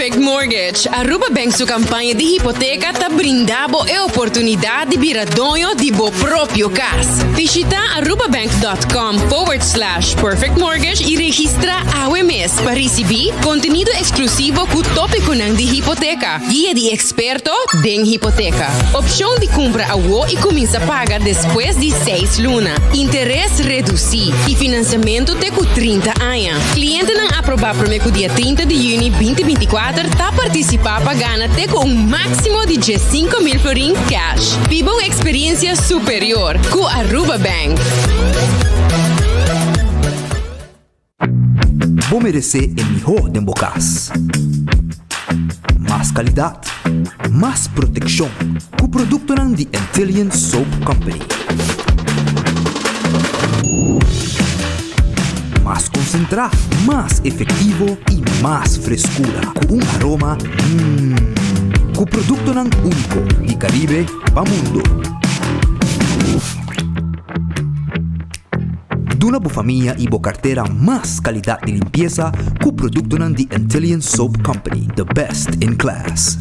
Perfect Mortgage, Aruba Bank su campaña di hipoteca ta brinda bo e oportunidad di bira doño di bo propio cas. Bishita arubabank.com forward slash perfect mortgage y registra awe mes pa ricibi contenido exclusivo cu topiconan di hipoteca, guia di experto den hipoteca, opcion di cumpra awo y cuminsa paga despues di seis luna, interes reduci y financiamento te cu 30 aña. Clientenan aproba prome cu dia 30 di juni 2024 ta participa pa gana te cu un maximo di 15,000 florin cash. Biba un experiencia superior cu Aruba Bank. Bo meresé e mihó den bo kas. Mas kalidat, mas protekshon ku produktonan di Antillian Soap Company. Mas konsentrá, mas efektivo i mas freskura ku un aroma mmm. Ku produktonan úniko di Karibe pa mundu. Duna bo famia i bo kartera mas kalidat di limpiesa ku produktonan di Antillian Soap Company, the best in class.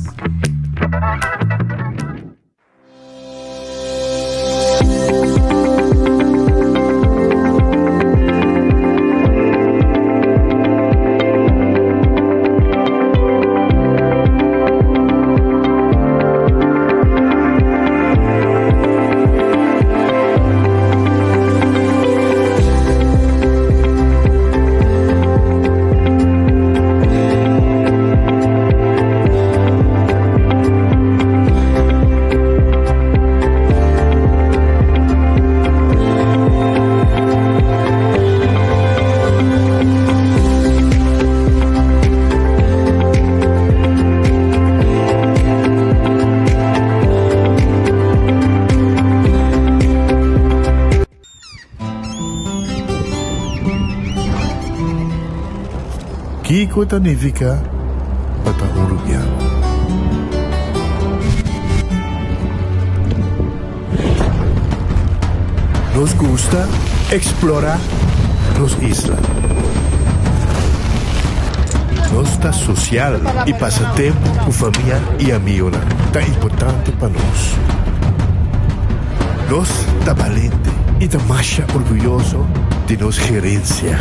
Kiko ta nifiká pa ta un rubiano? Nos gusta eksplorá nos isla. Nos ta sosial i pasa tempu ku famia i amigonan ta importante pa nos. Nos ta balente i ta masha orguyoso di nos gerensia.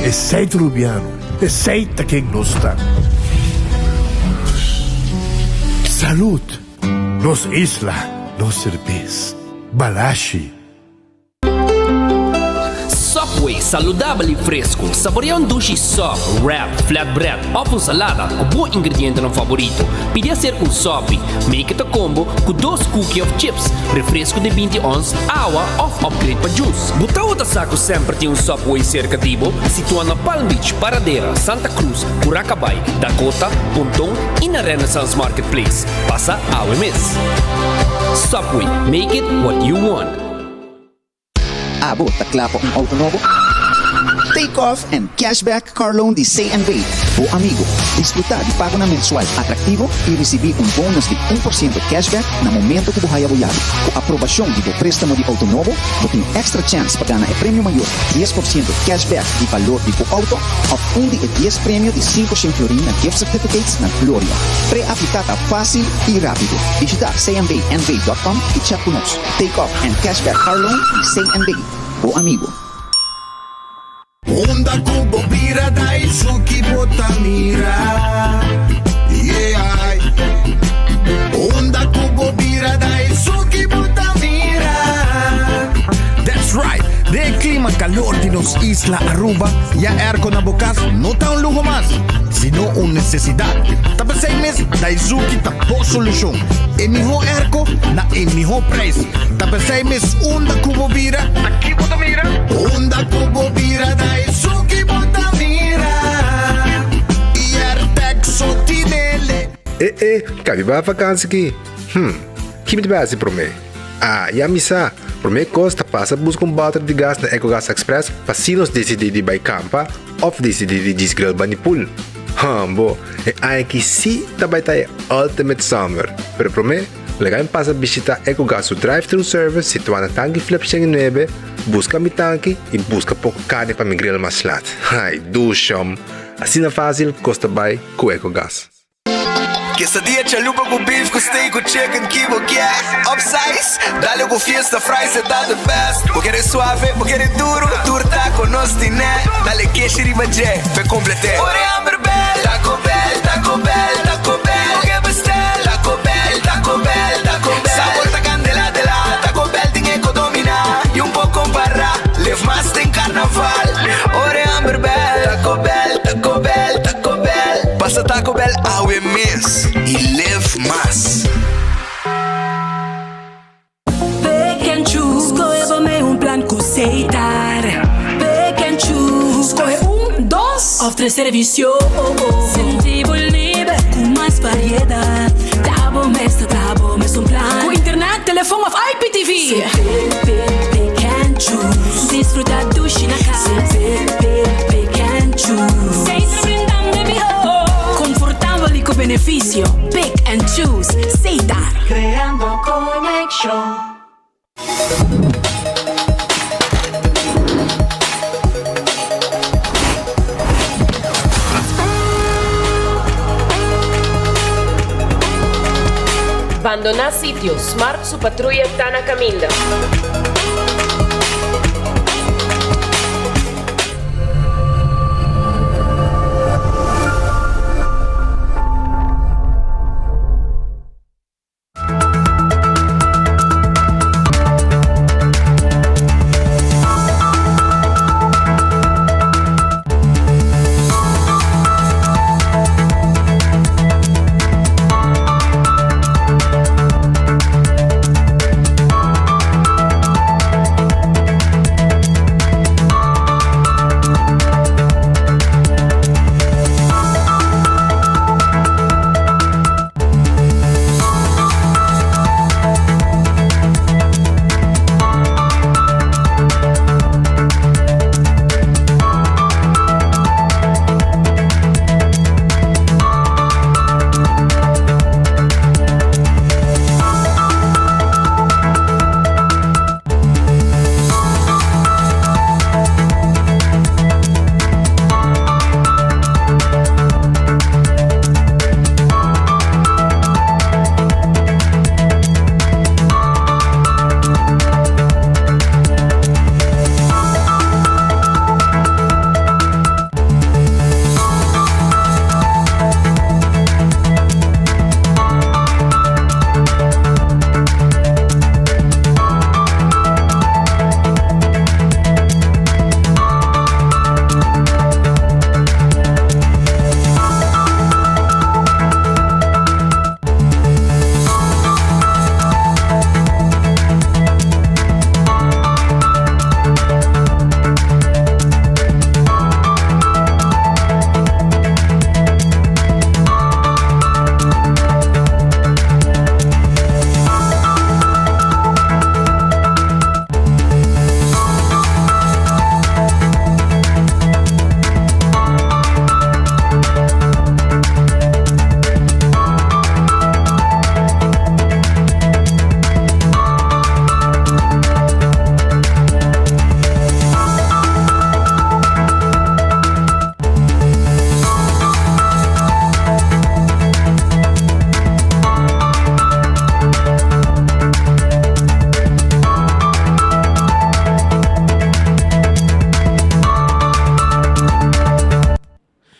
Esei ta Rubiano, esei ta ken nos ta. Salud! Nos isla, nos serbes. Balashi. Subway, saludabel y fresco. Saborea un dushi sub, wrap, flatbread of un salada cu bo ingredientenan favorito. Pidi acerca un sopi. Make it a combo cu dos cookie of chips, refresco di 20 ons, awa of upgrade pa juice. Bo tawata sa cu semper tin un Subway cerca di bo? Situa na Palm Beach, Paradera, Santa Cruz, Curacabay, Dakota, Ponton y na Renaissance Marketplace. Pasa awe mes. Subway, make it what you want. Abo ta kla pa un auto nobo? Take off and cashback car loan di CNB, bo amigo. Disfruta di pagonan mensual atractivo y ricibi un bonus di 1% cashback na momento cu bo haya bo yabi. Cu aprobacion di bo prestamo di auto nobo, bo tin extra chance pa gana e premio mayor, 10% cashback di balor di bo auto of un di e dies premio di 500 florin na gift certificates na Gloria. Pre-aplica ta facil y rapido. Bishita cnbnv.com y chat cu nos. Take off and cashback car loan di CNB, bo amigo. Unda ku bo bira Daisuki bo ta mira Yeah Unda ku bo bira Daisuki bo ta mira That's right! Den e klima kalor di nos isla Aruba, ya airco na bo kas no ta un luho mas, sino un nesesidat. Ta p'esei mes Daisuki ta bo solushon. E mihó airco na e mihó prijs. Ta p'esei mes unda ku bo bira, Ta ki bo ta mira? Unda ku bo bira Daisuki bo ta mira I airtag so tinele. E e, kabi bai vakansi ki? Hm, ki mi ta bai hasi promé? Ah, ya mi sa! Promé kos ta pasa buska un bòter di gas na Ecogas Express pa si nos disidí di bai kampa òf disidí di djis grill bani pool. Hum, bo, e aña aki sí ta bai ta e ultimate summer! Pero promé, Laga mi pasa bishita Ecogas su drive-thru service situá na Tanki Flip 109, buska mi tanki i buska poko karni pa mi grill mas lat. Ai, dushom! Asina fásil kos ta bai ku Ecogas. Quesadilla chalupa cu beef cu steak cu chicken ki bo kier Upsize, dale cu fiesta fries e ta the best Bo kere suave, bo kere duro, tur taco nos tine Dale keshi riba dje, p'e complete Ora e hamber bel, Taco Bell, Taco Bell, Taco Bell Bo ke bestel, Taco Bell, Taco Bell, Taco Bell Sabor ta candela de la, Taco Bell tin e co domina Y un por compara, live mas den carnaval Ora e hamber bel, Taco Bell, Taco Bell, Taco Bell Pasa Taco Bell awe mes y live mas. Pick and choose, skohe bo mei un plan ku Setar. Pick and choose, skohe un, dos òf tres servisio. Sinti bo liber ku mas variedat. Ta bo mes ta traha bo mes un plan. Ku internet, telefon òf IPTV. Pick, pick, pick and choose. Disfruta dushi na kas. Pick, pick, pick and choose. Setar brindando e mihó. Konfortabel i ku benefisio. Pick and choose. Setar. Creando conexion. Bandoná sitio, Smart su patruya ta na kaminda.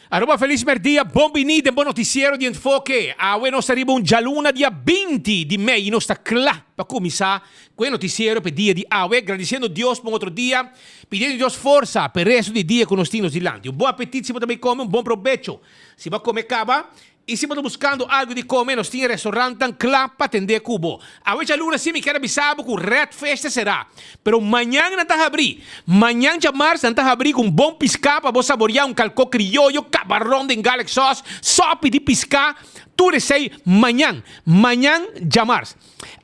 Aruba felis merdia, bon bini den bo noticiero di Enfoke. Awe nos ta riba un djaluna dia binti di mei y nos ta cla pa cuminsa cu e noticiero p'e dia di awe, gradiciendo Dios pa un otro dia, pidiendo Dios forsa p'e resto di dia cu nos tin nos dilanti. Un bon apetit si bo ta bay come, un bon probecho si bo a come caba. I si bo ta buskando algu di kome, nos tin e restaurantnan kla pa atendé ku bo. Awe djaluna sí mi kier a bisa bo ku Red Fish ta será, pero mañan nan ta habrí. Mañan djamars nan ta habrí ku un bon piská pa bo saboriá, un kalkó krioyo, kabaron den garlic sauce, sòpi di piská, tur esei mañan, mañan djamars.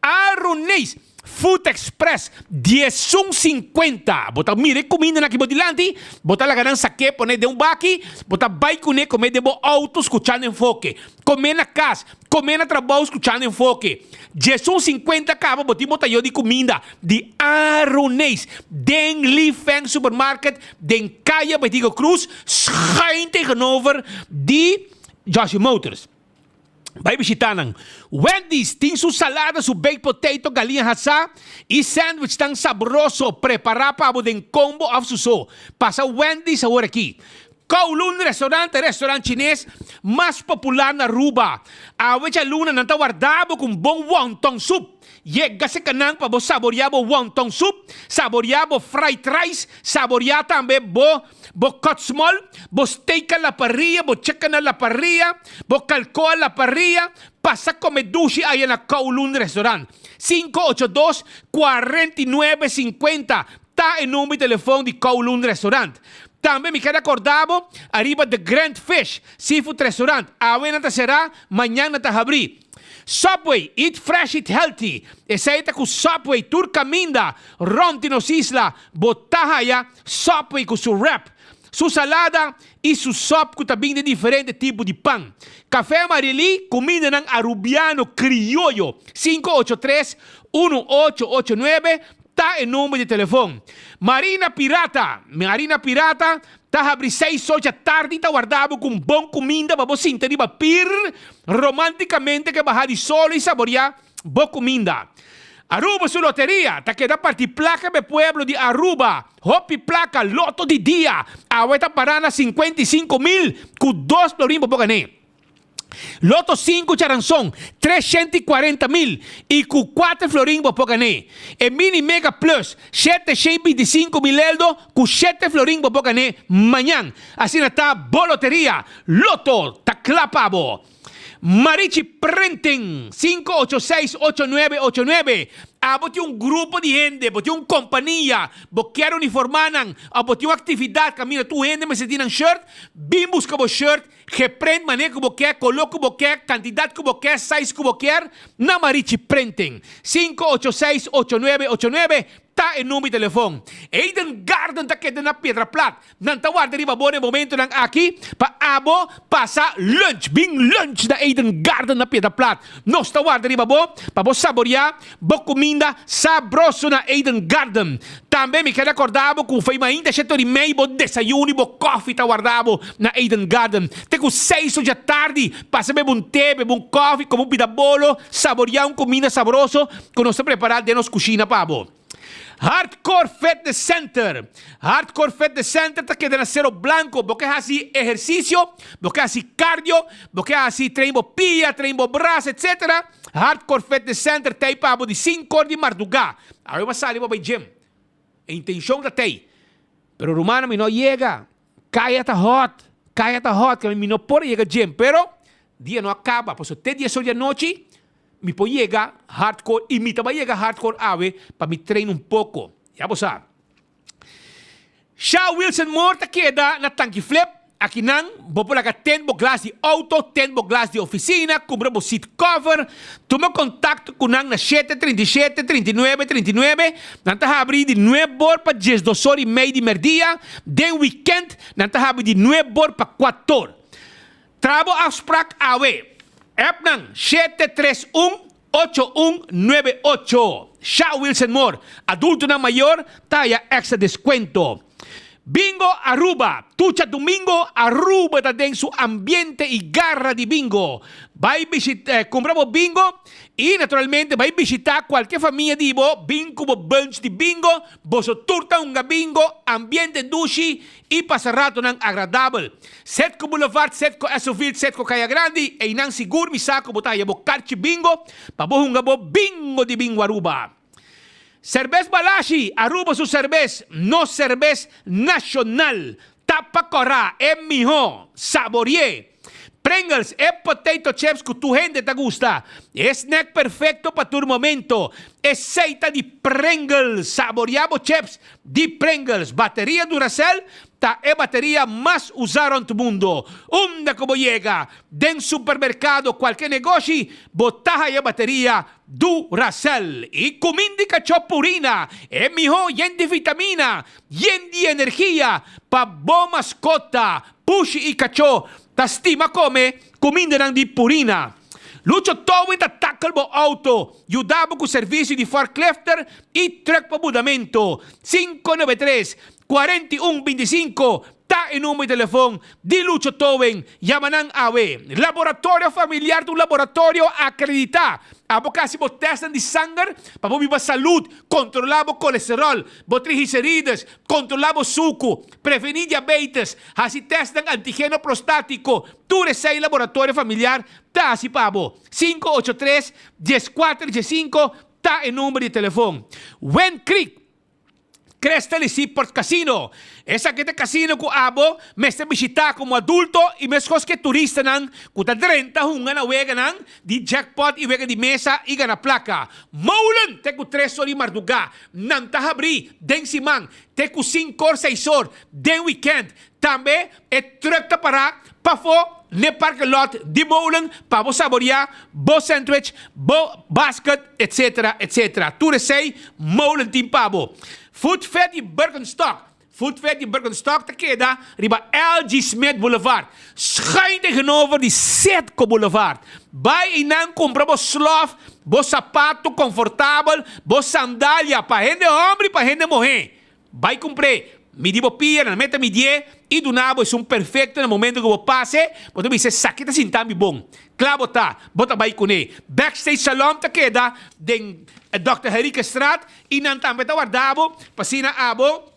Aroneis! Food Express, 11 50. Bo ta mira e kumindanan aki bo dilanti, bo ta laga nan sak'é pone den un baki, bo ta bai kuné kome den bo outo skuchando Enfoke. Kome na kas, kome na trabou skuchando Enfoke. 11 50 kaba bo tin bo tayo di kuminda di Aruneis den Li Feng Supermarket den Kaya Betico Croes schuin tegenover di Joshi Motors. Bai bishita nan. Wendy's tin su salada, su baked potato, galiña hasá i sandwich tan sabroso prepará pa bo den combo òf su so. Pasa Wendy's awor aki. Kowloon Restaurant ta e restaurant chines mas popular na Aruba. Awe djaluna nan ta warda bo ku un bon wonton soup. Yega serka nan pa bo saboriá bo wonton soup, saboriá bo fried rice, saboriá tambe bo bo kotsmol, bo steak a la parrilla, bo chicken a la parrilla, bo kalko a la parrilla, pasa kome dushi aya na Kowloon Restaurant. 582 49 50 ta e number di telefon di Kowloon Restaurant. Tambe mi kier acorda bo ariba The Grand Fish Seafood Restaurant. Awe nan ta cera, mañan nan ta habri. Subway, eat fresh, eat healthy. Esey ta cu Subway tur caminda rond di nos isla bo ta haya Subway cu su wrap, su salada y su sop cu ta bin den diferente tipo di pan. Café Marily, cumindanan Arubiano crioyo, 583 1889 ta e number di telefon. Marina Pirata, Marina Pirata ta habri seis or djatardi ta warda bo ku un bon kuminda pa bo sinta riba pir romantikamente ke baha di solo i saboria bo kuminda. Aruba su loteria ta keda parti plaka pa e pueblo di Aruba. Hopi plaka, loto di dia. Awe ta para na 55,000 ku dos florin pa bo gané. Loto sinku charanson, 340,000 i ku kuater florin bo por gané. E Mini Mega Plus, 725,000 eldo ku shete florin bo por gané mañan. Asina ta bo loteria, Loto ta kla pa bo. Marichi Printing, 586 8989. Abo tin un grupo di hende, bo tin un kompania, bo kier uniformá nan, òf bo tin un aktividat kaminda tur hende mester tin nan shirt, bin buska bo shirt Geprint manera ku bo ke, koló ku bo ke, kantidat ku bo ke, size ku bo kier, na Marichi Printing. 586 8989 ta e number di telefon. Eden Garden ta keda na Piedra Plat. Nan ta warda riba bo na e momentonan aki pa abo pasa lunch. Bin lunch na Eden Garden na Piedra Plat. Nos ta warda riba bo pa bo saboria bo kuminda sabroso na Eden Garden. Tambe mi keda korda bo ku fei mainta shete ora i mei bo desayuno i bo kòfi ta warda bo na Eden Garden. Te ku seis or djatardi pasa bebe un te, bebe un kòfi, kome un pida bolo, saboria un kuminda sabroso ku nos ta prepara den nos kushina pa bo. Hardcore Fitness Center Hardcore Fitness Center ta keda na Cerro Blanco. Bo ke hasi ehersisio, bo ke hasi cardio, bo ke hasi train bo pia, train bo brasa, etc. Hardcore Fitness Center ta ei pa bo di sinku or di mardugá. Awe bo a sali bo bai gym. E intencion ta tei. Pero rumannan mi no yega. Kaya ta hot. Kaya ta hot. Mi no por yega gym. Pero dia no a kaba. Pasobra te dies or di anochi mi por yega Hardcore y mi ta bai yega Hardcore awe pa mi train un poco. Ya bo sa. Sha Wilson Moore ta keda na Tanki Flip. Akinan bo por laga tint bo glas di auto, tint bo glas di oficina, cumpra bo seat cover. Tuma contacto cu nan na 7 37 39 39. Nan ta habri di 9 or pa 12 or y mei di merdia. Den weekend nan ta habri di 9 or pa 4 or. Traha bo afspraak awe. App nan 731 8198. Sha Wilson Moore. Adultonan mayor ta haya extra descuento. Bingo Aruba. Tur djadumingo Aruba ta den su ambiente y garra di bingo. Bai bishita, cumpra bo bingo y naturalmente bai bishita cualkier famia di bo, bin cu bo bunch di bingo, boso tur ta hunga bingo, ambiente dushi y pasa ratonan agradabel. Setco Boulevard, Setco Esoville, Setco Caya Grandi, einan sigur mi sa cu bo ta haya bo karchi bingo pa bo hunga bo bingo di Bingo Aruba. Cerbes Balashi, Aruba su cerbes, nos cerbes nacional. Tapa cora, e miho, saborie. Pringles, e potato chips ku tur hende ta gusta. E snack perfekto pa tur momento. Esei ta di Pringles! Saboria bo chips di Pringles. Bateria Duracell ta e bateria mas usá rònt mundo. Unda ku bo yega, den supermerkado, kualke negoshi, bo ta haya bateria Duracell. I kumin di kachó Purina, e mihó yen di vitamina, yen di energia pa bo maskota. Pushi i kachó ta stima kome kumindanan di Purina. Lucho Towing ta tackle bo auto, yuda bo ku servisio di forklifter i truck pa mudamentu. 593, 41 25 ta e number di telefon di Lucho Towing. Yama nan awe. Laboratorio Familiar ta un laboratorio akreditá. Abo ka hasi bo tèstnan di sanger pa bo biba salud, kontrolá bo kolesteròl, bo triglicerides, Kontrolá bo suku, prevení diabetes, hasi tèstnan antigeno prostátiko, tur esei Laboratorio Familiar ta hasi pa bo. 583 14 15 ta e number di telefon. Wind Creek, Crystal y Seaport Casino. Esaki ta e casino ku abo mester bishitá komo adulto i meskos ku e turistanan ku ta drenta hunga na weganan di jackpot i wega di mesa i gana plaka. Molen te ku tres or di mardugá. Nan ta habrí den siman te ku sinkor seisor den wikènt. Tambe e trùk ta pará pafó n'e parke lòt di Molen pa bo saboriá bo sandwich, bo basket, etsetera, etsetera. Tur esei Molen tin pa bo. Food Fed di Birkenstock Foodfed di Birkenstock ta keda riba LG. Smith Boulevard, schuin tegenover di Citgo Boulevard. Bai einan kumpra bo slof, bo sapato konfortabel, bo sandalia pa hende hòmber i pa hende muhé. Bai kumpr'é, midi bo pia, nan meta midié i duna bo esun perfekto na momento ku bo pas'e, bo ta bisa esaki ta sinta mi bon. Kla bo ta, bo ta bai kuné. Backstage Salon ta keda den Dòkter Henriquezstraat. I nan tambe ta warda bo, pa asina abo,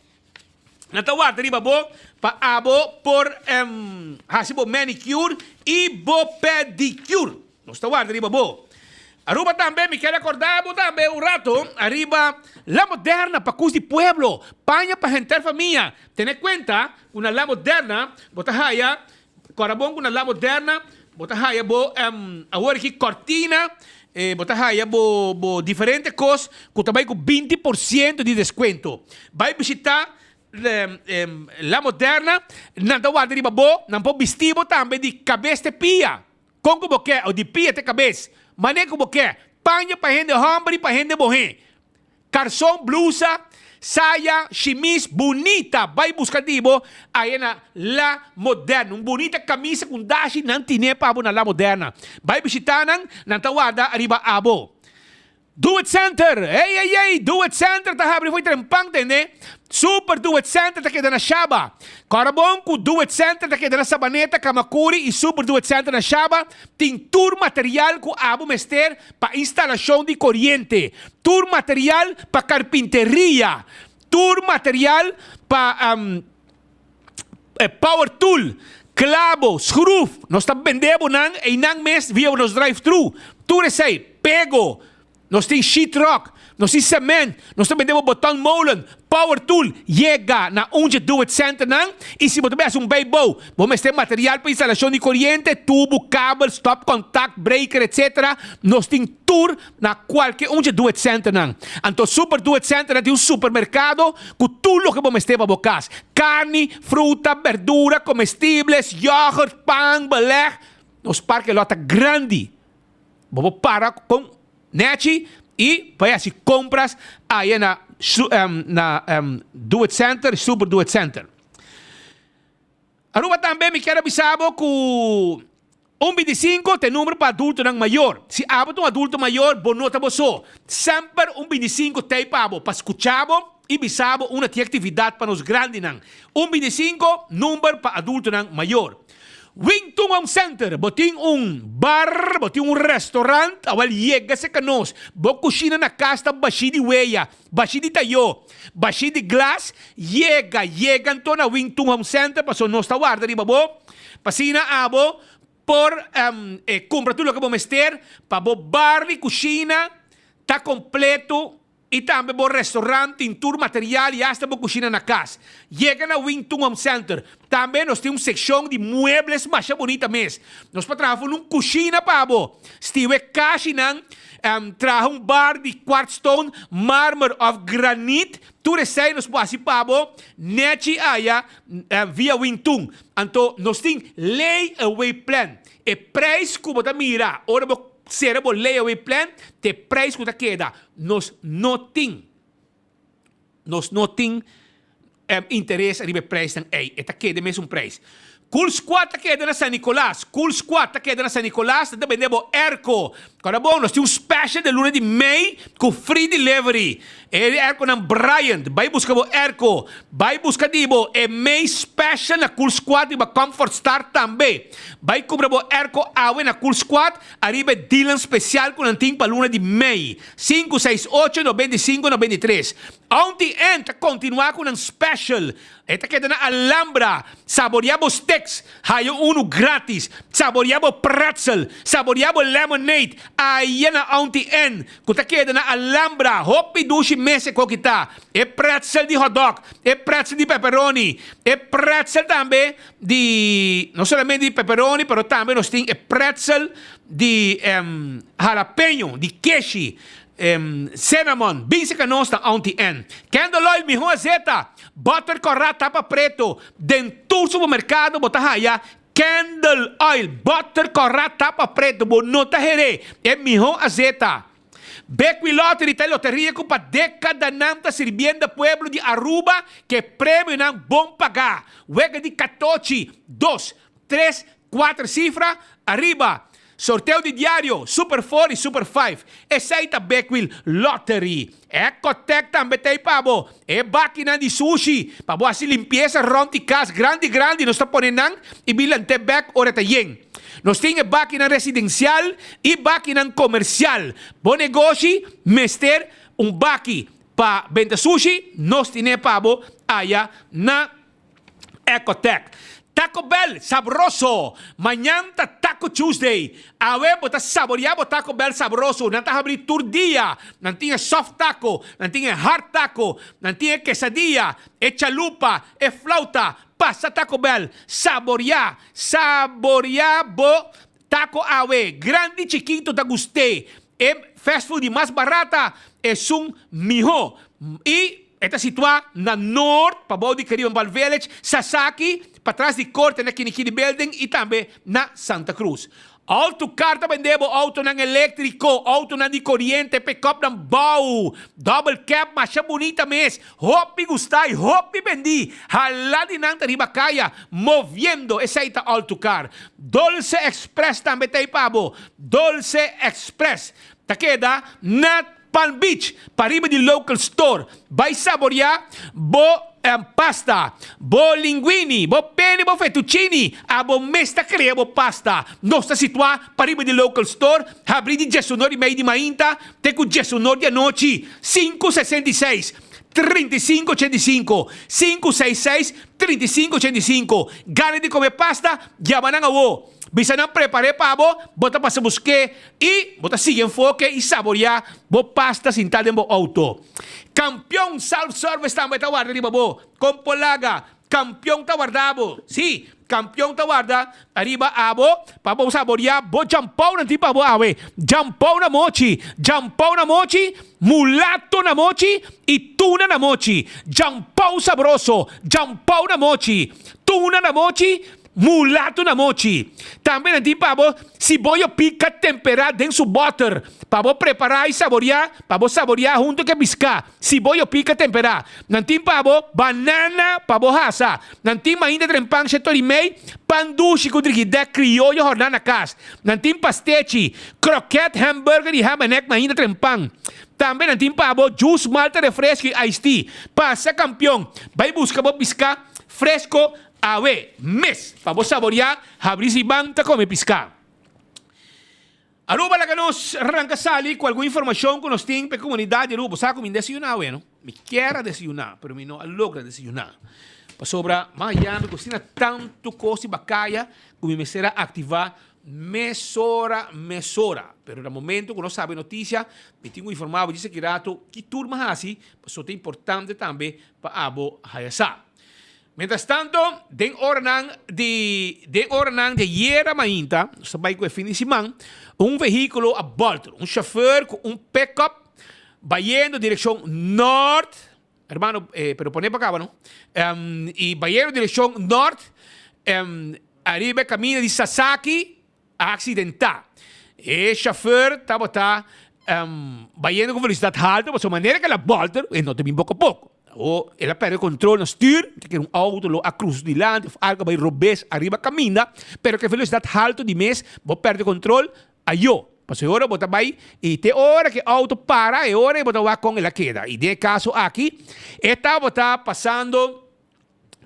nan ta warda riba bo, pa abo por hasi bo manicure i bo pedicure. Nos ta warda riba bo. Aruba tambe, mi kier acorda bo tambe un rato ariba La Moderna, pakus di pueblo, paña pa henter famia. Tene cuenta cu na La Moderna bo ta haya, cora bon cu na La Moderna Bo ta haya bo awor aki cortina, bo ta haya bo bo diferente cos cu ta bay cu 20% di descuento. Bay bishita La Moderna, nan ta warda riba bo, nan por bisti bo tambe di cabes te pia, con cu bo ke, o di pia te cabes, mane cu bo ke, paña pa hende homber y pa hende muhe. Karson, blusa, saya, shimis bunita bai buska di bo aya na La Moderna. Un bunita kamisa ku un dashi nan tine pa bo na La Moderna. Bai bishita nan, nan ta warda ariba abo. Do It Center! Ey ey ey! Do It Center ta habri fo'i trempan tende. Super Do It Center ta keda na Shaba. Kòrda bon ku Do It Center ta keda na Sabaneta, Kamakuri i Super Do It Center na Shaba tin tur material ku abo mester pa instalashon di koriente, tur material pa karpinteria, tur material pa power tool, klabo, skruf, nos ta bende bo nan einan mes via nos drive thru, tur esei, pego, nos tin sheetrock, nos tin sement, nos ta bende bo boton molen, power tool, yega na un dje Do It Center nan y si bo ta bay haci un bijbouw, bo mester material pa instalacion di coriente, tubo, kabel, stop contact, breaker etc. Nos tin tur na cualke un dje Do It Center nan. Anto Super Do It Center nan tin un supermercado cu tur loke bo mester pa bo cas, carni, fruta, berdura, comestibles, yoghurt, pan, beleg. Nos parke lot ta grandi. Bo por para con Nechi y bai haci compras aya na na Do It Center, Super Do It Center. Aruba tambe mi kier a bisa bo cu un 25 ta e numero pa adultonan mayor. Si abo ta un adulto mayor bo no ta bo so. Semper un 25 t'ey pa bo pa scucha bo y bisa bo unda tin actividad pa nos grandinan. Un 25 number pa adultonan mayor. Wing Tung Home Center, bo tin un bar, bo tin un restaurant, awel yega serka nos. Bo kushina na kas ta bashí di weya, bashí di tayó, bashí di glas, yega, yega anto na Wing Tung Home Center pasobra nos ta warda riba bo, pa asina abo por kumpra tur loke bo mester pa bo bar di kushina ta kompleto. y tambe bo restaurant tin tur material y hasta bo cushina na cas. Yega na Wing Tun Home Center. Tambe nos tin un seccion di muebles masha bunita mes. Nos por traha for un cushina pa bo. Stiwe kashinan, traha un bar di quartzstone, marmer of granit. Tur esei nos por haci pa bo nechi aya via Wing Tun. Anto nos tin lay away plan. E prijs cu bo ta mira ora bo sera bo lay away plan ta e prijs cu ta keda. Nos no tin. Nos no tin interes riba e prijsnan ey. E ta keda e mesun prijs. Cool Squad ta keda na San Nicolas. Cool Squad ta keda na San Nicolas. Nan ta bende bo airco. Kòrda bon, nos tin un special den luna di mei ku free delivery. E airconan Bryant. Bai buska bo airco. Bai buska di bo e mei special na Cool Squad riba Comfort Star tambe. Bai kumpra bo airco awe na Cool Squad ariba e dealnan special ku nan tin pa luna di mei. Sinku, seis, ocho, 95, 93. Auntie Ann ta kontinuá ku nan special. E ta keda na Alhambra. Saboreá bo steaks, haya unu grátis. Saboreá bo pretzel, saboreá bo lemonade. Aya na Auntie Ann, ku ta keda na Alhambra. Hopi dushi mes e koki ta. E pretzel di hotdog, e pretzel di pepperoni, e pretzel tambe di, no solamente di pepperoni, pero tambe nos tin e pretzel di halapeño, di keshi, cinnamon. Binse ka nos na Auntie Ann. Candle oil mihó azeta, butter kòrá tapa preto. Den tur supermerkado bo ta haya candle oil, butter kòrá tapa preto. Bo no ta heré e mihó azeta. Bequi Lottery ta e loteria ku pa dékadanan ta sirbiendo pueblo di Aruba ku e premionan bon pagá. Wega di katochi, dos, tres, kuater sifra, ariba. Sorteo di diario, Super Four i Super Five. Esei ta Bequil Lottery. Ecotec tambe ta ei pa bo. E bakinan di sushi, pa bo hasi limpiesa rònt di kas grandi grandi nos ta pone nan i bin lant'é bèk ora ta yen. Nos tin e bakinan residensial i bakinan komersial. Bo negoshi mester un baki pa benta sushi? Nos tin'é pa bo aya na Ecotec. Taco Bell sabroso! Mañan ta Taco Tuesday. Awe bo ta saborea bo Taco Bell sabroso. Nan ta habri tur dia. Nan tin e soft taco, nan tin e hard taco, nan tin e quesadilla, e chalupa, e flauta. Pasa Taco Bell, saborea, saborea bo taco awe. Grandi chikito ta gust'é. E fast food di mas barata esun miho. I e ta situá na Noord, pabou di Caribbean Ball Village, Sasaki, patras di Korte na Kinikini Building i tambe na Santa Cruz. Autocar ta bende bo autonan eléktriko, autonan di koriente, pickup-nan bou, double cab masha bunita mes, hopi gustá i hopi bendí. Hala di nan ta riba kaya, moviendo, esei ta Autocar. Dolce Express tambe ta ei pa bo. Dolce Express ta keda na Palm Beach, pariba di Local Store. Bai saborea bo pasta, bo linguini, bo pene, bo fettuccini. Abo mes ta crea bo pasta. Nos ta situa pariba di Local Store, habri di diesunor y mei di mainta te cu diesunor di anochi, 566, 35 85, 566, 35 85. Gana di come pasta? Yama nan awo. Bisa nan prepar'é pa bo, bo ta pasa busk'é i bo ta sigui enfoke i saboriá bo pasta sintá den bo outo. Kampion Self Service tambe ta warda riba bo. Kon por laga? Kampion ta warda bo. Sí, Kampion ta warda ariba abo pa bo saboriá bo djampou nan tin pa bo awe. Djampou na mochi, djampou na mochi, mulato na mochi i tuna na mochi. Djampou sabroso, djampou na mochi, tuna na mochi. Mulato na mochi. Tambe nan tin pa bo siboyo pica tempera den su boter pa bo prepara y saboria pa bo saboria hunto ke bisca. Siboyo pica tempera. Nan tin pa bo banana pa bo hasa. Nan tin mainta tren pan shetor y mei, pan dushi cu drigidek crioyo horna na cas. Nan tin pastechi, kroket, hamburger y ham en egg mainta tren pan. Tambe nan tin pa bo juice, malta, refresco y iced tea. Pasa campeon, bay busca bo bisca fresco Awe mes pa bo saboreá habri si ban ta kome piská. Aruba laga nos ranka sali ku algun informashon ku nos tin pa e komunidat di Aruba. Bo sa ku mi desayuná awe no? Mi kier a desayuná pero mi no a logra desayuná pasobra mas ayá mi kusina tantu kos di bakaya ku mi mester a aktivá. Mesora, mesora. Pero na momento ku nos sabi e notisia, mi tin ku informá bo djis aki rato ki tur mi hasi, pasobra ta importante tambe pa abo haya sa. Mientras tanto, den oranan di den oranan di ayera mainta, nos ta bai ku e fin di siman, un vehíkulo a bòlter. Un shofèr ku un pickup bayendo direkshon nòrt, Hermano, eh, pero pone pa caba, no? Y bayendo direccion nort, ariba e camino di Sasaki, a accidenta. E chauffeur tabata bayendo cu velocidad halto, pasobra manera cu el a bolter, e no ta bin poco a poco. Awo, el a perde control na stuur, ta kere un auto lo a cruza su dilanti of algo a bay robes ariba caminda, pero cu e velocidad halto di mes, bo perde control, Ayo, pasobra e ora bo ta bai i te ora ku e outo para, e ora ei bo ta wak kon el a keda. I den e kaso aki, e tabata pasando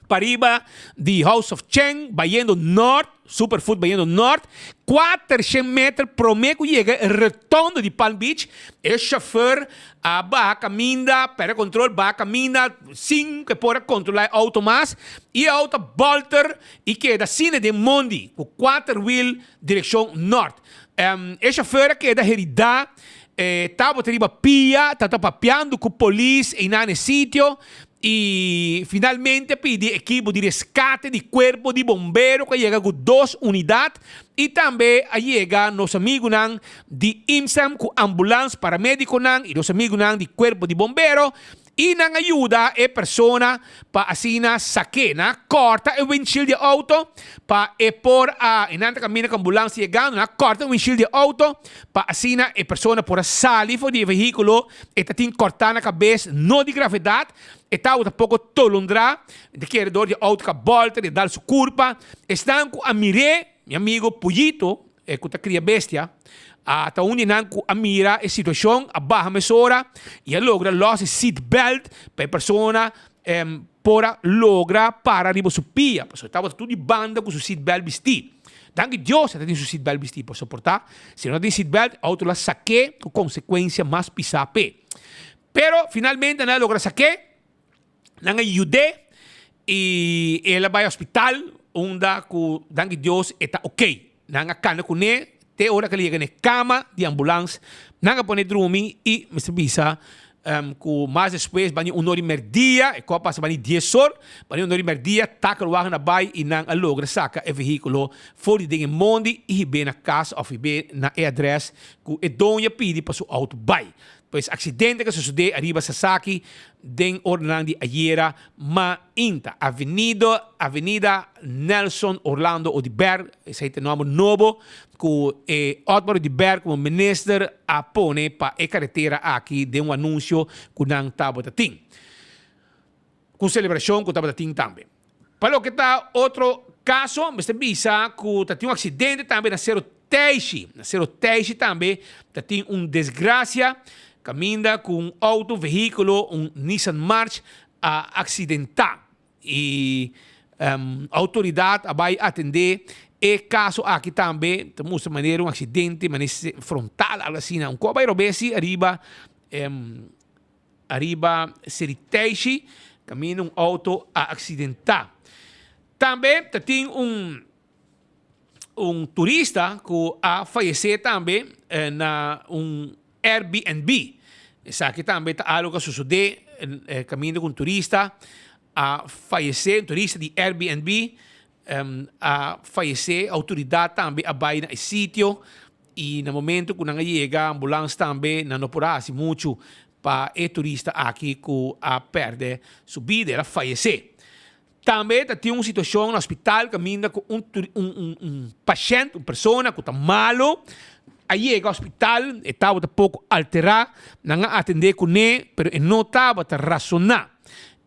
pariba di House of Cheng, bayendo nort, Superfood bayendo nort, kuatershen meter promé ku yega e retondo di Palm Beach, e shofèr a baha kaminda, pèrdè kontrol, baha kaminda sin ku e por a kontrolá e outo mas, i e outo a bòlter i keda asina den mondi ku kuater wil Direkshon nort. E shofer a keda heridá, e tabata riba pia, tabata papiando ku polis einan e sitio i finalmente a pidi ekipo di reskate di kuerpo di bombero ku a yega ku dos unidat i tambe a yega nos amigunan di IMSAM ku ambulans, paramedikonan i nos amigunan di kuerpo di bombero. I nan a yuda e persona pa asina sak'é. Nan a kòrta e windshield di e outo pa e por a, i nan ta kaminda ku ambulans yegando, nan a kòrta e windshield di e outo pa asina e persona por a sali for di e vehíkulo. E ta tin kòrtá na kabes, no di gravedat, e tabata poko tolondrá, mi ta kere dor di e outo ku a bòlta, di a dal su kurpa. Esnan ku a mir'é, mi amigo Puyito, E ku ta kria bestia a ta un di nan ku a mira e situashon, a baha mesora i a logra lòs e seat belt pa e persona por a logra para riba su pia, pasobra e tabata tur di banda ku su seat belt bistí. Danki Dios e ta tin su seat belt bistí, por soportá si e no tin seat belt e outo lo a sak'é ku konsekuensia mas pisá p'e. Pero finalmente nan a logra sak'é. Nan a yud'é i el a bai hospital unda ku danki Dios e ta ok. Nan a kanda kuné te ora ku el a yega na e kama di ambulans. Nan a pone drumi i mester bisa ku mas despues bani un or i merdia, e kòp pasa bani dies or, bani un or i merdia takelwagen a bai i nan a logra saka e vehíkulo for di den e mondi i hib'é na kas òf hib'é na e adrès ku e doño a pidi pa su outo bai. Pues accidente cu a sucede ariba Sasaki den ordenan di ayera mainta. Avenido Avenida Nelson Orlando Oduber, esey ta e nomber nobo cu e Otmar Oduber como minister a pone pa e caretera aki den un anuncio cu nan tabata tin. Cu celebracion cu tabata tin tambe. Pa loke ta otro kaso, mester bisa ku ta tin un aksidente tambe na Sero Teishi. Na Sero Teishi tambe ta tin un desgrasia kaminda ku un outo, vehíkulo, un Nissan March a aksidentá. I outoridat a bai atendé e kaso aki tambe. Ta mustra manera un aksidente, manera frontal, algu asina. Un kos a bai robes ariba. Ariba Seriteishi kaminda un auto a aksidentá. Tambe ta tin un un turista ku a fayesé tambe na un Airbnb. Esaki tambe ta algu ku a sosodé kaminda ku un turista a fayesé, un turista di Airbnb a fayesé. Outoridat tambe a bai na e sitio I na momento ku nan a yega ambulans tambe nan no por a hasi muchu pa e turista aki ku a pèrdè su bida, el a fayesé. Tambe ta tin un situashon na hospital kaminda ku un un un pashènt, un persona ku ta malu a yega hospital, e tabata poko alterá, nan a atendé kuné pero e no tabata rasoná.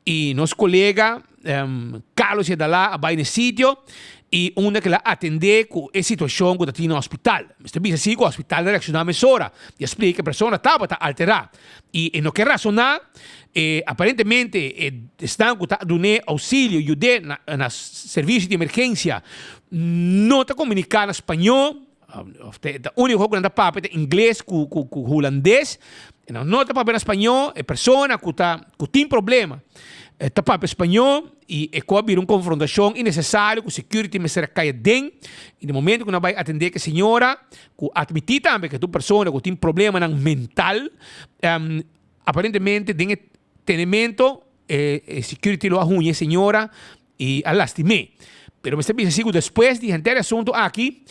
I nos kolega Carlos Yedalá a bai na e sitio i unda ku el a atendé ku e situashon ku ta tin na hospital. Mester bisa si ku hospital a reakshoná mesora i a splika ku e persona tabata alterá i e no ke rasoná. E aparentemente e esnan ku ta dun'é ousilio, yud'é na servisio di emergensia no ta komuniká na spañó. Of te ta úniko ku nan ta papia ta ingles ku ku ku hulandes. E nan no ta papia na spañó. E persona ku ta ku tin problema. ta papia spañó i e ku a bira un konfrontashon innesesario ku security mester a kai aden i na momento ku nan bai atendé ku e señora ku atmití tambe ku e ta un persona ku tin problemanan mental aparentemente den e tenemento e security lo a huña e señora i a lastim'é. Pero mester bisa si ku despues di henter e asuntu aki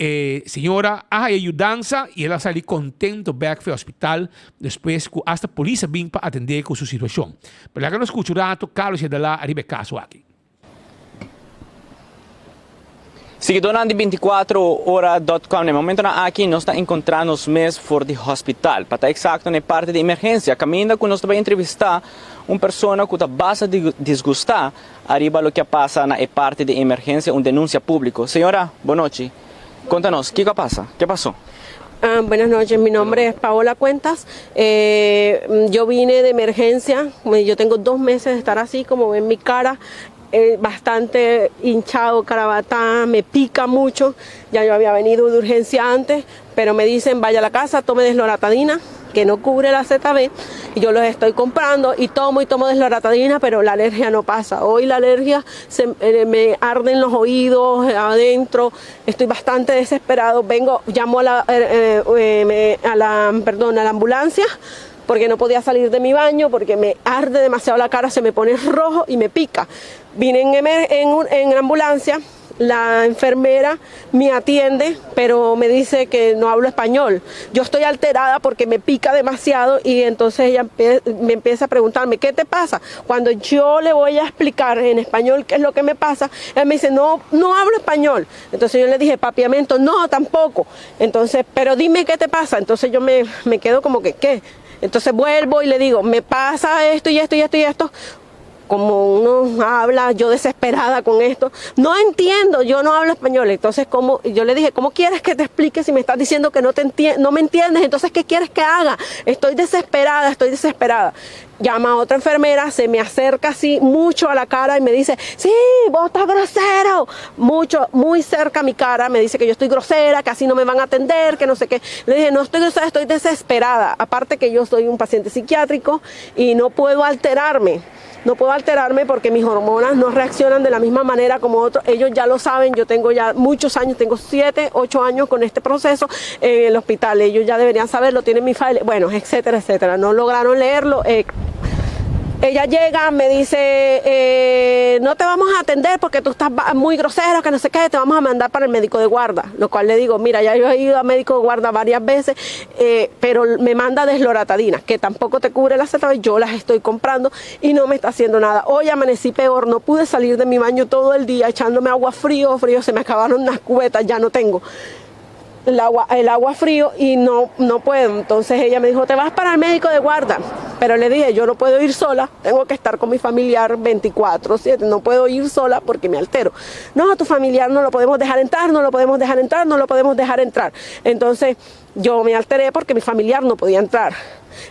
E señora a haya yudansa y el a sali contento bek fe hospital despues cu hasta polis a bin pa atende cu su situacion. Pero laga nos scucha un rato Carlos Yadalá ariba e caso aki. Siguidónan di binticuatro ora dot com, na e momentonan aki nos ta encontra nos mes for di hospital, pa ta exacto na e parti di emergencia, caminda cu nos ta bay entrevista un persona cu ta basta disgusta Ariba loke a pasa na e parti di emergencia un denuncia publico. Señora, bon nochi. Conta nos, kico a pasa? Ke paso? Buenas noches, mi nombre es Paola Cuentas. Yo vine de emergencia, yo tengo dos meses de estar así, como ven mi cara, bastante hinchado, carabatá, me pica mucho. Ya yo había venido de urgencia antes, pero me dicen vaya a la casa, tome desloratadina, que no cubre la ZB, y yo los estoy comprando y tomo y tomo desloratadina, pero la alergia no pasa. Hoy la alergia se me arden los oídos adentro, estoy bastante desesperado. Vengo, llamo a la, a la, perdón, a la ambulancia porque no podía salir de mi baño, porque me arde demasiado la cara, se me pone rojo y me pica. Vine en, en, en ambulancia, la enfermera me atiende, pero me dice que no hablo español. Yo estoy alterada porque me pica demasiado y entonces ella me empieza a preguntarme, ¿qué te pasa? Cuando yo le voy a explicar en español qué es lo que me pasa, él me dice, no, no hablo español. Entonces yo le dije, papiamento, no, tampoco. Entonces, pero dime qué te pasa. Entonces yo me, me quedo como que, ¿qué? Entonces vuelvo y le digo, me pasa esto y esto y esto y esto como uno habla, yo desesperada con esto, no entiendo, yo no hablo español, entonces como yo le dije, ¿cómo quieres que te explique si me estás diciendo que no te no me entiendes? Entonces, ¿qué quieres que haga? Estoy desesperada, estoy desesperada. Llama a otra enfermera, se me acerca así mucho a la cara y me dice, sí, vos estás grosero, mucho, muy cerca a mi cara, me dice que yo estoy grosera, que así no me van a atender, que no sé qué. Le dije, no estoy grosera, estoy desesperada. Aparte que yo soy un paciente psiquiátrico y no puedo alterarme. No puedo alterarme porque mis hormonas no reaccionan de la misma manera como otros. Ellos ya lo saben, yo tengo ya muchos años, tengo 7, 8 años con este proceso en el hospital. Ellos ya deberían saberlo, tienen mi file, bueno, etcétera, etcétera. No lograron leerlo. Eh, ella llega, me dice, eh, no te vamos a atender porque tú estás muy grosero, que no sé qué, te vamos a mandar para el médico de guarda. Lo cual le digo, mira, ya yo he ido a médico de guarda varias veces, eh, pero me manda desloratadina, que tampoco te cubre la Z, yo las estoy comprando y no me está haciendo nada. Hoy amanecí peor, no pude salir de mi baño todo el día echándome agua frío, frío, se me acabaron las cubetas, ya no tengo el agua, el agua frío y no, no puedo. Entonces ella me dijo, te vas para el médico de guarda. Pero le dije, yo no puedo ir sola, tengo que estar con mi familiar 24/7, no puedo ir sola porque me altero. No, tu familiar no lo podemos dejar entrar, no lo podemos dejar entrar, no lo podemos dejar entrar. Entonces yo me alteré porque mi familiar no podía entrar.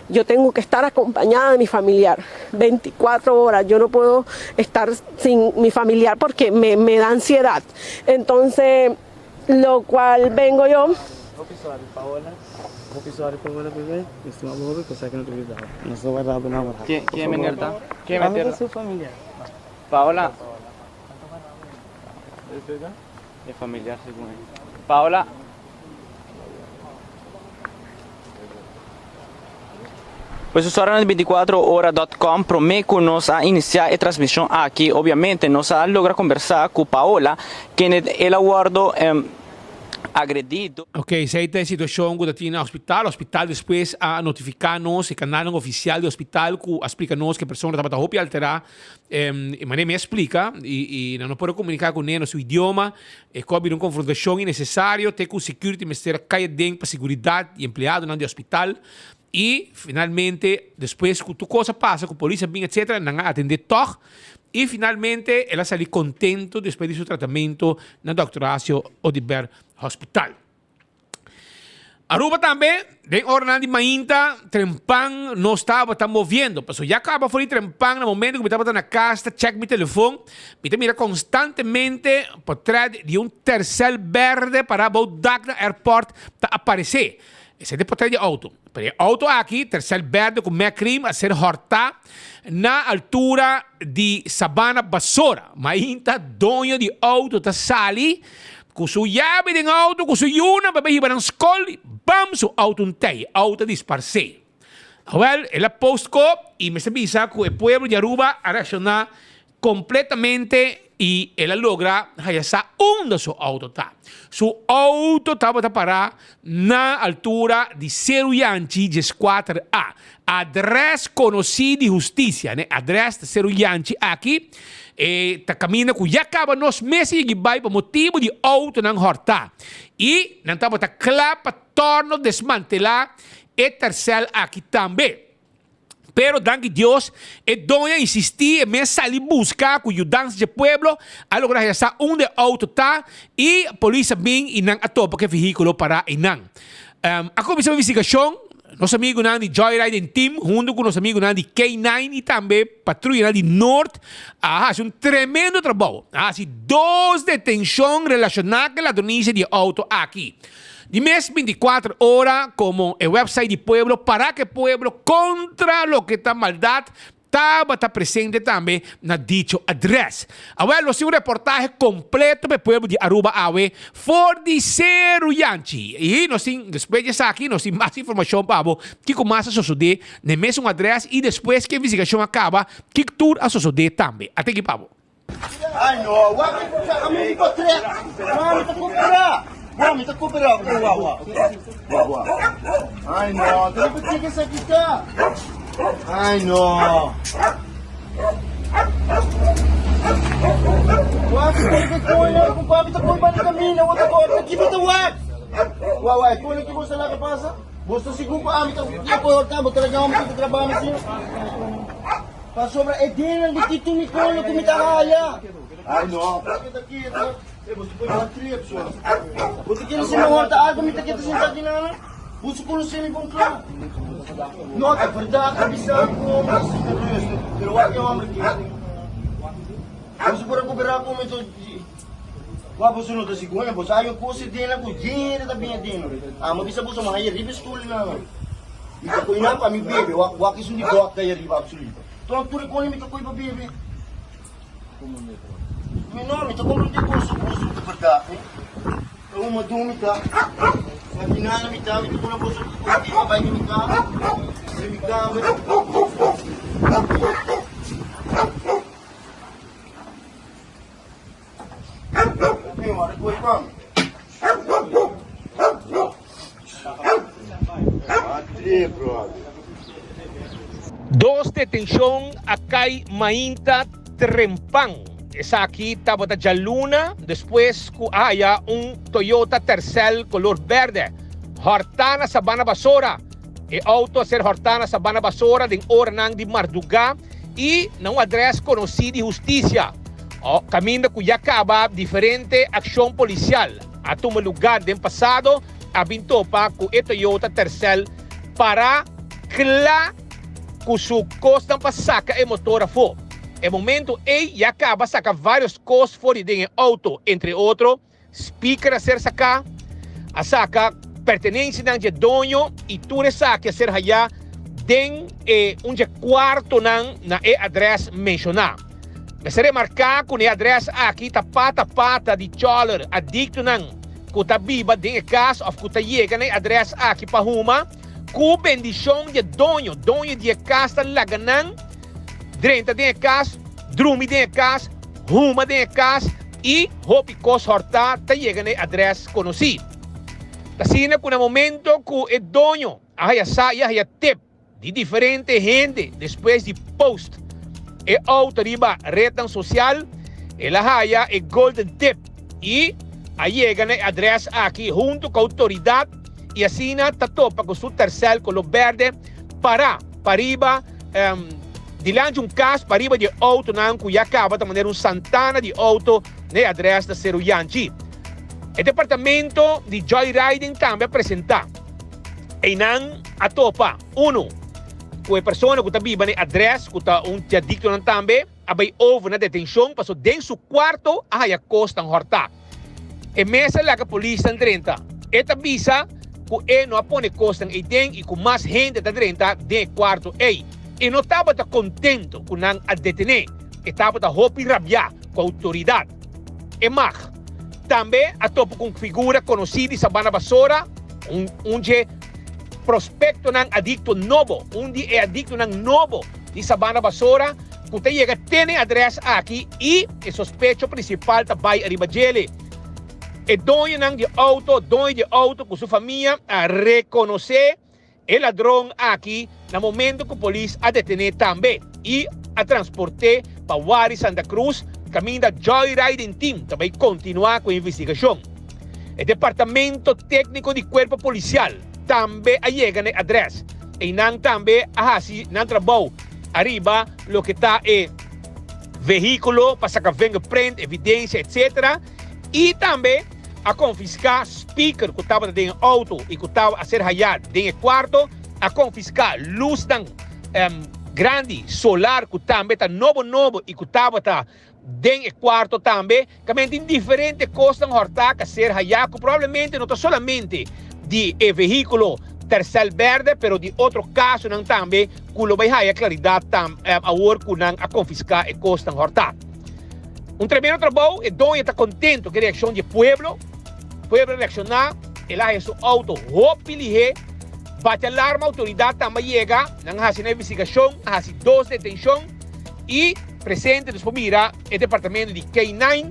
Yo tengo que estar acompañada de mi familiar 24 horas. Yo no puedo estar sin mi familiar porque me, me da ansiedad. Entonces, lo cual vengo yo. ¿Quién, quién ¿Quién Paola. De familiar, según él. Paola. Pues usuarionan di binticuatro ora dot com prome cu nos a inicia e transmision aki obviamente nos a logra conversa cu Paola kende el a wordo agredido. Ok, esei ta e situacion cu ta tin na hospital. Hospital despues a notifica nos, e canalnan oficial di hospital cu a splica nos cu e persona tabata hopi altera. E manera mi a splica y nan no por a comunica cu ne na su idioma. E cu a bira un confrontacion innecesario te cu security mester a cay aden pa seguridad di empleadonan di hospital. Y finalmente despues cu tur cos a pasa, cu polis a bin etcetera, nan a atende tog. Y finalmente el a sali contento despues di su tratamento na Dòkter Horacio Oduber Hospital. Aruba tambe, den oranan di mainta, trempan nos tabata moviendo. Pasobra ya caba for di trempan na momento cu mi tabata na cas ta check mi telefon, mi ta mira constantemente potret di un tercel berde para bou dak na airport ta aparece. Esei ta e portret di auto. Pero e auto aki, Tercel berde ku Mecrim a ser hòrtá na altura di Sabana Basora. Mainta doño di auto ta sali ku su yabi den auto ku su yunan pa bai hiba nan skol i bam su auto un tei. Auto a disparsé. Awèl, el a post ko i mester bisa ku e pueblo di Aruba a reakshoná Completamente y el a logra haya sa unda su auto ta. Su auto tabata para na altura di Seru Yanchi dieskuater A. Adres conoci di husticia. Ne adres ta Seru Yanchi aki. E ta caminda cu ya caba nos mes a yegi bay pa motibo di autonan horta. Y nan tabata cla pa torno desmantela e tercel aki tambe. Pero danki Dios, e doño a insistí, e mes sali buska ku yudansa dje pueblo, a logra haya sa unda e outo ta i polis a bin i nan a topa ku e vehíkulo pará einan. A kuminsá un investigashon, nos amigunan di Joyriding Team huntu ku nos amigunan di K-nine i tambe patruyanan di Noord a hasi un tremendo trabou. A hasi dos detenshon relashoná ku e ladronisia di e outo aki. Di mes 24 ora komo e website di pueblo para ke pueblo kontra loke ta maldat tabata presente tambe na dicho adres. Awel nos tin un reportahe kompleto pa e pueblo di Aruba awe for di Seru Yanchi. I nos tin despues di esaki nos tin mas informashon pa bo kiko mas a sosode na e mesun adres i despues ke investigashon a kaba kiko tur a sosode tambe. Ateki pa bo. Ay no, wak mi di potrek. No, mi ta cooperá. Wak mi ta cooperá. Wak, wak. Wak, wak. Ay no, ta riba chika esaki ta. Ay no. Wak, mi ta riba coño, ku papi ta poi banda camina, wak ta corta, ki bo ta wak? Wak, wak, e coño ki bo sa laga pasa? Bo sta sigur ku ami ta corta, bo ta laga mi ta trabaha mi asina? Pasobra e denan di ki tumi kolo ku mi ta haya. Ai no, paske ta keda, e boso pone un trip so. Bo ta kere si mi horta algo mi ta keda sinta di nana? Boso konosé mi bon kla. No, ta bèrdat ta bisa mi ku homber ta sinta rustig, pero wak e homber kere. Boso por rekuperá ku mi to Wak boso no ta sigoña, boso haya un kos e denan ku yen hende ta bin e denan. Amo bisa boso mi haya riba e stul nana. Mi ta koy nan pa mi bebe, wak wak esun di vodka ei ariba absoluto. Ton tur e koni mi ta koy pa bebe. Mi no, mi ta komprende boso, boso ta berdad he. Ta huma dun mi ta, na binana mi ta, mi ta duna boso koki pa bai di mi kas, di mi kamber. Dos detenshon a kai mainta trempan. Esaki tabata djaluna despues ku a haya un Toyota Tercel kolor bèrdè hòrtá na Sabana Basora. E outo a ser hòrtá na Sabana Basora den oranan di mardugá i na un adrès konosí di hustisia. Kaminda ku ya kaba diferente akshon polisial a tuma lugá den pasado a bin topa ku e Toyota Tercel pará kla ku su kosnan pa saka e motor afó. E momentu ei ya kaba saka vários kos for di den e outo, entre otro Speaker a ser saká, a saka pertenensianan dje doño i tur esaki a ser hayá den e un dje kuartonan na e adrès menshoná. Mester remarká ku na e adrès aki ta pata pata di chòler adiktonan ku ta biba den e kas òf ku ta yega na e adrès aki pa huma ku bendishon dje doño. Doño di e kas ta laga nan drenta den e kas, drumi den e kas, huma den e kas i hopi kos hòrtá ta yega na e adrès konosí. Ta asina ku na momento ku e doño a haya sa i a haya tep di diferente hende despues di post e outo riba retnan sosial, el a haya e golden tip i a yega na e adrès aki huntu ku outoridat i asina ta topa ku su tèrsèl koló bèrdè pará pariba Dilanti un kas pariba di e outonan ku ya kaba ta manera un santana di outo na e adrès na Seru Yanchi. E departamento di Joyriding tambe a presentá. Einan a topa unu ku e persona ku ta biba na e adrès ku ta un tiadiktonan tambe a bai over na detenshon paso den su kuarto a haya kosnan hòrtá. E mes a laga polisnan drenta. E ta bisa. ku e no a pone kosnan ei den i ku mas hende ta drenta den e kuarto ei. E no tabata kontento ku nan a detené, e tabata hopi rabiá ku outoridat. E mag tambe a topa ku un figura konosí di Sabana Basora, un un dje prospektonan adikto nobo, un di e adiktonan nobo di Sabana Basora ku ta yega te na e adrès aki i e sospecho prinsipal ta bai ariba djele. E doñonan di outo, doño di outo ku su famia a rekonosé e ladron aki na momento ku polis a detené tambe i a transport'é pa Wari Santa Cruz kaminda Joy Riding Team ta bai kontinuá ku e investigashon. E departamento tékniko di kuerpo polisial tambe a yega na e adrès. Einan tambe a hasi nan trabou ariba loke ta e vehíkulo pa saka vingerprint, evidensia etc. I tambe a konfiská speaker ku tabata den e outo i ku tabata a ser hayá den e kuarto. A konfiská lusnan grandi solar ku tambe ta nobo nobo i ku tabata den e kuarto tambe. Kamen tin diferente kosnan hòrtá ku a ser hayá ku probablemente no ta solamente di e vehíkulo Tercel bèrdè pero di otro kasonan tambe ku lo bai haya klaridat awor ku nan a konfiská e kosnan hòrtá. Un tremendo trabou, e doño ta contento cu e reaccion di e pueblo. Pueblo a reacciona, el a haya su auto hopi lihe, bati alarma, autoridad tambe a yega, nan a haci nan investigacion, a haci dos detencion y presente nos por mira e departamento di K-nine,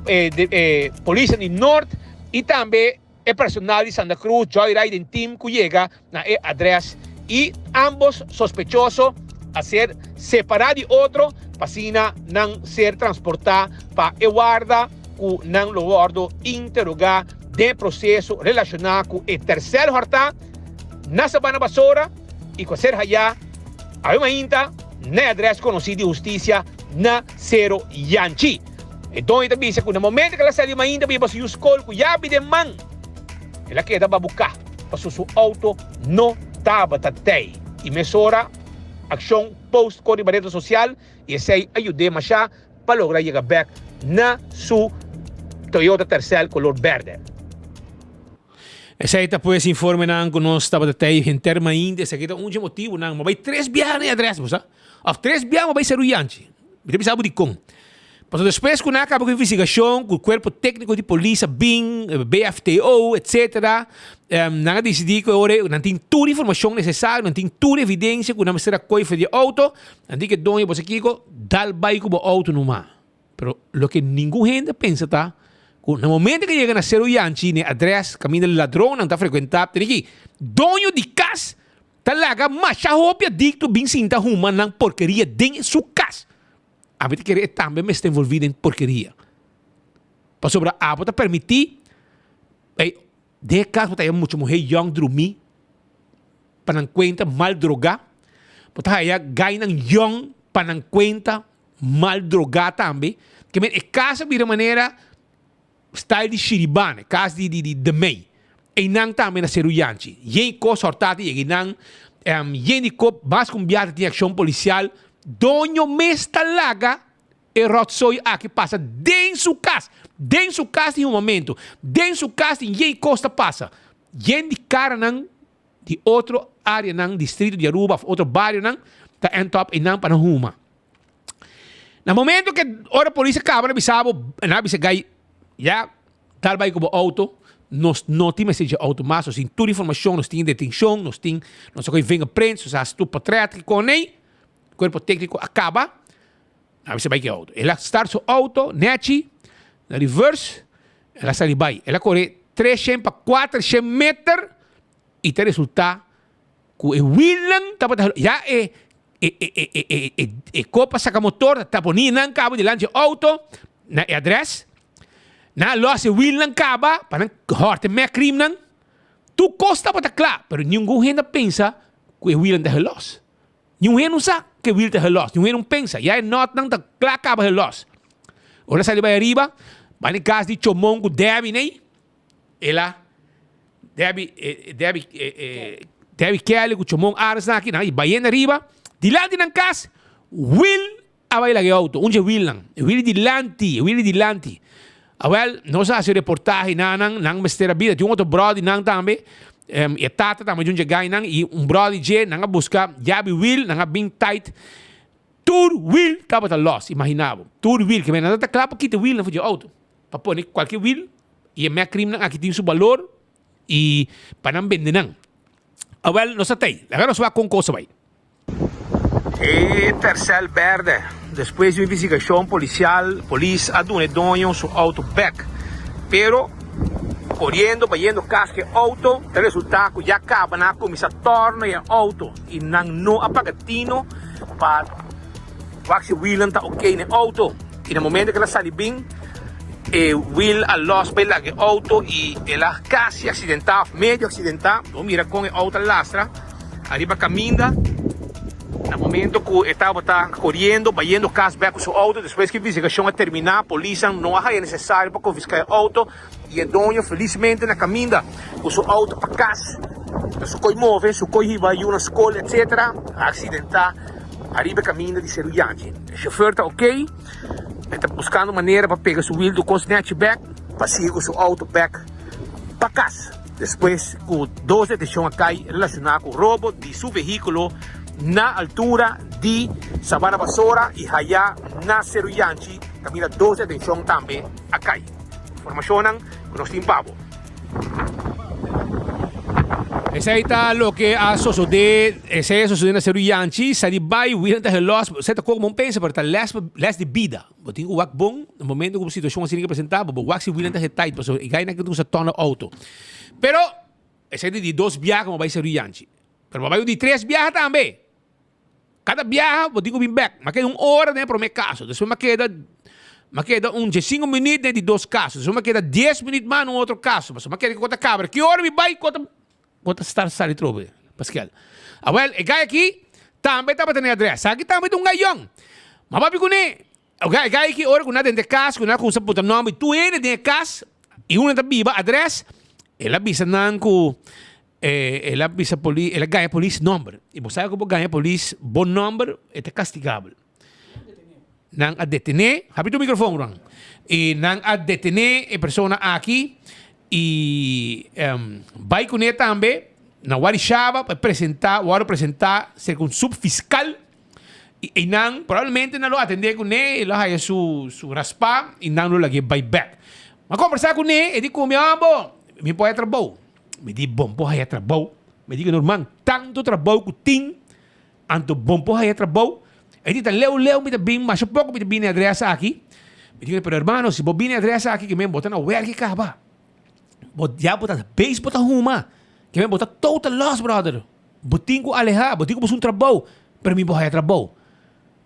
e polisnan di Noord y tambe E personal di Santa Cruz Joy Riding Team cu yega na e adres y ambos sospechoso a ser separa di otro pa asina nan ser transporta pa e warda cu nan lo wordo interoga den e proceso relaciona cu e tercer horta na Sabana Basora y cu a ser haya awe mainta na e adres conoci di husticia na Cero Yanchi. E doño ta bisa ku na momento ku el a sali mainta pa yeba su yu skol ku yabi den man, el a keda babuká pasobra su outo no tabata tei. I mesora akshon post kon riba reda sosial i esei a yud'é mashá pa logra yega bèk na su Toyota Tercel kolor bèrdè. Esei ta pues informenan ku nos tabata tei henter mainta. Esaki ta un dje motibunan. Bo bai tres biaha na e adrès, bo sa. Òf tres biaha bo bai Seru Yanchi. Mi ta bisa bo dikon. Pasobra despues ku nan a kaba ku investigashon, ku kuerpo tékniko di polis a bin, BFTO, etsetera, nan a disidí ku e ora ei nan tin tur informashon nesesario, nan tin tur evidensia ku nan mester a koi for di e outo, nan di ku e doño bo sa kiko, dal bai ku bo outo numa. Pero loke ningun hende a pensa ta ku na momento ku a yega na Seru Yanchi, na e adrès kaminda ladronnan ta frekuentá, tene ki doño di kas Ta laga masha hopi adicto bin sinta huma nan porkeria den su cas. Ami ta kere e tambe mester envolvi den porkeria. Pasobra abo ta permiti ey den e cas bo ta haya mucha muher young drumi pa nan cuenta mal droga. Bo ta haya guynan young pa nan cuenta mal droga tambe. Kimen e cas a bira manera Style di Shiribane, kas di di di De Mey. Einan tambe na Seru Yanchi. Yen kos hòrtá ta yega einan. Yen di kop mas ku un biaha ta tin akshon polisial. Doño mes ta laga e ròtsooi aki pasa den su kas. Den su kas tin humamentu. Den su kas tin yen kos ta pasa. Yen di karanan di otro areanan, distrito di Aruba òf otro barionan ta end up einan pa nan huma. Na momento ke ora polis a kaba na bisa bo, nan a bisa gai, ya dal bai ku bo auto, nos no tin mester dje auto mas, nos tin tur informashon, nos tin detenshon, nos tin, nos a kohe vingerprints, nos a hasi tur portret ki kon ei, kuerpo tekniko a kaba, nan a bisa bai ku e auto. El a start su auto nechi, na reverse, el a sali bai. El a kore treshen pa kuatershen meter i ta resulta ku e wielnan tabata, ya e E e e e e e e kopa saka motor ta poni nan kaba dilanti e auto na e adres. Nan a los e wielnan kaba pa nan horta e mekrimnan. Tur kos tabata kla, pero ningun hende a pensa ku e wielnan ta gelos. Niun hende no sa ku e wiel ta gelos, niun hende no pensa. Ya e notnan ta kla kaba gelos. Ora a sali bai ariba, bai na e kas di Chomon ku Debbie nei, El a Debbie, Debbie, Debbie Kelly ku Chomon Ares nan aki, nan a bayendo ariba, dilanti nan kas, Will a bai laga e outo, un dje Willnan, e Will dilanti, e Will dilanti. Awel, nos a hasi reportahe na nan, nan mester a bira, tin un otro bròder di nan tambe, E tata tambe djun dje gainan y un brother di dje, nan a busca yabi wiel, nan a bin tight. Tur wiel tabata los, imagina bo. Tur wiel, ke men nan ta kla pa kita wielnan for dje auto, pa pone cualkier wiel y e mecrimnan aki tin su balor y pa nan bende nan. Awel, nos ta tey. Laga nos wak con cos a bay. E Tercel berde. Despues di un investigashon polisial, polis a duna e doño su outo bek. Pero, koriendo bayendo kas ku e outo, ta resulta ku ya kaba nan a kuminsá tòrna e outo i nan no a paga tino pa wak si e wielnan ta oké na e outo. I na momento ku el a sali bin, e wiel a lòs bai laga e outo i el a kasi aksidentá òf medio aksidentá. Bo mira kon e outo a lastra. Ariba caminda, na momento cu e tabata coriendo, bayendo cas bek cu su auto, despues cu investigacion a termina, polisnan no a haya necesario pa confisca e auto y e doño felizmente na caminda cu su auto pa cas, ta su coy move, su coy hiba yu na scol etc. A accidenta ariba e caminda di Seru Yanchi. E chauffeur ta ok, e ta buscando manera pa pega su wiel du cos nechi bek pa sigui cu su auto bek pa cas. Despues ku dos detenshon a kai relashoná ku robo di su vehíkulo na altura di Sabana Basora i hayá na Seru Yanchi kaminda dos detenshon tambe a kai. Informashonnan ku nos tin pa bo. Esei ta loke a sosodé, esei a sosodé na Seru Yanchi, sali bai, winan ta helos, esei ta komo un pensa pero ta lès lès di bida. Bo tin ku wak bon na momento ku un situashon asina ke presentá bo, bo wak si wielnan ta he tight pasobra e gainan ke ta usa tòna outo. Pero esei ta di dos biaha ku bo bai Seru Yanchi. Pero bo bai un di tres biaha tambe. Kada biaha bo tin ku bin bèk. Mi a keda un ora den e promé kaso, despues mi a keda mi a keda un diesinko minüt den e di dos kaso, despues mi a keda dies minüt mas na un otro kaso, pasobra mi a kere ku ta kabra. Ki ora mi bai ku ta Bo ta start sali trobe, Paskel. Awel, e gai aki tambe tabata na e adres. Aki tambe ta un gai yong. Ma papia kuné, e gai e gai aki ora ku nan drenta e kas, ku nan a kuminsá puntra nòmber di tur hende den e kas, i unda nan ta biba, adres, el a bisa nan ku el a bisa polis, el a gaña polis nòmber. I bo sabi ku bo gaña polis bo nòmber, e ta kastigabel. Nan a detené, habri tu microfoon Ruan, y nan a detené e persona aki y bai kuné tambe na Warishaba pa presenta, wòrdu presentá serka un subfiscal y einan probablemente nan lo atendé kuné, e lo haya su su raspá y nan lo lag'é bai bèk. Mi a kombersá kuné, e di ku mi, Abo, mi por haya trabou. Mi di, Bon por haya trabou? Mi di ku, Norman, tantu trabou ku tin. Anto bon por haya trabou. E di ta leu leu mi ta bin, masha poko mi ta bini adres aki. Mi di pero hermano si bo bini adres aki ke men bo ta na werki kaba. Bo ya bo ta beis bo ta huma. Ke men bo ta total lost brother. Bo tin ku aleha, bo tin ku buska un trabou. Pero mi por haya trabou.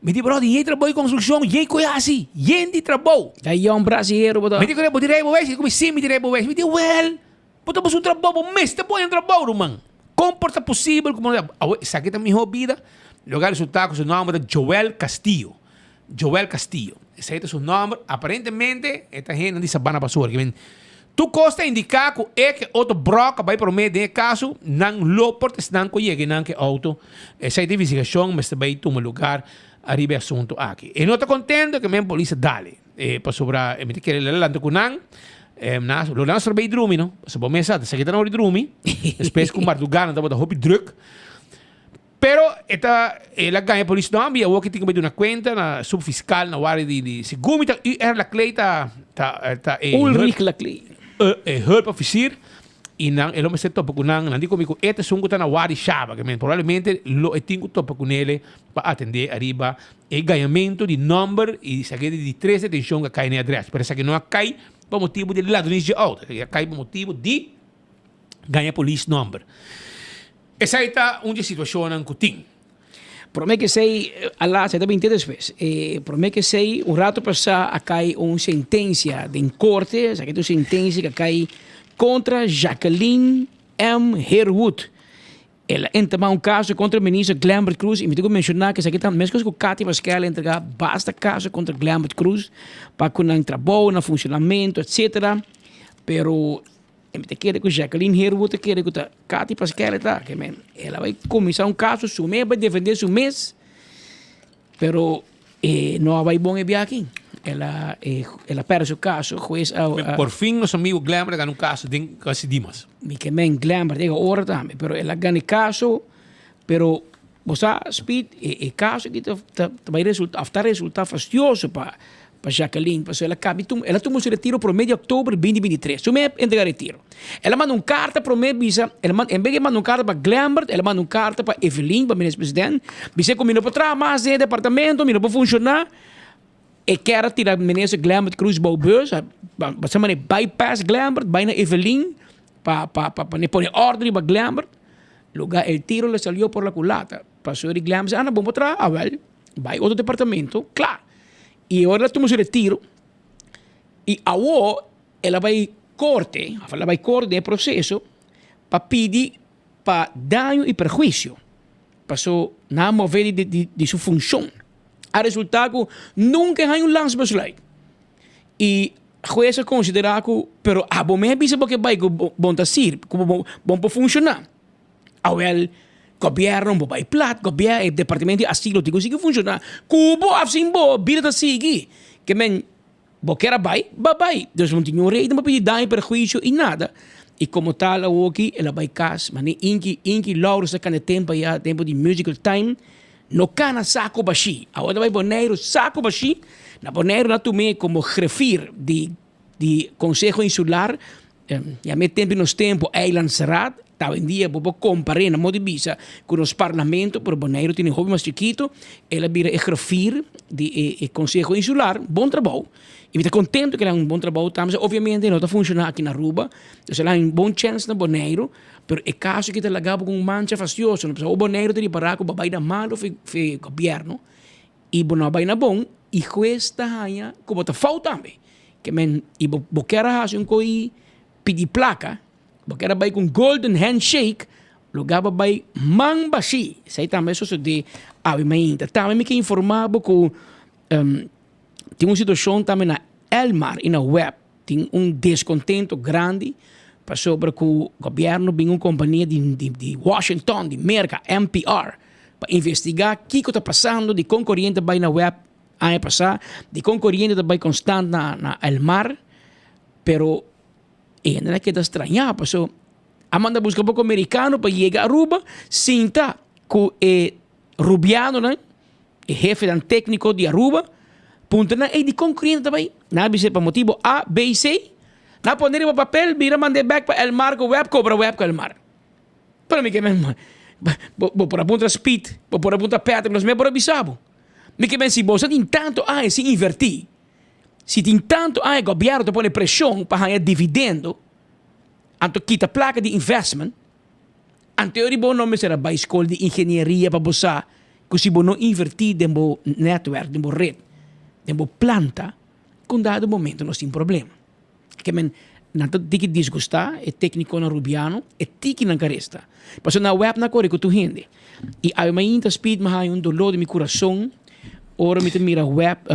Mi di brother yei trabou di konstrukshon, yei koe hasi, yen di trabou. Ta yon brasihero bo ta. Mi di bo di rijbewijs? E di ku mi si mi di rijbewijs. Mi di wel. Bo ta buska un trabou, bo mester pone un trabou, ruman. Kon por ta posibel ku bo no ta. Awe, esaki ta mihó bida. Loke a resultá ku su nòmber ta Joel Castillo. Joel Castillo. Esei ta su nòmber. Aparentemente e ta hende di Sabana Basora. Ke men, tur kos ta indiká ku e ke otro bròk a bai promé den e kaso, nan lo por ta esnan ku yega einan ku e outo. Esei ta investigashon mester bai tuma lugar ariba e asuntu aki. E no ta kontento ke men polis a dale. E pasobra e mi ta kere lanta ku nan, na lo nan a bay drumi no, pasobra bo mes sa ta esaki ta na ora di drumi, despues ku mardugá nan tabata hopi druk, pero e ta el a gaña polis nomber i awor ke tin ku bay duna kuenta na subfiskal na wari di di segun mi ta UR Laclay ta ta ta e Ulrich Laclay. E hulpofficier i nan e lo mester topa ku nan, nan di komi ku e ta esun ku ta na wari shaba, ke men probablemente lo e tin ku topa kunele pa atendé ariba E gañamentu di nòmber i esaki di tres detenshon ku a kai na e adrès, pero esaki no a kai pa motibu di ladronis dje outo, esaki a kai pa motibu di gaña polis nòmber. Esei ta un di e situashonnan ku tin. Promé ku esei a laat, esei ta binti despues. E promé ku esei, un ratu pasá a kai un sentensia den korte, esaki ta un sentensia ku a kai kontra Jacqueline M. Herwood. El a entamá un kaso kontra minister Glenbert Croes i mi tin ku menshoná ku esaki ta meskos ku Cathy Paskel a entregá basta kaso kontra Glenbert Croes pa ku nan trabou, nan funshonamentu etsetera. Pero e mi ta kere ku Jacqueline Herwood ta kere ku ta Cathy Paskel e ta ke men el a bai kuminsá un kaso su mes bai defendé su mes pero e no a bai bon e biaha aki. El a, el a perde su caso, hues a, a. Por fin nos amigo Glenbert a gana un caso den casi Dimas. Mi ke men Glenbert yega ora tambe, pero el a gana e caso, pero bo sa Speed, e e caso aki ta ta ta bai resulta of ta resulta fastioso pa pa Jacqueline, pasobra el a cabi tuma el a tuma su retiro prome di october binti 23, su mes a entrega retiro. El a manda un carta prome bisa, el a manda en bes di manda un carta pa Glenbert, el a manda un carta pa Evelyn, pa minister president, bis'é cu mi no por traha mas den e departamento, mi no por funciona, E kier a tira minister Glenbert Croes bou bus, a sa manera bypass Glenbert, bai na Evelyn pa pa pa pa pone orde riba Glenbert. Lugar el tiro le salió por la culata. Pasobra di Glenbert a anda bon pa traha, awel bai otro departamento, kla. I ora el a tuma su retiro i awo el a bai korte, of el a bai korte den e proseso pa pidi pa daño i perhuisio. Paso nan a move di di di su funshon. A resultá ku nunka e haña un landsbesluit. I hues a konsiderá ku pero abo mes a bisa bo ke bai ku bon ta sirbi, ku bo bon por funshoná. Awèl gobièrnu bo bai plat, gobièrnu e departamento di asilo tin ku sigui funshoná. Ku bo òf sin bo bida ta sigui. Ke men Bo kier a bai? Ba bai. Dus no tin niun reden pa pidi daño, perhuisio i nada. I komo tal awoki el a bai kas. Mane Inki, Inki Laurens ta kanda tempu aya, tempu di musical time, no kana sako bashí. Awor ta bai Boneiru sako bashí. Na Boneiru nan a tum'é komo grefir di di Konseho Insular. Yam'é tempu di nos tempu Eilandsraad. Ta awendia bo por kompar'é na modo di bisa ku nos parlamento, pero Boneiru tene hopi mas chikitu. El a bira e griffier di e e Konseho Insular. Bon trabou. I mi ta kontentu ku el a haña un bon trabou tambe. Obviamente no ta funshoná aki na Aruba. Dus el a haña un bon chèns na Boneiru. Pero e kaso aki ta laga bo ku un mancha fastioso. No pasobra Boneiru ta ripará ku bo a bai na malu for e gobièrnu i bo no a bai na bon i hues ta haña ku bo ta fout tambe. Ke men i bo bo kier a hasi un koi pidi plaka. Bo kier a bai ku un golden handshake, lo gaba bai man bashí. Esei tambe a sosodé awe mainta. Tambe mi ke informá bo ku tin un situashon tambe na Elmar i na web. Tin un deskontento grandi pasobra ku gobièrnu bin un kompania di di Washington, di Merka, NPR, pa investigá kiko ta pasando, dikon koriente a bai na web aña pasá, dikon koriente ta bai konstant na na Elmar, pero E hende a keda strañá paso a manda buska poko merikano pa yega Aruba sinta ku e rubianonan, e hefenan tékniko di Aruba, puntra nan, ey dikon kriente ta bai? Nan a bis'é pa motibu A, B i C. Nan a pone riba papel, bira mand'é bèk pa Elmar ku web kobra web ku Elmar. Pero mi ke men, bo bo por a puntra Speed, bo por a puntra Patrick, los mes por a bisa bo. Mi ke men si boso tin tantu aña sin invertí, Si tin tantu aña gobièrnu ta pone preshon pa haña dividendo, anto kita plaka di investment, anto e bo no mester a bai skol di ingenieria pa bo sa ku si bo no invertí den bo netwerk, den bo ret, den bo planta, ku un dado momento nos tin problema. Ke men nan ta tiki disgustá e téknikonan rubiano, e tiki nan karesta. Pasobra na wèp nan kore ku tur hende. I awe mainta Speed mi haña un doló den mi kurason ora mi ta mira wèp,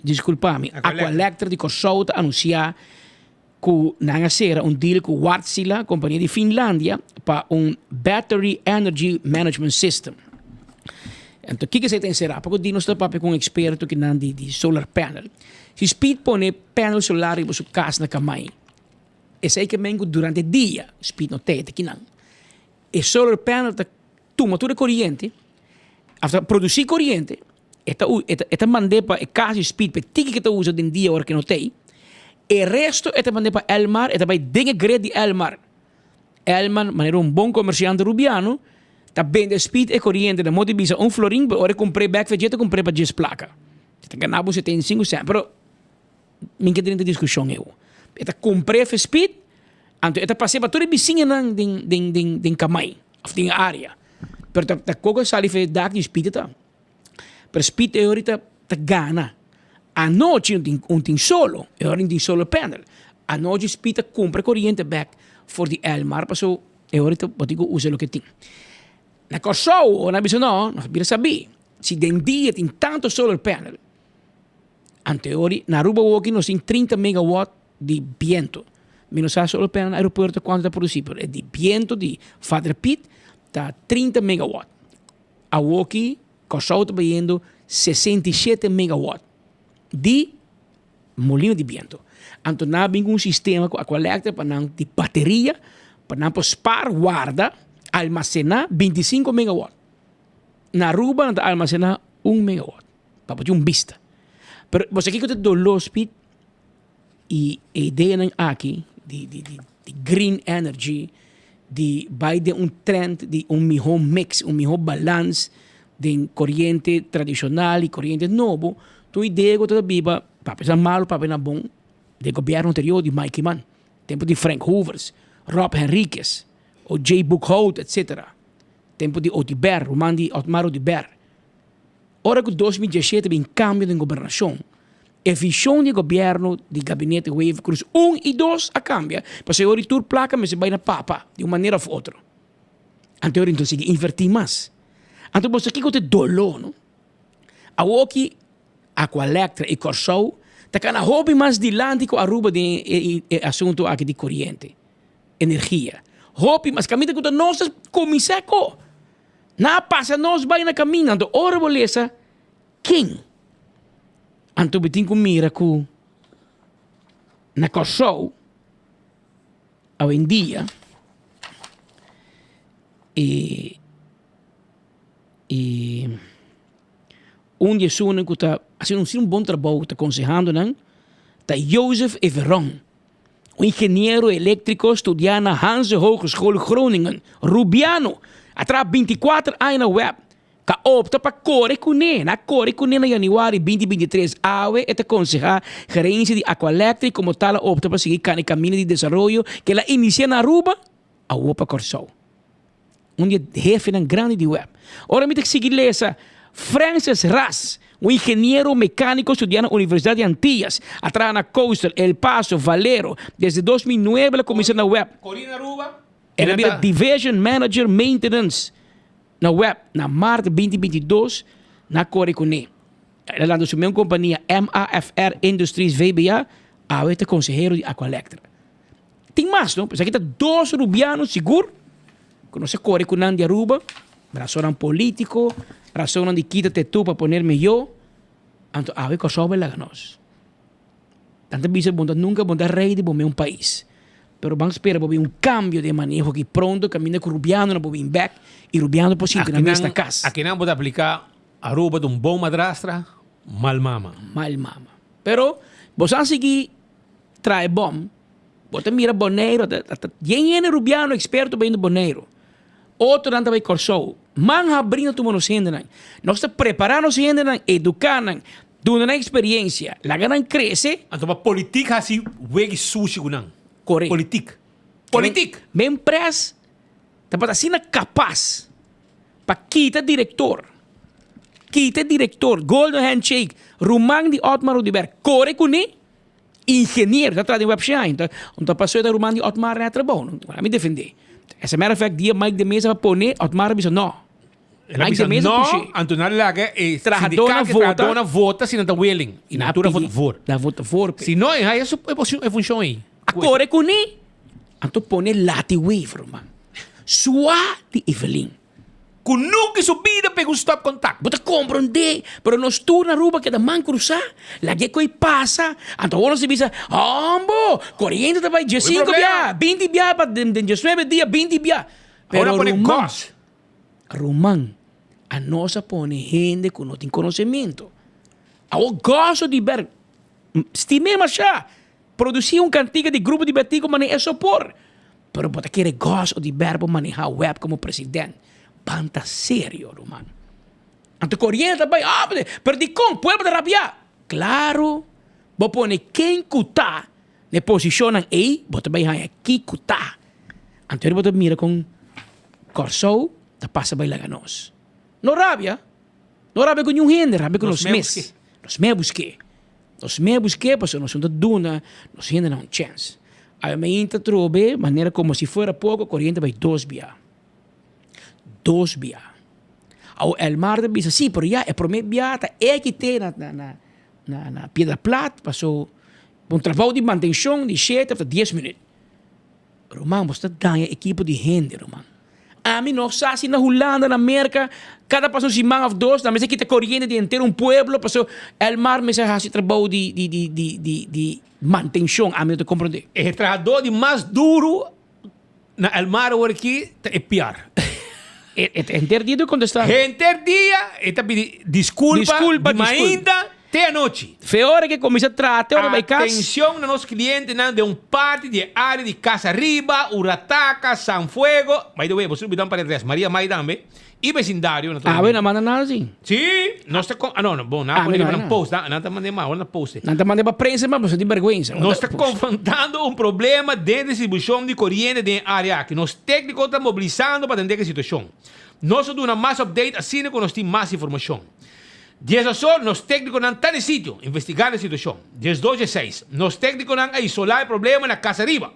diskulpa mi, Aqualectra di Kòrsou ta anunsiá ku nan a sera un deal ku Wärtsilä, kompania di Finlandia, pa un Battery Energy Management System. Anto kiko esei ta enserá? Poko di nos ta papia ku un eksperto kinan di solar panel. Si Speed pone panel solar riba su kas na Kamai, esei ke men ku durante dia Speed no tei ta kinan. E solar panel ta tuma tur e koriente, of ta produsí koriente, e ta e ta mand'é pa e kas di Speed pa e tiki ke ta usa den dia ora ke no tei. E resto e ta mand'é pa Elmar, e ta bai den e grid di Elmar. Elmar, manera un bon komersiante rubiano, ta bende Speed e koriente na modo di bisa un florin, pero ora e kumpr'é bèk for dje ta kumpr'é pa djes plaka. E ta gana bo 75 sènt, pero mi ke drenta diskushon eu. E ta kumpr'é for Speed, anto e ta pas'é pa tur e bisiñanan den den den den Kamai òf den e área. Pero ta ta koko sali for e dak di Speed e ta. Pero Speed e ora ta gana. Anochi un tin un tin solo, e ora un tin solar panel. Anochi Speed ta kumpra koriente bèk for di Elmar paso e ora ta bo tin ku usa loke tin. Na Kòrsou ora nan bisa no, nos bira sabí si den dia tin tantu solar panel, anto e ora na Aruba awoki nos tin 30 megawatt di biento. Mi no sa solar panel na aeropuerto kuantu ta produsí pero e di biento di Vader Piet ta 30 megawatt. Awoki Kòrsou ta bayendo 67 megawatt di. Molino di biento. Anto nan a bin ku un sistema ku Aqualectra pa nan di bateria pa nan por spar, warda, almacená bintisinko megawatt. Na Aruba nan ta almacená un megawatt pa bo tin un bista. Pero bo sa kiko ta doló Speed? I e ideanan aki di di di di green energy di bai den un trend di un mihó mix, un mihó balans den koriente tradishonal i koriente nobo, tur idea ku ta biba papia sa malu papia na bon den gobièrnu anterior di Mike Eman, tempu di Frank Hoevers, Rob Henriquez, OJ Boekhout etcetera, tempu di Oduber, ruman di Otmar Oduber. Ora ku 2017 bin kambio den gobernashon, e vishon di e gobièrnu di gabinete Wever-Croes un i dos a kambia, pasobra e ora tur plaka mester bai na papa di un manera òf otro. Anto e ora enton sigui invertí mas. Anto bo sa kiko ta e doló, no? Awoki Aqualectra i Kòrsou ta kana hopi mas dilanti ku Aruba den e asuntu aki di koriente, energia. Hopi mas. Kaminda ku ta nos ta kuminsá ko. Nan a pasa nos bai na kaminda. Anto ora bo lesa ken? Anto bo tin ku mira ku na Kòrsou awendia e e un di esunnan ku ta hasiendo un bon trabou ta konsehando nan ta Jozef Everon. Un ingeniero eléktriko studiá na Hanze Hogeschool Groningen, Rubiano, a traha bintikuater aña na web, ka opta pa kore kuné. Na kore kuné na yanüari 2023. Awe e ta konsehá gerensia di Aqualectric komo tal a opta pa sigui kana e kaminda di desaroyo ku el a inisiá na Aruba, awor pa Kòrsou. Un di e hefenan grandi di web. Ora mi ta sigui lesa, Francis Ras, un ingeniero mecanico studia na Universidad di Antillas, a traha na Coastal, El Paso, Valero. Desde 2009 el a cuminsa na web. Corina Aruba. El a bira Division Manager Maintenance na web na maart 2022 na kore kuné. El a lanta su meun compania MAFR Industries VBA, awe ta consehero di Aqualectra. Tin mas no, esaki ta dos rubiano sigur ku nos a kore ku nan di Aruba, rasonnan politiko, rasonnan di kita te tu pa poner mihó, anto awe Kòrsou bai laga nos. Nan ta bisa bo ta nunka bo ta rei di bo mes un pais, pero ban spera bo bin un kambio den maneho aki pronto kaminda ku rubianonan por bin bèk i rubiano por sinti nan mes na kas. Akinan bo ta aplika Aruba ta un bon madrastra, mal mama. Mal mama. Pero bo sa sigui traha e bom, bo ta mira Boneiru, ta ta yen hende rubiano eksperto bayendo Boneiru. Otronan ta bai Kòrsou. Man habrí na tuma nos hendenan. Nos ta prepará nos hendenan, eduká nan, duna nan eksperensia, laga nan krese. Anto pa politik hasi wegi sushi ku nan. Kore. Politik. Politik! Men pres tabata asina kapas pa kita direktor, kita direktor, golden handshake, ruman di Otmar Oduber, kore kuné. Ingeniero ta traha den web shine ta un ta paso e ta ruman di Otmar na e trabou no mi defende as a matter of fact dia Mike de Meza a pone Otmar a bisa no El a Mike bisa de Meza no pushe anto nan laga e Trahadornan sindicato e vota. trahadornan vota si nan ta willing y Na nan tur a vota pidi voor na vota voor pe si no e haya su e posicion e funcion ey a kore kune anto pone Lati Wever man sua di Evelyn. Ku nunka su bida pega un stopcontact. Bo ta komprondé, pero nos tur na Aruba keda man krusá, laga e koi pasa. Anto awor nos ta bisa, Hombo, koriente ta bai diesinko bia, binti bia pa den diesnuebe dia, binti bia. Pero ruman, ruman, anos a pone hende ku no tin konosementu. Awor goso di ber, stim'é mashá, produsí un kantika di grupo di Betico manera e sopor. Pero bo ta kere gos o di ber bo maneha web komo president? Ban ta serio ruman. Anto koriente ta bai ah pero dikon pueblo ta rabia? Klaro bo pone ken ku ta na e posishonnan ei bo ta bai haña ki ku ta. Anto bo ta mira kon Kòrsou ta pasa bai laga nos. No rabia, no rabia ku niun hende, rabia ku nos mes. Nos mes busk'é. Nos mes busk'é pasobra nos no ta duna nos hendenan un chèns. Awe mainta trobe manera komo si fuera poko koriente bai dos bia. Dos bia. Awo Elmar ta bisa si pero ya e prome bia ta e kite na na na na na Piedra Plat paso un trabou di mantenshon di shete ta dies minüt. Ruman bo sta daña ekipo di hende ruman. Ami no sa si na Hulanda, na Merka, kada pas un siman of dos nan mester kita koriente di henter un pueblo paso Elmar mester hasi trabou di di di di di di mantenshon. Ami no ta komprondé. E trahadó di mas duru na Elmar awor aki ta e piar. E ta henter dia ta kontestá. Henter dia e ta pidi diskulpa, Diskulpa, di diskulpa. mainta te anochi. Fe ora ke kuminsá traha te ora bai kas. Atenshon na nos klientenan den un parti di e área di Casa Riba, Urataka, San Fuego, by the way, boso olbidá un par di adrès, Maria Mai tambe, i besindario naturalmente. Awe no manda nada si. Sí, nos ta con, ah no, no, bon, nan a pone riba nan post, nan, nan ta manda mas, ora nan post e. Nan ta manda pa prensa mas, boso tin bergüensa. Nos ta konfrontando un problema den distribushon di koriente den e área aki. Nos tékniko ta mobilisando pa atendé ku e situashon. Nos lo duna mas update asina ku nos tin mas informashon. Dies asor, nos téknikonan ta na e sitio, investigando e situashon. 12 dieseis, nos téknikonan a isolá e problema na Casa Riba.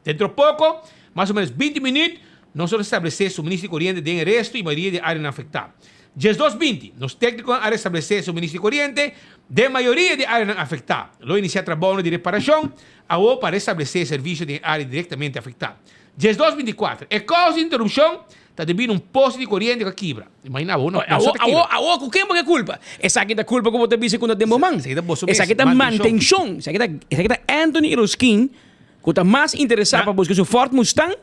Dentro poko, mas o menos 20 minüt, nos lo restablesé suministro di koriente den e resto i mayoria di e áreanan afektá. 12 binti, nos téknikonan a restablesé suministro di koriente den mayoria di e áreanan afektá. Lo inisiá trabounan di reparashon awor pa restablesé e servisio den e área direktamente afektá. 12 24, E kousa di interupshon ta debí na un poste di koriente ku a kibra. Imaginá bo, no, no so ta kibra. Awor, awor, ku ken bo ke kulpa? Esaki ta kulpa ku bo ta bisa ku no den bo man. Esaki ta boso mes, Esaki ta mantenshon. mantenshon. Esaki ta, esaki ta Anthony Iroskin Ku ta mas interesá pa buska su Ford Mustang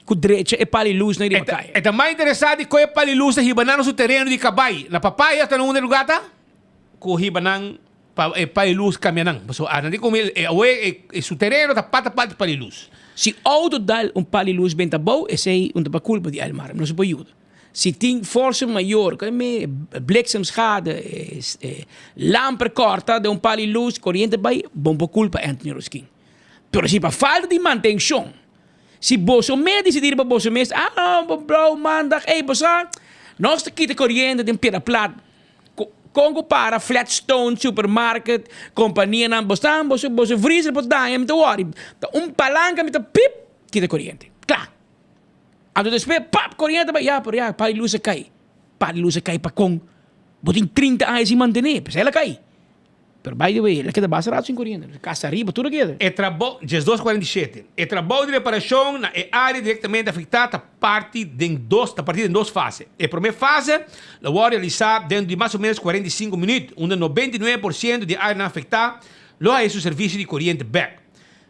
ku drecha e pali lusnan riba kaya. E ta mas interesá di koe pali lus ta hiba nan na su tereno di kabai. Na papaya ta na unda lugá ta ku hiba nan pa e pali lus kambia nan. Pasobra nan di komo e awe e su tereno ta pata pata di pali lus. Si outo dal un pali lus benta abou esei un ta pa kulpa di Elmar, no su por yuda. Si tin forsa mayor, ku me bliksemschade, lamper kòrta den un pali lus, koriente bai, bon por kulpa Anthony Roskin. Pero si pa falta di mantencion, si boso mes dicidi riba boso mes, ah no, bro, maandag, ey, bo sa, nos ta kita coriente den Piedra Plat, con cu para Flatstone Supermarket, companianan, bo sa, boso, boso vriezer por daña, mi ta worry, ta un palanca mi ta pip, kita coriente, cla. Anto despues, pap, coriente ta bay, ya, pero ya, pa di luz a cay, pa di luz a cay pa con? Bo tin 30 aña sin mantene, pues el a cay. Pero by the way, el a keda basta rato sin koriente. Casa ariba, tur a keda. E trabou, 12 47. E trabou di reparashon na e área direktamente afektá ta parti den dos, ta partí den dos fase. E promé fase lo wòrdu realisá dentro di mas o ménos 45 minüt, unda 99 por siento di e áreanan afektá lo haña su servisio di koriente bèk.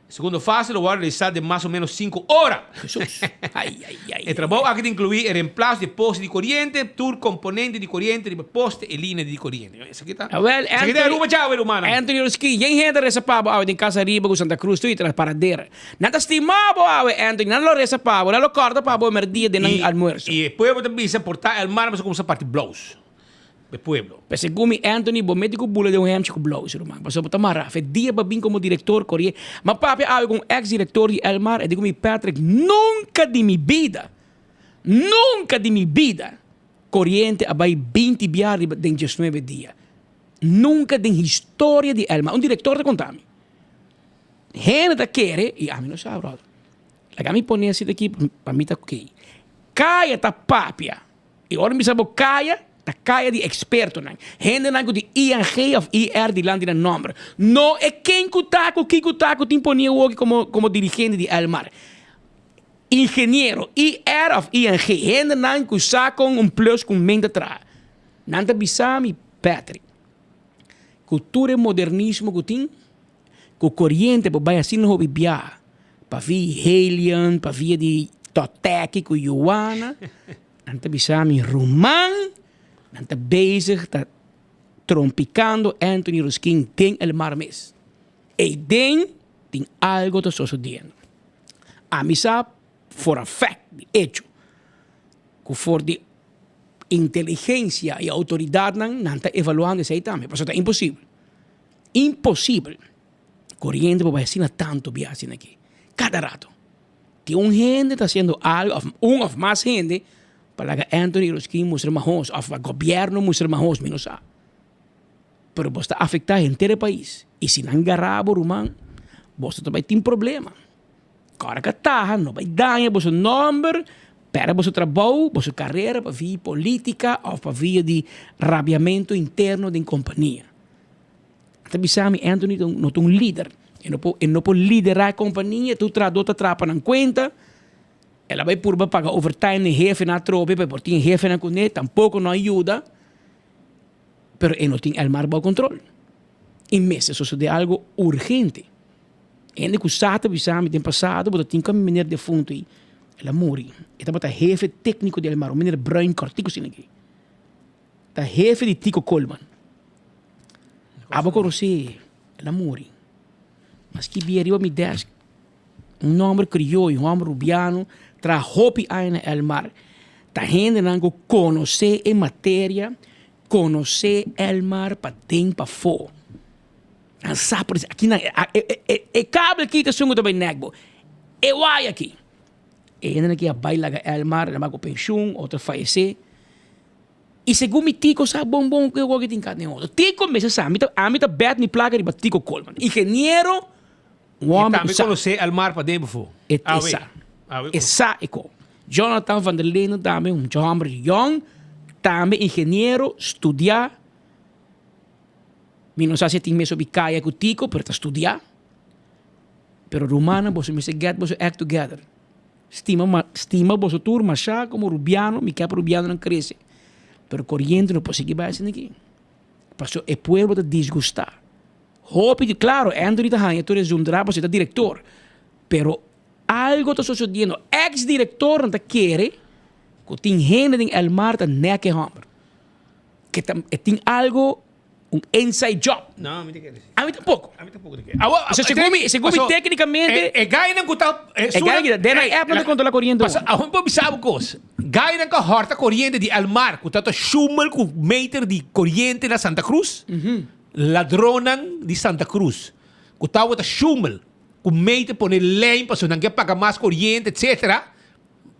E segundo fase lo wòrdu realisá den mas o ménos sinku ora. Hesus! Ai, ai, ai, E trabou aki ta inkluí e remplaso di e poste di koriente, tur komponente di koriente riba e poste i linia di koriente. Esaki ta Awel, esaki ta Anthony, Aruba djawe, rumannan. Anthony Rosky, yen hende ta resa pa bo awe den Casa Riba ku Santa Cruz tur i tras Paradera. Nan ta stima bo awe, Anthony. Nan lo resa pa bo, nan lo kòrda pa bo e merdia den nan I, almuerso. i e pueblo ta bisa por ta el mar pasobra kumsa parti blous. E pueblo. Pe segun mi Anthony bo mete ku bula den un hemchi ku blous ruman pasobra bo ta mara fe dia bo a bin komo direktor korie ma papia awe ku un ex direktor di Elmar e di ku mi Patrick nunka di mi bida nunka di mi bida koriente a bai 20 bia riba den 19 dia nunka den historia di Elmar un direktor ta konta mi hende ta kere i ami no sa brother laga mi pone asina aki pa mi ta ok kaya ta papia. I ora mi bisa bo kaya, ta kaya di ekspertonan, hendenan ku tin ING òf IR dilanti nan nòmber. No e ken ku ta ku ki ku ta ku tin pone awoki komo komo dirigente di Elmar. Ingeniero, IR òf ING, hendenan ku sa kon un plus ku un men ta traha. Nan ta bisa mi, Patrick, ku tur e modernismo ku tin, ku koriente por bai asina hopi biaha, pa via Helium, pa via di Toteki ku Yuana, nan ta bisa mi ruman, nan ta bezig ta trompikando Anthony Ruskin den el mar mes. Eiden tin algo ta sosodiendo. Ami sa for a fact, di echo, ku for di inteligensia i outoridatnan nan ta evaluando esei tambe, pasobra ta imposibel. Imposibel. Koriente por bai asina tantu bia asina aki. Kada rato. Tin un hende ta hasiendo algo of un of mas hende pa laga Anthony Roskin mustra mahos of pa gobierno mustra mahos mi no sa. Pero bos ta afecta henter e pais y si nan gara bo ruman bos ta bai tin problema. Kòrda ka taha no bai daña boso nòmber, pèrdè boso trabou, boso karera pa via politica of pa via di rabiamento interno den kompania. A ta bisa mi Anthony ta un no ta un lider. E no por e no por liderá e kompania, tur trahadó ta traha pa nan kuenta. El a bai purba paga overtime na e hefenan atrobe pa e por tin e hefenan kuné, tampoko no a yuda, pero e no tin Elmar bou kontrol. I mester sosodé algo urgente. Hende ku sa ta bisa mi den pasado bo ta tin ku mi meneer defuntu ei, el a muri. E tabata hefe tékniko di Elmar, un meneer bruin kòrtiku asina aki. Ta hefe di Tico Koolman. Abo konosé, el a muri. Maski bia riba mi desk. Un nomber krioyo, un homber rubiano, traha hopi aña na Elmar. Ta hendenan ku konosé e materia, konosé Elmar paden pafó. Nan sa por aki nan e kabel aki ta esun ku ta bai nek bo. E waya aki. E hendenan aki a bai laga Elmar, nan bai ku penshun, otro a fayesé. I segun mi Tico sa bon bon ku e wòrdu tin kat den otro. Tico mester sa, mi ta ami ta bèt mi plaka riba Tico Koolman. Ingeniero. Un hòmber ku sa. E tambe konosé el mar paden befo. E sa. E sa e ko. Jonathan van der Linden tambe un hòmber yòn, tambe ingeniero, studiá. Mi no sa si e tin mesun bikaya ku Tico, pero e ta studiá. Pero rumannan boso mester get boso act together. Stima stima boso tur mashá komo rubiano, mi ke pa rubianonan krese. Pero koriente no por sigui bai asina aki. Pasobra e pueblo ta disgustá. Hopi di claro, Anthony ta haña tur e zundra pasobra e ta director. Pero algo ta sosodiendo. Ex directornan ta kere cu tin hende den Elmar ta nek e homber. Ke ta e tin algo, un inside job. No, ami ta kere si. Ami tampoco. Ami tampoco ta kere. Awo, Pasobra segun mi, segun mi tecnicamente. E gainan cu ta. E gainan cu ta den nan app nan ta controla coriente. Pasobra awor mi por bisa bo cos. Gainan cu a horta coriente di Elmar cu ta ta shumel cu meter di coriente na Santa Cruz. Ladronnan di Santa Cruz cu tawata shumel cu mey ta pone lijn pasobra nan ke paga mas coriente etcetera,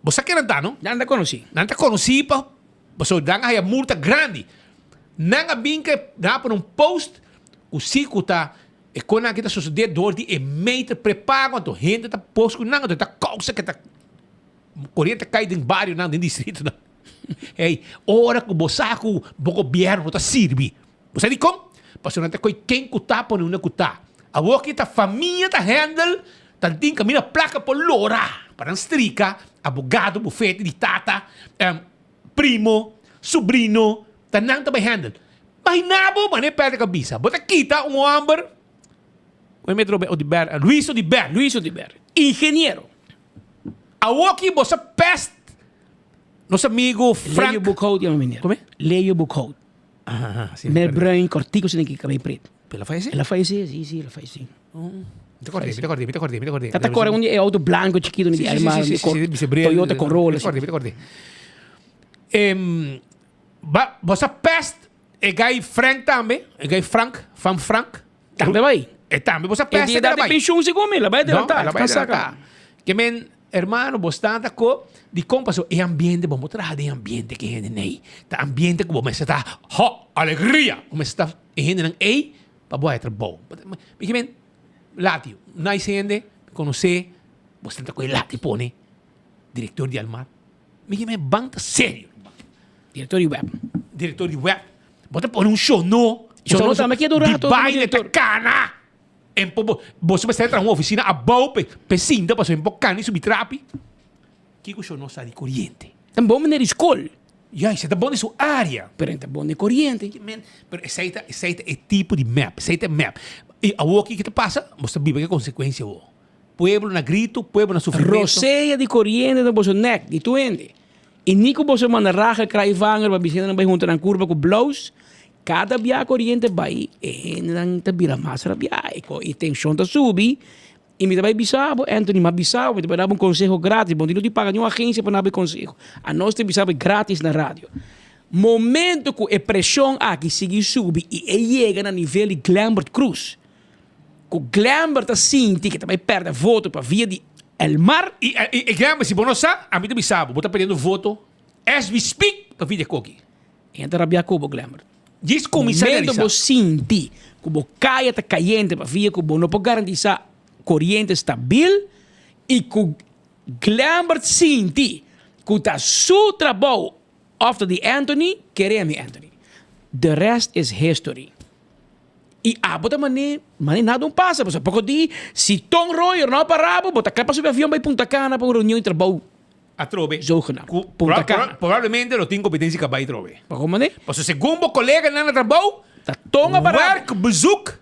bo sa ken nan ta no? Nan ta conoci. Nan ta conoci pa pasobra nan a haya multa grandi. Nan a bin ke nan a pone un post cu si cu ta e conan aki ta sosode door di e meter prepago anto hende ta post cu nan anto e ta causa ke ta coriente ta cay den barionan den distritonan. Hey, ora cu bo sa cu bo gobierno ta sirbi. Bo sa dikon? Pasobra nan ta koe ken ku ta pone unda ku ta. Awor ki ta famia ta handle, ta tin kaminda plaka por lora pa nan strika abogado, bufete di tata, primo, subrino, ta nan ta bai handle. Imagina bo manera Patrick a bisa, bo ta kita un homber, Luis Odiber, Luis Odiber, ingeniero. Awor ki bo sa pest nos amigo Frank. Leo Boekhout yama meneer. Come? Leo Boekhout. Aha, si. Meneer bruin, kortico sin ki kabei preto. Pero el a fallece? El a fallece, si, si, el a fallece. Oh. Mi ta kordé, mi ta kordé, mi ta kordé, mi ta kordé. Ta ta kore un di e auto blanco chikito ni di Elmar, Si, si, si, si, Toyota Corolla. Mi ta kordé, mi ta kordé. Em, ba, bo sa pest e guy Frank tambe, e guy Frank, van Frank. Tambe bai. E tambe bo sa pest E dia e di pensioen segun mi, la bai adelantá. No, la bai adelantá. Ke men, hermano, bo sta ta ko di kon paso e ambiente, bo no traha den e ambiente ke hende nei. Ta ambiente ku bo mester ta ho, alegria. Bo mester ta e hendenan ei pa bo haya trabou. Mi ke men, Lati, nice hende, mi konosé, bo sta ta ku e Lati pone direktor di Almar. Mi ke men ban ta serio. Direktor di web. Direktor di web. Bo ta pone un shono. Shono tambe keda un rato Di baile ta kana. En po bo, boso mester traha un oficina abou pe, pe sinta pasobra en por kana y subi trapi. Kiko shono sa di coriente? Ta bon manera di skol. Ya, esei ta bon di su area. Pero en ta bon di coriente. Men, pero esei ta, esei ta e tipo di mep. Esei ta e mep. Y awor kiko ta pasa? Bo ta biba ke consecuencia awor. Pueblo na grito, pueblo na sufrimento. Rosea di coriente na boso nek, di tur hende. I ni ku boso manda raga kraivanger pa bisa hendenan bai hunta nan kurpa ku blous, kada bia koriente bai e hendenan ta bira mas rabiá i ko i tenshon ta subi i mi ta bai bisa bo Anthony mi a bisa bo mi ta bai dabo un konseho gratis bo no tin paga niun agensia pa nabo e konseho anos ta bisa bo gratis na radio momento ku e preshon aki sigui subi i e yega na nivel di Glenbert Cruz ku Glenbert ta sinti ke ta bai pèrdè voto pa via di Elmar. I e Glenbert si bo no sa, ami ta bisa bo, bo ta perdiendo voto as we speak pa via di e koki. E ta rabia ku bo Glenbert. Djis kuminsá Momento realisá. bo sinti ku bo kaya ta kayente pa via ku bo no por garantisá koriente stabil i ku Glenbert sinti ku ta su trabou òf ta di Anthony, kere mi Anthony. The rest is history. I abo ta mane, mane nada un pasa, pasobra poko di si Ton Royer no a para bo, bo ta kla pa subi avion bai Punta Cana pa un reunion di trabou. Atrobe. Zogenaamd. Punta Cana. Probablemente lo tin competencia cabay atrobe. Pa con manera? Pasobra segun bo coleganan na trabou, Ta tonga para. Werkbezoek,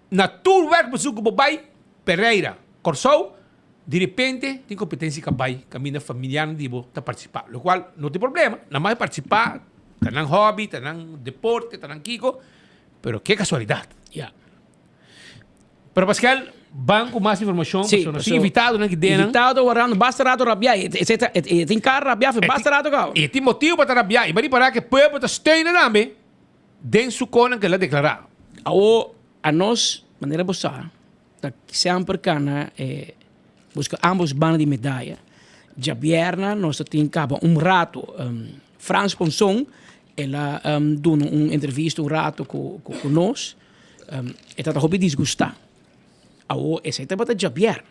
na tur werkbezoek cu bo bay, Pereira, Corsou, di repente tin competencia cabay caminda familiarnan di bo ta participa. Locual no tin problema, nan bay participa, ta nan hobby, ta nan deporte, ta nan kico, pero ke casualidad. Ya. Pero Pascal, ban cu mas informacion, Sí, pasobra nos paso tin invitadonan ki den nan. Invitado warando basta rato rabia. E, e, e, e tin cara rabia fe basta rato caba. E tin motivo pa ta rabia. Y bo ripara cu e pueblo ta steuna tambe den su conan cu el a declara. Awo anos, manera bo sa, ta semper cana e busca ambos banda di medaya. Djabierna nos ta tin caba un rato. Frans Ponson, el a duna un entrevista un rato cu cu nos. E tabata hopi disgustá. Awor esei tabata djabièrnè.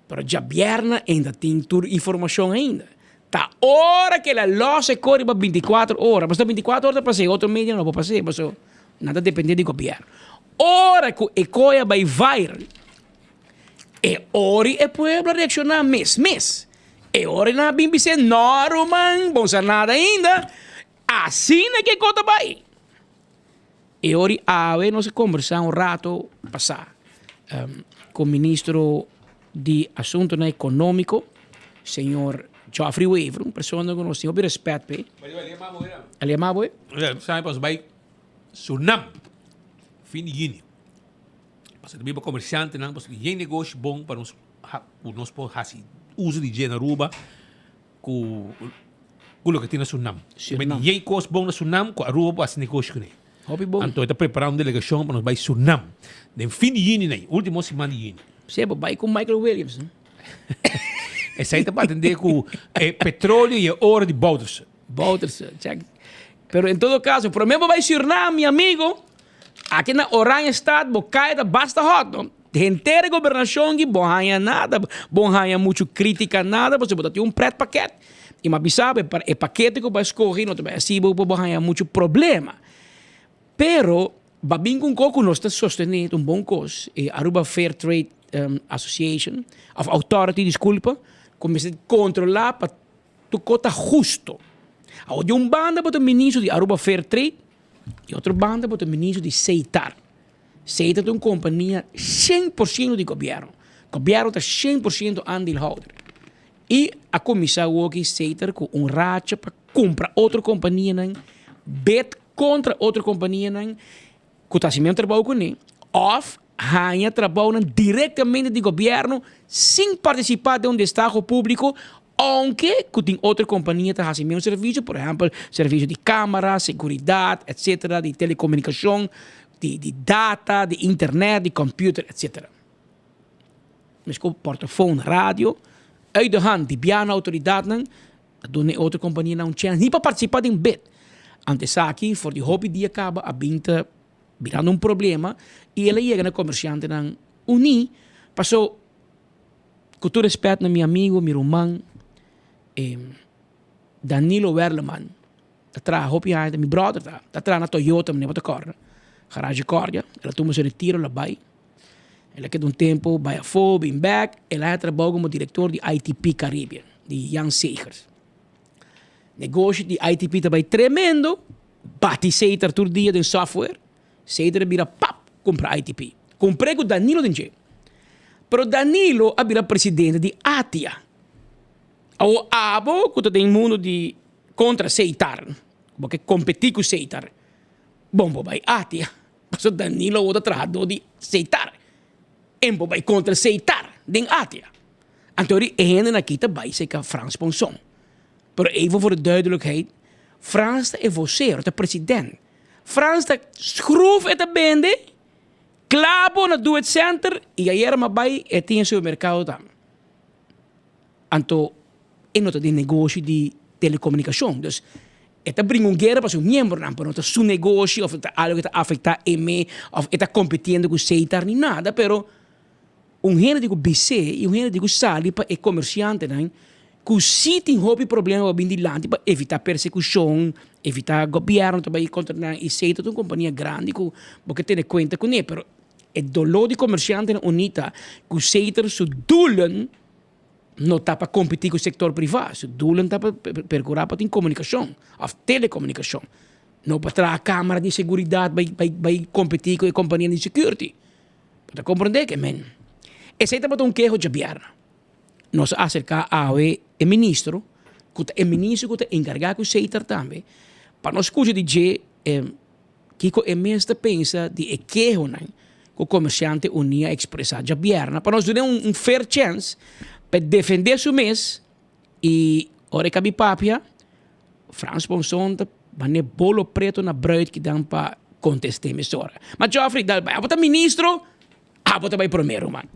Pero djabièrnè ainda tin tur informashon ainda. Ta ora ku el a lòs e kos riba bintikuater ora, pasobra bintikuater ora ta pas'é, otro media no por pas'é, pasobra nan ta dependé di gobièrnu. Ora ku e kos a bai viral, e ora e pueblo a reakshoná mes mes. E ora nan a bin bis'é, no ruman, bo no sa nada ainda, asina ku e kos ta bai. E ora di awe nos a kombersá un rato pasá ku ministro di Asuntonan Ekonómiko, señor Geoffrey Wever, un persona ku nos tin hopi rèspèt p'e. El a yama bo? Sabi pasobra bai Surnam fin di yüni. Pasobra ta biba komershantenan pasobra yen negoshi bon pa nos ku nos por hasi uso di dje na Aruba. Ku ku loke tin na Surinam. Surinam. Yei kos bon na Surinam ku Aruba por hasi negoshi kuné. Hopi bon. Anto e ta prepará un delegashon pa nos bai Surinam den fin di yüni nei, último siman di yüni. Sey bo bai ku Michael Williams no? Esei ta pa atendé ku e petroleo i e oro di Bouterse. Bouterse, check. Pero en todo caso, promé bo bai Surinam, mi amigo, aki na Oranjestad bo kai ta basta hot no. Henter e gobernashon ki bo haña nada, bo haña muchu kritika nada, pasobra bo ta tin un pret paket. I mi a bisa bo, e pakete ku bo a skohe no ta bai hasi bo pa bo haña muchu problema. Pero, ba bin ku un kos ku nos ta sostené, ta un bon kos, e Aruba Fair Trade Association, of Authority, diskulpa, ku mester kontrolá pa Tur kos ta husto. Awor di un banda bo ta ministro di Aruba Fair Trade, di otro banda bo ta ministro di Seitar. Seitar ta un kompania shen por siento di gobièrnu. Gobièrnu ta shen por siento aandeelhouder. I a kuminsá awoki Seitar ku un racha pa kumpra otro kompanianan, bid kontra otro kompanianan ku ta hasi mesmo trabou kuné òf haña trabounan direktamente di gobièrnu sin partisipá den un destaho públiko Ounke ku tin otro kompania ta hasi mesun servisio, por ehèmpel servisio di kámara, seguridat, etsetera, di telekomunikashon, di di data, di internet, di kòmpiuter, etsetera. Meskos portofon, radio, uit de hand di biaha na outoridatnan ta duna e otro kompanianan un chèns ni pa partisipá den bid. Ante esaki for di hopi dia kaba a bin ta birando un problema i el a yega na komershantenan uní paso Ku tur respet na mi amigo, mi ruman, Danilo Werleman, ta traha hopi aña, ta mi brother ta, ta traha na Toyota manera bo ta kòrda, garage Cordia, el a tuma su retiro el a bai, el a keda un tempo bai afó, bin bèk, el a haña trabou komo direktor di ITP Caribbean, di Jan Segers. Negoshi di ITP ta bai tremendo, bati Seter tur dia den software, Seter a bira pap kumpra ITP. Kumpr'é ku Danilo den dje. Pero Danilo a bira presidente di ATIA. Awor abo ku ta den mundu di kontra Seitar, bo ke kompetí ku Seitar, bon bo bai ATIA. Pasobra Danilo awor ta trahadó di Seitar. En bo bai kontra Seitar den ATIA. Anto e hendenan aki ta bai serka Frans Ponson. Pero even voor de duidelijkheid, Frans ta e vocero, ta president. Frans ta schroef e ta bende, klabo na Do It Center y ayer m'a bay e tin e supermercado tambe. Anto e no ta den negoshi di telecomunicacion, dus e ta bringa un guera pa su miembronan, pero no ta su negoshi of ta algo cu ta afecta e me of e ta competiendo cu Seitar ni nada, pero Un hende di ku bis'é i un hende di ku sali pa e komersiantenan ku si tin hopi problema pa bin dilanti pa evitá persekushon, evitá gobièrnu ta bai kontra nan i esei ta un kompania grandi ku bo ke tene kuenta kuné. Pero e doló di komersiantenan uní ta ku Seiter su doelen. no ta pa kompetí ku sektor privá, su doelen ta pa perkurá pa tin komunikashon òf telekomunikashon, no pa traha kamera di seguridat bai bai bai kompetí ku e kompania di security. Bo ta komprondé ke men? Esei tabata un keho djabièrnè. Nos a aserká awe e ministro, ku ta e ministro ku ta enkargá ku Setar tambe, pa nos skucha di dje kiko e mes ta pensa di e kehonan ku Komersiante Uní a ekspresá djabièrnè, pa nos dun'é un fair chèns pa e defendé su mes i ora e kabi papia, Frans Ponson ta man'é bolo preto na bruid kidan pa kontest'é mesora. Ma Geoffrey, dal bai. Abo ta ministro, abo ta bai promé, ruman.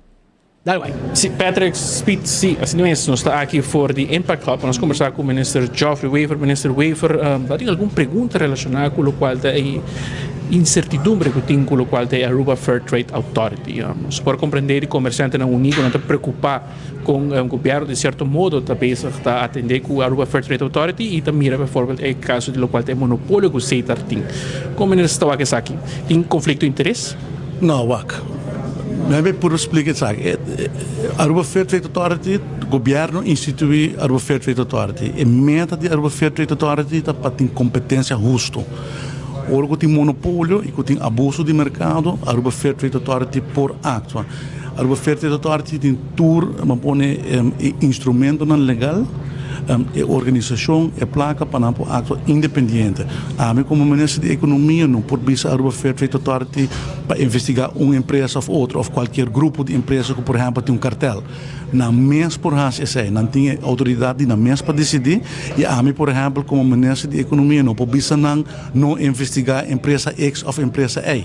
Dal bai. Si, Patrick Speed, si, asina mes. Nos ta aki for di Impact Hub pa nos kombersá ku Minister Geoffrey Wever. Minister Wever, ta tin algun pregunta relashoná ku lokual ta e insertidumbre ku tin ku lokual ta e Aruba Fair Trade Authority? Nos por komprendé di komersiantenan uní ku nan ta preokupá kon gobièrnu di sierto modo ta bezig ta atendé ku Aruba Fair Trade Authority i ta mira bijvoorbeeld e kaso di lokual ta e monopolio ku Setar tin. Kon Minister ta wak esaki? Tin konflikto di interes? No, wak. Mi a puru splika esaki. Aruba Fair Trade Authority, gobierno institui Aruba Fair Trade Authority. E meta di Aruba Fair Trade Authority ta pa tin competencia husto. Ora cu tin monopolio y cu tin abuso di mercado, Aruba Fair Trade Authority por actua. Aruba Fair Trade Authority tin tur, bo pone, e instrumentonan legal. E organisacion, e placa pa nan por actua independiente. Ami como Minister di Economia no por bisa Aruba Fair Trade Authority pa investiga un empresa of otro of cualkier grupo di empresa cu por ehempel tin un cartel. Nan mes por haci esey. Nan tin e autoridad di nan mes pa dicidi y ami por ehempel como Minister di Economia no por bisa nan no investiga empresa X of empresa Y.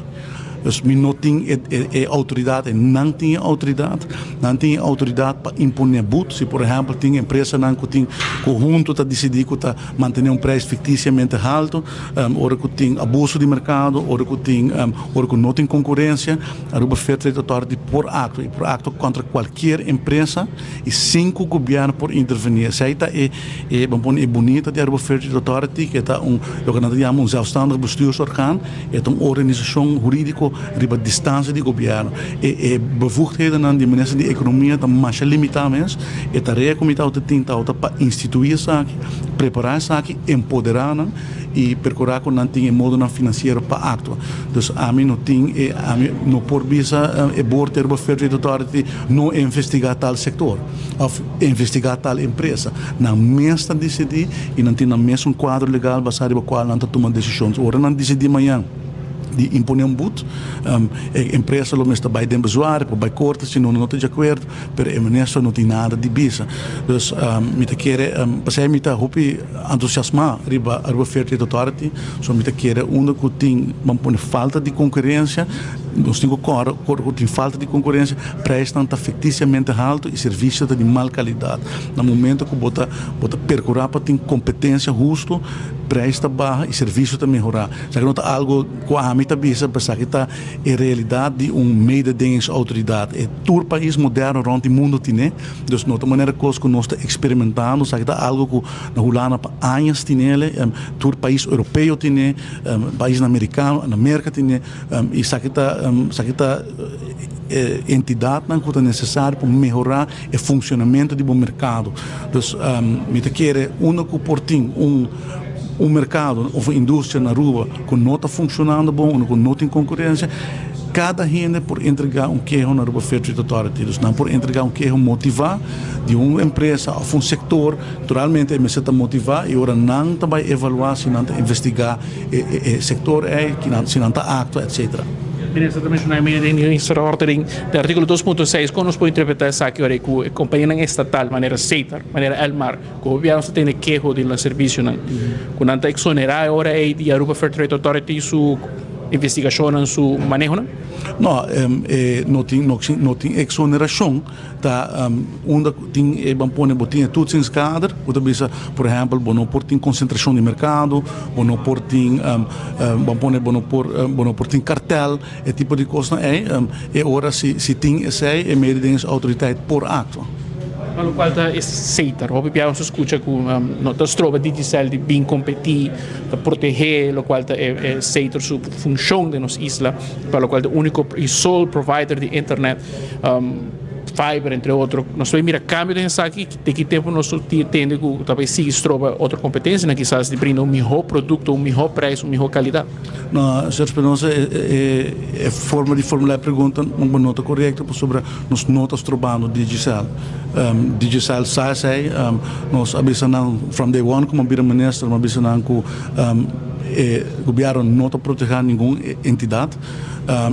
Dus mi no tin e e outoridat ei. Nan tin e outoridat. Nan tin e outoridat pa imponé but. Si por ehèmpel tin empresanan ku tin ku huntu ta disidí ku ta mantené un preis fiktisiamente haltu, ora ku tin abuso di merkado, ora ku tin ora ku no tin konkurensia, Aruba Fair Trade Authority por aktua i por aktua kontra kualkier empresa i sin ku gobièrnu por intervení. Esei ta e e bo pone e bunita di Aruba Fair Trade Authority ku e ta un loke nan ta yama un zelfstandig bestuursorgaan. E ta un organisashon hurídiko riba distansia di gobièrnu. E e bevoegdhedennan di Minister di Ekonomia ta masha limitá mes. E tarea ku mi tabata tin tabata pa instituí esaki, prepará esaki, empoderá nan i perkurá ku nan tin e modonan finansiero pa aktua. Dus ami no tin e ami no por bisa e board di Aruba Fair Trade Authority no investigá tal sektor òf investigá tal empresa. Nan mes ta disidí i nan tin nan mes un kuadro legal basá riba kual nan ta tuma desishon. Ora nan disidí mañan di imponé un but, e empresa lo mester bai den bezwaar, e por bai korte si no no ta di akuerdo, pero e minister no tin nada di bisa. Dus mi ta kere, pasei mi ta hopi entusiasmá riba Aruba Fair Trade Authority, so mi ta kere unda ku tin, ban pone falta di konkurensia, nos tin ku kòrda ora ku tin falta di konkurensia, prijsnan ta fiktisiamente haltu i servisio ta di mal kalidat. Na momento ku bo ta bo ta perkurá pa tin kompetensia hustu, prijs ta baha i servisio ta mehorá. Esaki no ta algu ku ami ta bisa, pero esaki ta e realidat di un mededingingsautoridat. E tur pais moderno rònt di mundu tine, dus no ta manera kos ku nos ta eksperimentando, esaki ta algu ku na Hulanda pa añas tinele, tur pais europeo tine, paisnan amerikano na Merka tine, i esaki ta esaki ta e entidatnan ku ta nesesario pa mehorá e funcionamento di bo mercado. Dus mi ta kere unda cu por tin un un mercado of un industria na Aruba cu no ta funcionando bon, unda cu no tin concurencia, cada hende por entrega un keho na Aruba Fair Trade Authority. Dus nan por entrega un keho motiva di un empresa of un sector, naturalmente e mester ta motiva y ora nan ta bay evalua si nan ta investiga e e sector ey, si nan ta actua, etcetera. Minister ta menciona e den e verordening di articulo dos punto seis, con nos por interpreta esaki ora cu e companianan estatal manera Setar, manera Elmar, cu hopi biaha nos ta tene keho di nan servicionan, cu nan ta exonera e ora ey di Aruba Fair Trade Authority su investigacionnan, su manehonan? No, no tin, no tin exoneracion. Ta unda ku tin e ban pone bo tin e toetsingskader ku ta bisa por ehèmpel bo no por tin konsentrashon di merkado, bo no por tin ban pone bo no por bo no por tin kartel, e tipo di kosnan ei e ora si si tin esei e mededingingsautoriteit por aktua. Pa lokual ta e setar hopi bia nos ta skucha ku no ta stroba Digicel di bin kompetí ta protehé lokual ta e setar su funshon den nos isla pa lokual ta e úniko i sole provider di internet. Fiber entre otro. Nos ta bay mira cambio den esaki, te ki tempo nos lo tende cu ta bay sigui stroba otro competencianan kisas di brinda un miho producto, un miho prijs, un miho calidad? No, señor Espinosa, e forma di formula e pregunta no ta corecto pasobra nos no ta strobando Digicel. Digicel sa esey, nos a bisa nan from day one como a bira minister, mi a bisa nan cu e gobierno no ta proteha ningun entidad.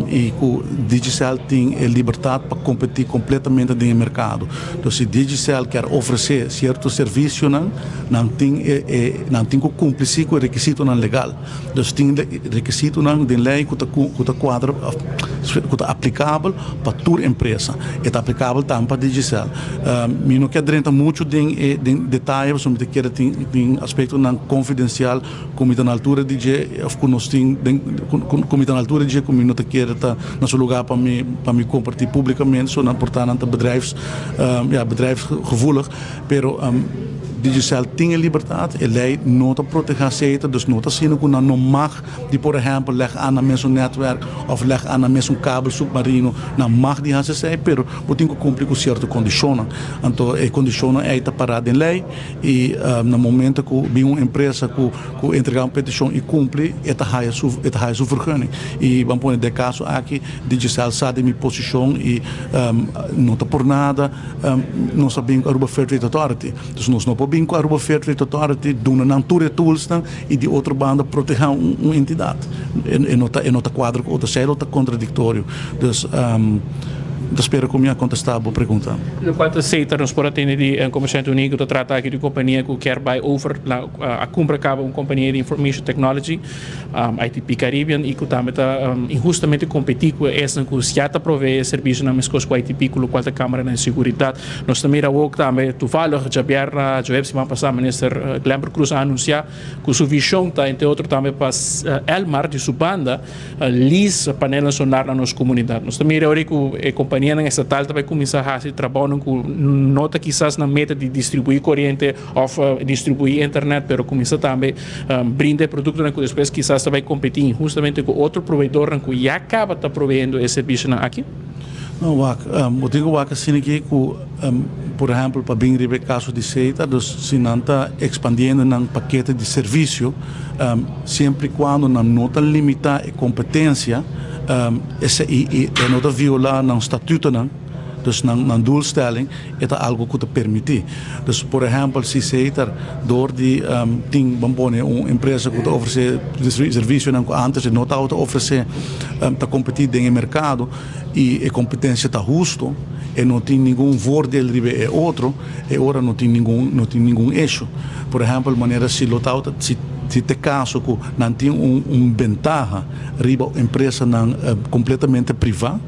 I ku Digicel tin e libertat pa kompetí kompletamente den e merkado. Entonces si Digicel kier ofresé sierto servisionan, nan tin e e nan tin ku kumpli si ku e rekisitonan legal. Dus tin rekisitonan den lei ku ta ku ta kuadra òf ku ta aplikabel pa tur empresa. E ta aplikabel tambe pa Digicel. Mi no kier drenta muchu den e den detaye pasobra mi ta kere tin tin aspektonan konfidensial Ku mi ta na altura di dje òf ku nos tin den ku mi ta na altura di dje ku mi no ta kere ta na su lugá pa mi pa mi kompartí públikamente so nan por ta nan ta bedrijfs ya bedrijfsgevoelig pero Digicel tin e libertat e lei no ta protehá seita dus no ta asina ku nan no mag di por ehèmpel lèg an nan mesun nètwèrk òf lèg an nan mesun kabel supmarino nan mag di hasi esei pero bo tin ku kumpli ku sierto kondishonnan anto e kondishonnan ei ta pará den lei. I na momento ku bin un empresa ku ku entrega un petishon i kumpli, e ta haya su e ta haya su vergunning. I ban pone den kaso aki Digicel sa di mi posishon i no ta por nada nos a bin ku Aruba Fair Trade Authority. Dus nos no por bin ku Aruba Fair Trade Authority duna nan tur e toolsnan i di otro banda proteha un entidat. E no ta e no ta kuadra ku otro, esei lo ta kontradiktorio. Dus. Ta spera ku mi a kontestá bo pregunta. Lokual ta Setar nos por a tende di Komersiante Uní ku ta trata aki di un kompania ku kier bai over na a kumpra kaba un kompania di information technology, ITP Caribbean, i ku tambe ta inhustamente kompetí ku esnan ku ya ta proveé e servisionan meskos ku ITP ku lokual ta kameranan di seguridat. Nos ta mira awor tambe toevallig djabièrna djaweps siman pasá Minister Glenbert Croes a anunsiá ku su vishon ta entre otro tambe pa Elmar di su banda Lease panelnan solar na nos komunidat. Nos ta mira ora ku e kompanianan estatal ta bai kuminsá hasi trabounan ku no ta kisas nan meta di distribuí koriente òf distribuí internet, pero kuminsá tambe brinda e produktonan ku despues kisas ta bai kompetí inhustamente ku otro proveedornan ku ya kaba ta proveendo e servisionan aki. No, wak, bo tin ku wak asina aki ku, por ehèmpel, pa bin riba e kaso di Seita, dus si nan ta ekspandiendo nan pakete di servisio, Siempre y cuando nan no ta limita e competencia y e no ta viola nan statutonan, dus nan nan doelstelling, e ta algo cu ta permiti. Dus por ehempel si Setar door di tin, ban pone un empresa cu ta ofrece servicionan cu antes e no tabata ofrece, ta competi den e mercado y e competencia ta husto, e no tin ningun voordeel riba e otro, E ora no tin ningun no tin ningun esho. Por ehempel manera si lo tabata si si ta e kaso ku nan tin un un bentaha riba empresanan kompletamente privá,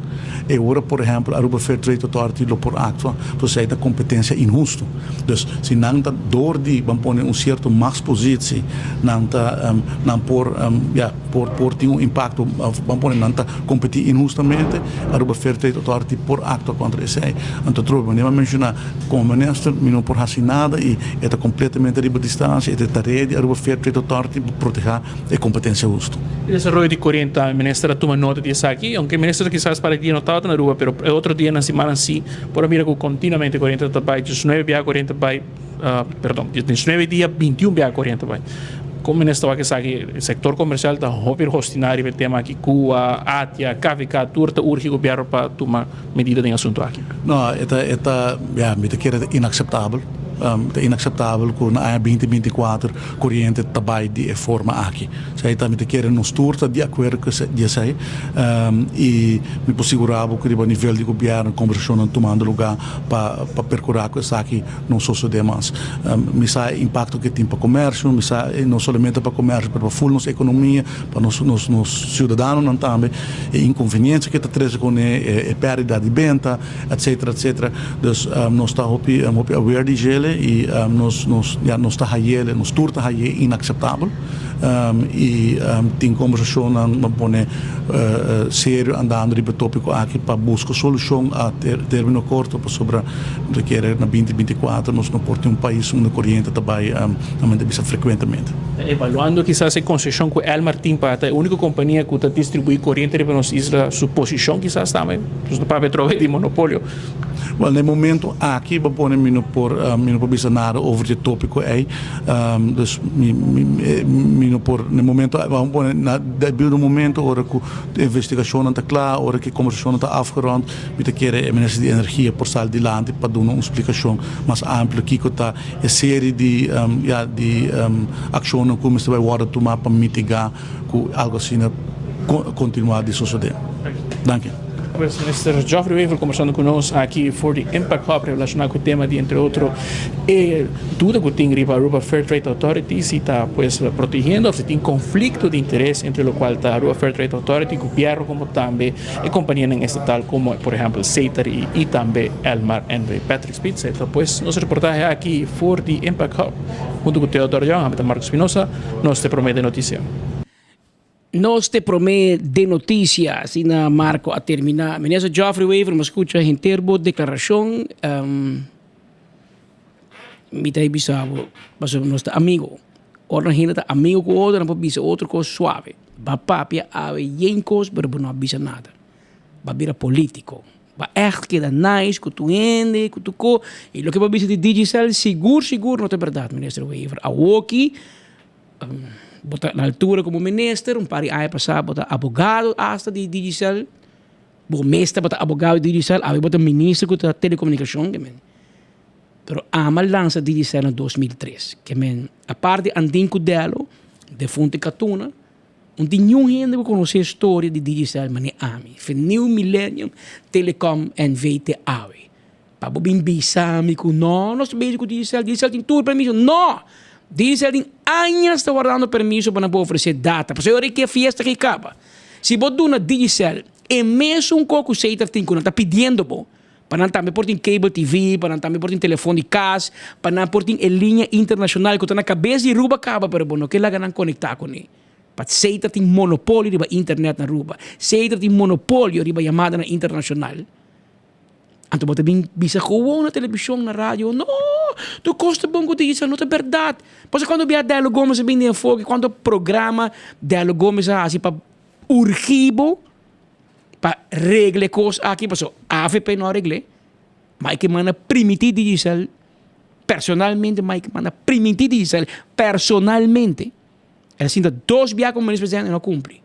e ora por ehempel Aruba Fair Trade Authority lo por aktua, pasobra esei ta kompetensia inhusto. Dus si nan ta dor di ban pone un sierto machtspositie nan ta nan por ya por por tin un impakto òf ban pone nan ta kompetí inhustamente, Aruba Fair Trade Authority por aktua kontra esei. Anto trobe manera mi a menshoná. Como minister mi no por haci nada y e ta completamente riba distancia, e ta e tarea di Aruba Fair Trade Authority pa proteha e competencia husto. E desaroyo di coriente tambe minister a tuma nota di esaki, aunke minister kisas para e dia no tabata na Aruba pero e otro dianan simannan si por a mira cu continuamente coriente ta bay, diesnuebe biaha coriente bay, perdon, diesnuebe dia bintiun biaha coriente bay. Kon minister wak esaki? E sektor komersial ta hopi hostiná riba e tema aki. Kua, ATIA, KVK tur ta urgi gobièrnu pa tuma medida den e asuntu aki. No, e ta, e ta, ya, mi ta kere ta inakseptabel. Ta inakseptabel ku na aña binti binti kuater koriente ta bai di e forma aki. Esei ta, mi ta kere nos tur ta di akuerdo ku di esei. I mi por sigurá bo ku riba nivel di gobièrnu kombersashonnan tumando lugá pa pa perkurá ku esaki no sosodé mas. Mi sa e impakto ku e tin pa komersio, mi sa no solamente pa komersio pero pa ful nos ekonomia, pa nos nos nos siudadanonan tambe, e inkonveniensia ku e ta trese kuné, e pèrdida di benta, etsetera etsetera. Dus nos ta hopi hopi aware di djele i nos nos ya nos ta hayele, nos tur ta hay'é inakseptabel i tin kombersashonnan bo pone serio andando riba e topiko aki pa buska solushon a término korto pasobra Nos ta kere na binti binti kuater nos no por tin un pais unda koriente ta bai na mente bisa frekuentemente. Evaluando kisas e konseshon ku Elmar tin pa ta e úniko kompania ku ta distribuí koriente riba nos isla, su posishon kisas tambe, nos no papia atrobe di monopolio. Wel, na e momento aki bo pone mi no por mi no por bisa nada over di e topico ey. Dus mi mi no por na e momento bo pone na debido momento ora cu e investigacionnan ta cla, ora cu e conversacionnan ta afgerond, mi ta kere e minister di energia por sali dilanti pa duna un splicacion mas amplio kico ta e serie di ya di accionnan cu mester bay wordo tuma pa mitiga cu algo asina continua di sosode. Danki. Pues Minister Geoffrey Wever conversando cu nos aki for di Impact Hub relaciona cu e tema di entre otro e duda cu tin riba Aruba Fair Trade Authority si ta pues protegiendo of si tin conflicto di interes entre locual ta Aruba Fair Trade Authority, gobierno como tambe e companianan estatal como por ehempel Setar y tambe Elmar NV. Patrick Spitz e ta pues nos reportahe aki for di Impact Hub hunto cu Theodore Young, ami ta Marco Espinosa, nos te prome de noticia. Nos te prome de noticia, asina Marco a termina. Minister Geoffrey Wever, mi a scucha henter bo declaracion. Mi ta bisa bo, pasobra nos ta amigo. Ora nan hende ta amigo cu otro, nan por bisa otro cos suave. Ba papia awe yen cos, pero bo no a bisa nada. Ba bira politico. Ba echt keda nice cu tur hende, cu tur cos. Y loke bo a bisa di Digicel, sigur sigur no ta berdad, Minister Wever. Awoki. Bo ta na altura como minister, un par di aña pasá bo ta abogado hasta di Digicel. Bo mes tabata abogado di Digicel, awe bo ta minister ku ta telekomunikashon ke men. Pero ama lansa Digicel na 2003. Ke men, aparte Andin Kudelo, defunte Katuna, no tin niun hende ku konosé storia di Digicel manera ami. Fe New Millennium Telecom NV te awe. Pa bo bin bisa mi ku no, nos ta bezig ku Digicel, Digicel tin tur permiso. No! Digicel tin añas ta wardando permiso pa nan por ofresé data. Pasobra ora ke fiesta ke kaba, si bo duna Digicel e mesun kos ku Setar tin ku nan ta pidiendo bo, pa nan tambe por tin cable TV, pa nan tambe por tin telefon di kas, pa nan por tin e liña internashonal ku ta na kabes di Aruba kaba, pero bo no ke laga nan konektá kuné. Pa Setar tin monopolio riba internet na Aruba. Setar tin monopolio riba yamadanan internashonal. Anto bo ta bin bisa gewoon na televishon, na radio, no, tur kos ta bon ku Digicel, no ta bèrdat. Pasobra kuando bia Dello Gomez a bin den enfoke, kuantu programa Dello Gomez a hasi pa urgi bo pa regla e kos aki, pasobra avp no a regl'é, Mike Eman a primiti Digicel personalmente, Mike Eman a primiti Digicel personalmente. El a sinta dos bia komo minister presidente e no a kumpli.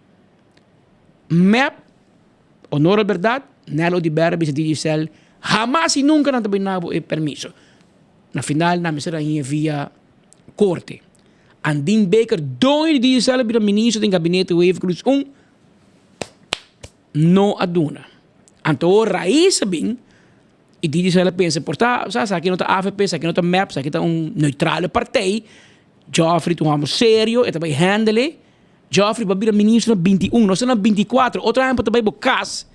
Mep. Honor al berdad, Nel Oduber a bisa Digicel, hamas y nunca nan ta brinda bo e permiso. Na final nan mester a hañ'e via corte. Andin Baker, doño di Digicel a bira ministro den gabinete Wever Croes un, no a duna. Anto Raiz a bin y Digicel a pensa, por ta, sa, esaki no ta avp, esaki no ta mep, esaki ta un neutrale partij. Geoffrey ta un homber serio, e ta bay handle. Geoffrey bo a bira ministro na 21, nos ta na 24, otro aña bo ta bai bo kas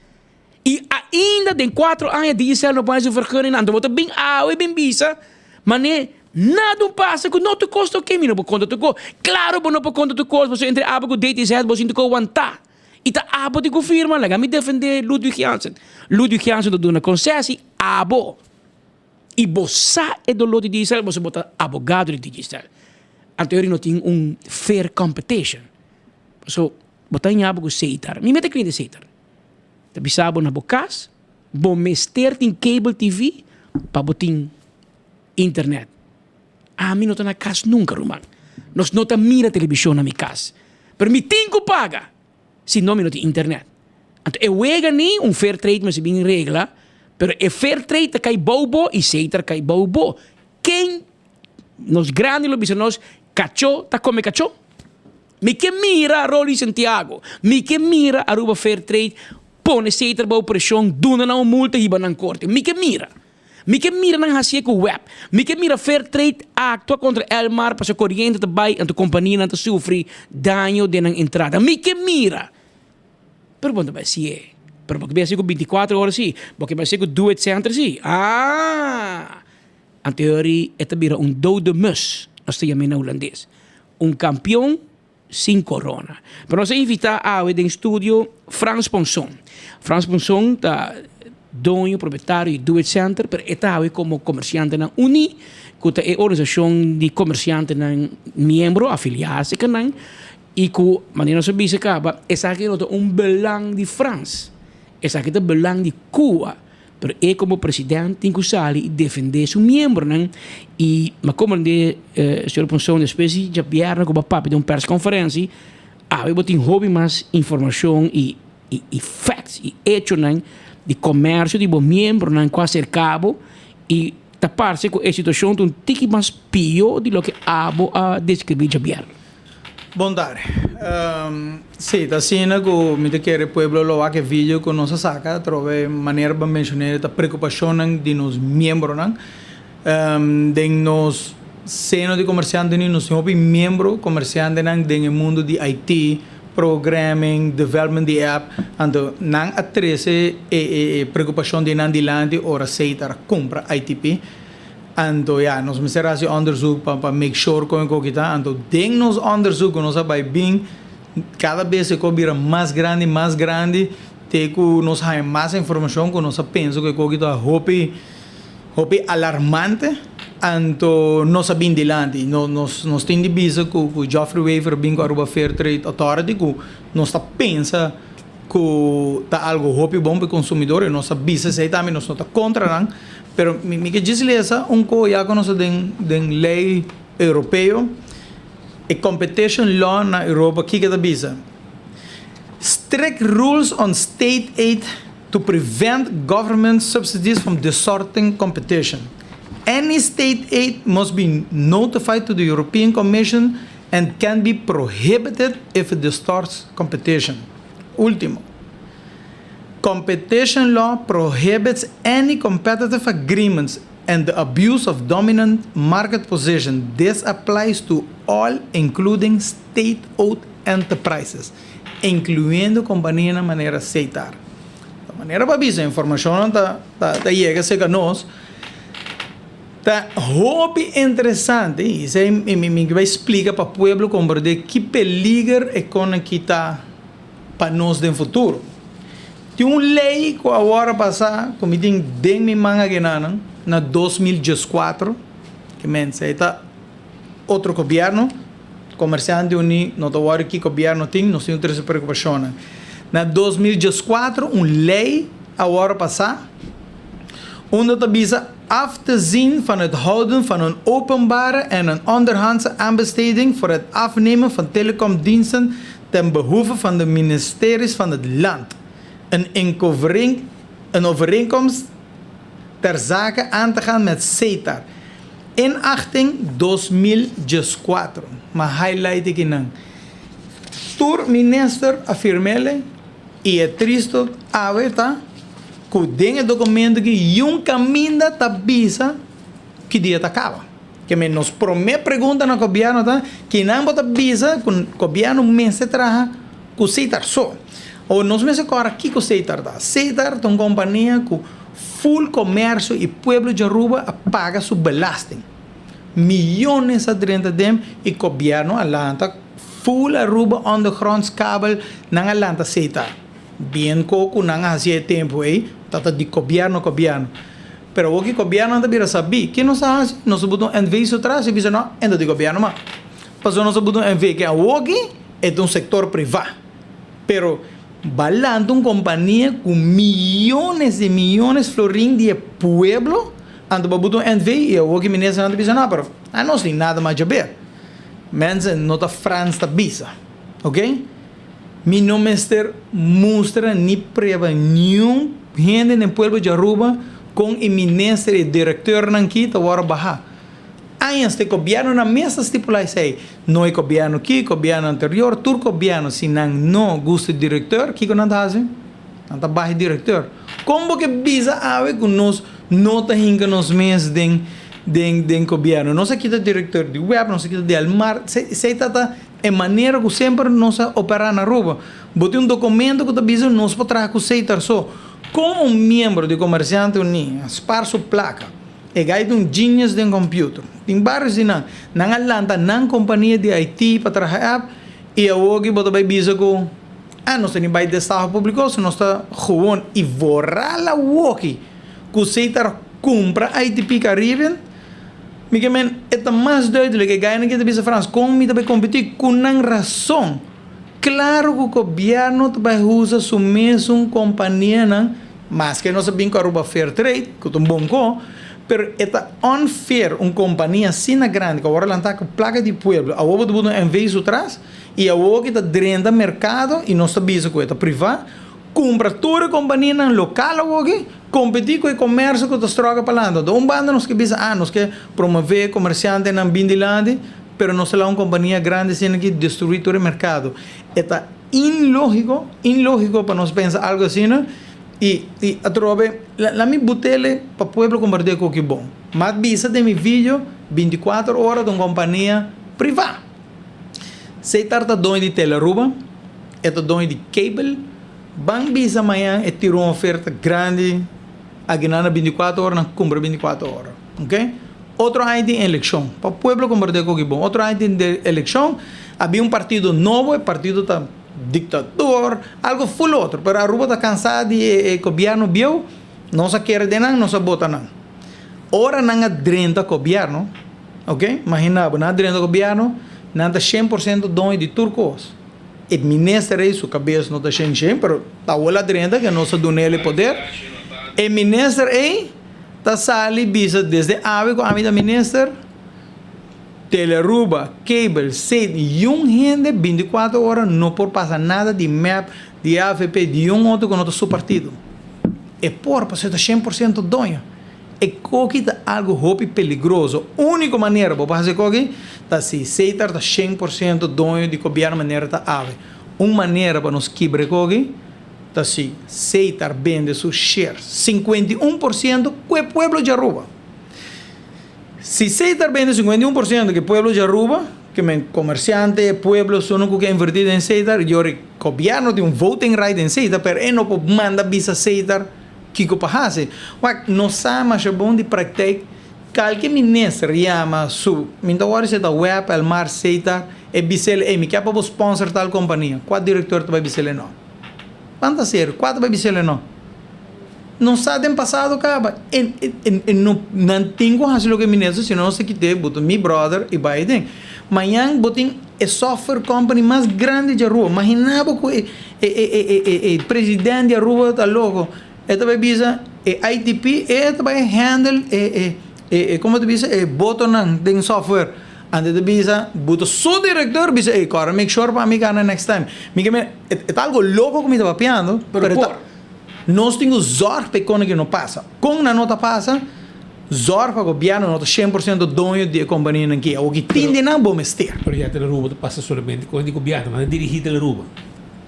i ainda den 4 aña Digicel no pone su vergunning, anto bo ta bin awe bin bisa mane nada un pasa ku no tur kos ta oke, mi no por konta tur kos, klaro bo no por konta tur kos pasobra entre abo ku DTZ bo sinti ku wantá i ta abo tin ku firma, laga mi defende Ludwig Jansen, Ludwig Jansen ta duna konsesi abo i bo sa e doló di Digicel pasobra bo ta abogado di Digicel. Anto eri no tin un fair competition. Paso bo ta ña bo ku Setar. Mi mete cliente Setar. Ta bisa bo na bo kas, bo mester tin cable TV pa bo tin internet. Ami no ta na kas nunka ruman. Nos no ta mira televishon na mi kas. Pero mi tin ku paga. Si no mi no tin internet. Anto e wega ni un fair trade mester bin regla, pero e fair trade ta kai bou bo i Setar kai bou bo. Ken Nos grandi lo bisa nos, Kachó ta kome kachó. Mi ke mira Rolly Santiago, mi ke mira Aruba Fair Trade pone Seter bou preshon, duna nan un multa hiba nan korte. Mi ke mira. Mi ke mira nan hasié ku web. Mi ke mira Fair Trade aktua kontra Elmar pasobra koriente ta bai anto kompanianan ta sufri daño den nan entrada. Mi ke mira. Pero bo no ta bai hasié. Pero bo ke bai hasié ku bintikuater ora si. Bo ke bai hasié ku Do It Center si. Aah! Anteori e ta bira un dode mus, nos ta yam'é na hulandes. Un kampion sin korona. Pero nos a invitá awe den studio Frans Ponson. Frans Ponson ta doño, propietario di Do It Center, pero e ta awe komo Komersiantenan Uní, ku ta e organisashon di komersiantenan miembro, afiliá serka nan, i ku, manera nos a bisa kaba, esaki no ta un belang di Frans, esaki ta belang di Cuba. Pero e komo president tin ku sali i defendé su miembronan i mi a komprendé señor Ponson despues di djabièrnè ku bo a papia den un perskonferensi awe bo tin hopi mas informashon i i facts i echonan di komersio di bo miembronan ku a aserká bo i ta parse ku e situashon ta un tiki mas pió di loke abo a deskribí djabièrnè. Bon tarde. Sí, ta asina ku mi ta kere pueblo lo wak e video ku nos a saka atrobe manera bo a menshoné ta preokupashonnan di nos miembronan. Den nos seno di komersiantenan nos tin hopi miembro komersiantenan den e mundu di IT, programming, development di app, anto nan a trese e preokupashon di nan dilanti ora Setar a kumpra ITP. Anto ya, nos mester hasi onderzoek pa pa make sure kon e koki ta. Anto den nos onderzoek ku nos a bai bin, kada bes e kos bira mas grandi, mas grandi, te ku nos haña mas informashon ku nos a pensa ku e koki ta hopi, hopi alarmante. Anto nos a bin dilanti. No nos nos tin di bisa ku ku Geoffrey Wever a bin ku Aruba Fair Trade Authority ku nos ta pensa ku ta algu hopi bon pa e konsumidor i nos a bisa esei tambe, nos no ta kontra nan, pero mi mi ke djis lesa un ko ya ku nos ta den den lei europeo, e competition law na Europa kiko ta bisa? Strict rules on state aid to prevent government subsidies from distorting competition. Any state aid must be notified to the European Commission and can be prohibited if it distorts competition. Ultimo, competition law prohibits any competitive agreements and the abuse of dominant market position. This applies to all, including state-owned enterprises, incluyendo companianan manera Setar. Ta manera pa bisa, informacionnan ta ta yega cerca nos. Ta hopi interesante y esey mi mi bai splica pa pueblo comprende ki peliger e con aki ta pa nos den futuro. Tin un ley cu awor a pasa cu mi tin den mi man agenanan na 2014 ke men esey ta otro gobierno, comerciante uni no ta worry ki gobierno tin, nos tin otro preocupacionnan. Na 2014 un ley awor a pasa unda ta bisa af te zien van het houden van een openbare en een onderhandse aanbesteding voor het afnemen van telecomdiensten ten behoeve van de ministeries van het land een een overeenkomst ter zake aan te gaan met Setar. Inachting 2014. Ma highlight akinan. Tur minister a firmele y e tristo awe ta cu den e documento aki yun caminda ta bisa ki dia ta caba. Ke men nos prome pregunta na gobierno ta kinan bo ta bisa cu gobierno mester traha cu Setar so. O nos mester cora kico Setar ta. Setar ta un compania cu full comercio y pueblo di Aruba a paga su belasting. Miyones a drenta den y gobierno a lanta full Aruba ondergronds kabel nan a lanta Setar. Bien ko ku nan a hasi e tempu ei ta ta di gobièrnu gobièrnu. Pero awor ki gobièrnunan ta bira sabí, ke nos a hasi? Nos a buta un NV su tras i bisa no, e no di gobièrnu mas. Pasobra nos a buta un NV ke awor ki e ta un sektor privá. Pero balanta un kompania ku miyones i miyones florin di e pueblo, anto bo a buta un NV i awor ki ministernan ta bisa no, pero anos tin nada mas djaber. Mensen, no ta Frans ta bisa, oke? Mi no mester mustra ni prueba niun hende den pueblo di Aruba con e minister y directeurnan ki ta worde baha. Añas te gobiernonan mes ta stipula esey. No e gobierno ki, gobierno anterior, tur gobierno si nan no gusta e directeur kico nan ta haci? Nan ta baha e directeur. Con bo ke bisa awe cu nos no ta hinca nos mes den den den gobierno? Nos a kita directeur di web, nos a kita di Elmar, esey ta ta. E manera ku semper nos a operá na Aruba. Bo tin un dokumento ku ta bisa nos por traha ku Setar so. Kon un miembro di Komersiante Uní a spar su plaka? E gai ta un genius den computer. Tin barios di nan. Nan a lanta nan kompania di IT pa traha app i awoki bo ta bai bisa ku ah nos ta ni bai destaho públiko so nos ta gewoon i voral awoki ku Setar kumpra ITP Caribbean. Mi ke men, e ta mas duidelijk, e gainan ke ta bisa Frans, kon mi ta bai kompetí ku nan rason. Klaro ku gobièrnu ta bai usa su mesun kompanianan Maske nos a bin ku Aruba Fair Trade, ku ta un bon ko, pero e ta unfair un kompania asina grandi ku awor a lanta ku plaka di pueblo, awor bo ta pone un NV su tras i awor ki ta drenta merkado i nos ta bisa ku e ta privá, kumpra tur e kompanianan lokal awor ki, kompetí ku e komersio ku ta stroga palanta. Anto un banda nos ke bisa, ah nos ke promové komersiantenan bin dilanti, pero nos ta laga un kompania grandi asina ki destruí tur e merkado. E ta Inlógiko, inlógiko pa nos pensa algo asina i i atrobe la mi butele pa pueblo kompartí koki bon. M'a bisa den mi video 24 ora ta un kompania privá. Setar ta doño di Telearuba, e ta doño di cable, ban bisa mañan e tira un oferta grandi aki nan na 24 ora nan kumpra 24 ora, ok. Otro aña tin elekshon. Pa pueblo komprendé koki bon. Otro aña tin elekshon, a bin un partido nobo, e partido ta diktador, algo ful otro. Pero Aruba ta kansá di e gobièrnu bieu, nos a kere den nan, nos a bota nan. Ora nan a drenta gobièrnu, ok, imagina bo, nan a drenta gobièrnu, nan ta shen por sento doño di tur kos. E minister ei su kabes no ta shen shen, pero awor el a drenta ke nos a dun'el e poder. E minister ei. Ta sali bisa desde awe ku ami ta minister, Telearuba, cable, seit, niun hende 24 ora no por pasa nada di mep, di avp, di un otro ku no ta su partido. E por pasobra e ta 100% doño. E koki ta algu hopi peligroso. Uniko manera bo por hasi e koki ta si Setar ta 100% doño di gobièrnu manera ta awe. Un manera pa nos kibra e koki. Ta si Seitar bende su share 51% ku e pueblo di Aruba. Si Seitar bende 51% ku e pueblo di Aruba, ke men komersiante, e pueblo esunnan ku ke inverti den Seitar, yori gobièrnu tin un voting right den Seitar, pero e no por manda bisa Seitar kiko pa hasi. Wak, nos sa masha bon di praktijk, kalke minister yama su, mi ta wòrdu si e ta web, Elmar, Seitar, e bis'el, ey mi ke pa bo sponsor tal kompania, kua direktor ta bai bis'el e no? Ban ta serio, kua ta bai bis'el e no? No sa den pasado kaba, e e no nan tin ku hasi loke minister si no nos ta kit'é bo ta mi brother i bai aden. Mañan bo tin e software company mas grandi di Aruba, mahina bo ku e e e e e president di Aruba ta loko, e ta bai bisa e ITP e ta bai handle e e e komo ta bisa e botonan den software. Antes ta bisa, bo ta su director, bisa, ey, kòrda make sure pa mi gana next time. Mi ke mira, e ta algo loko ku mi ta papiando, pero e ta, nos tin ku zòrg pa e kos ki no pasa. Kon nan no ta pasa? Zòrg pa gobièrnu no ta 100% doño di e kompanianan aki. Awor ki tin di nan, bo mester. Pero ya Telearuba ta pasa solamente kon di gobièrnu, nan ta dirigí Telearuba.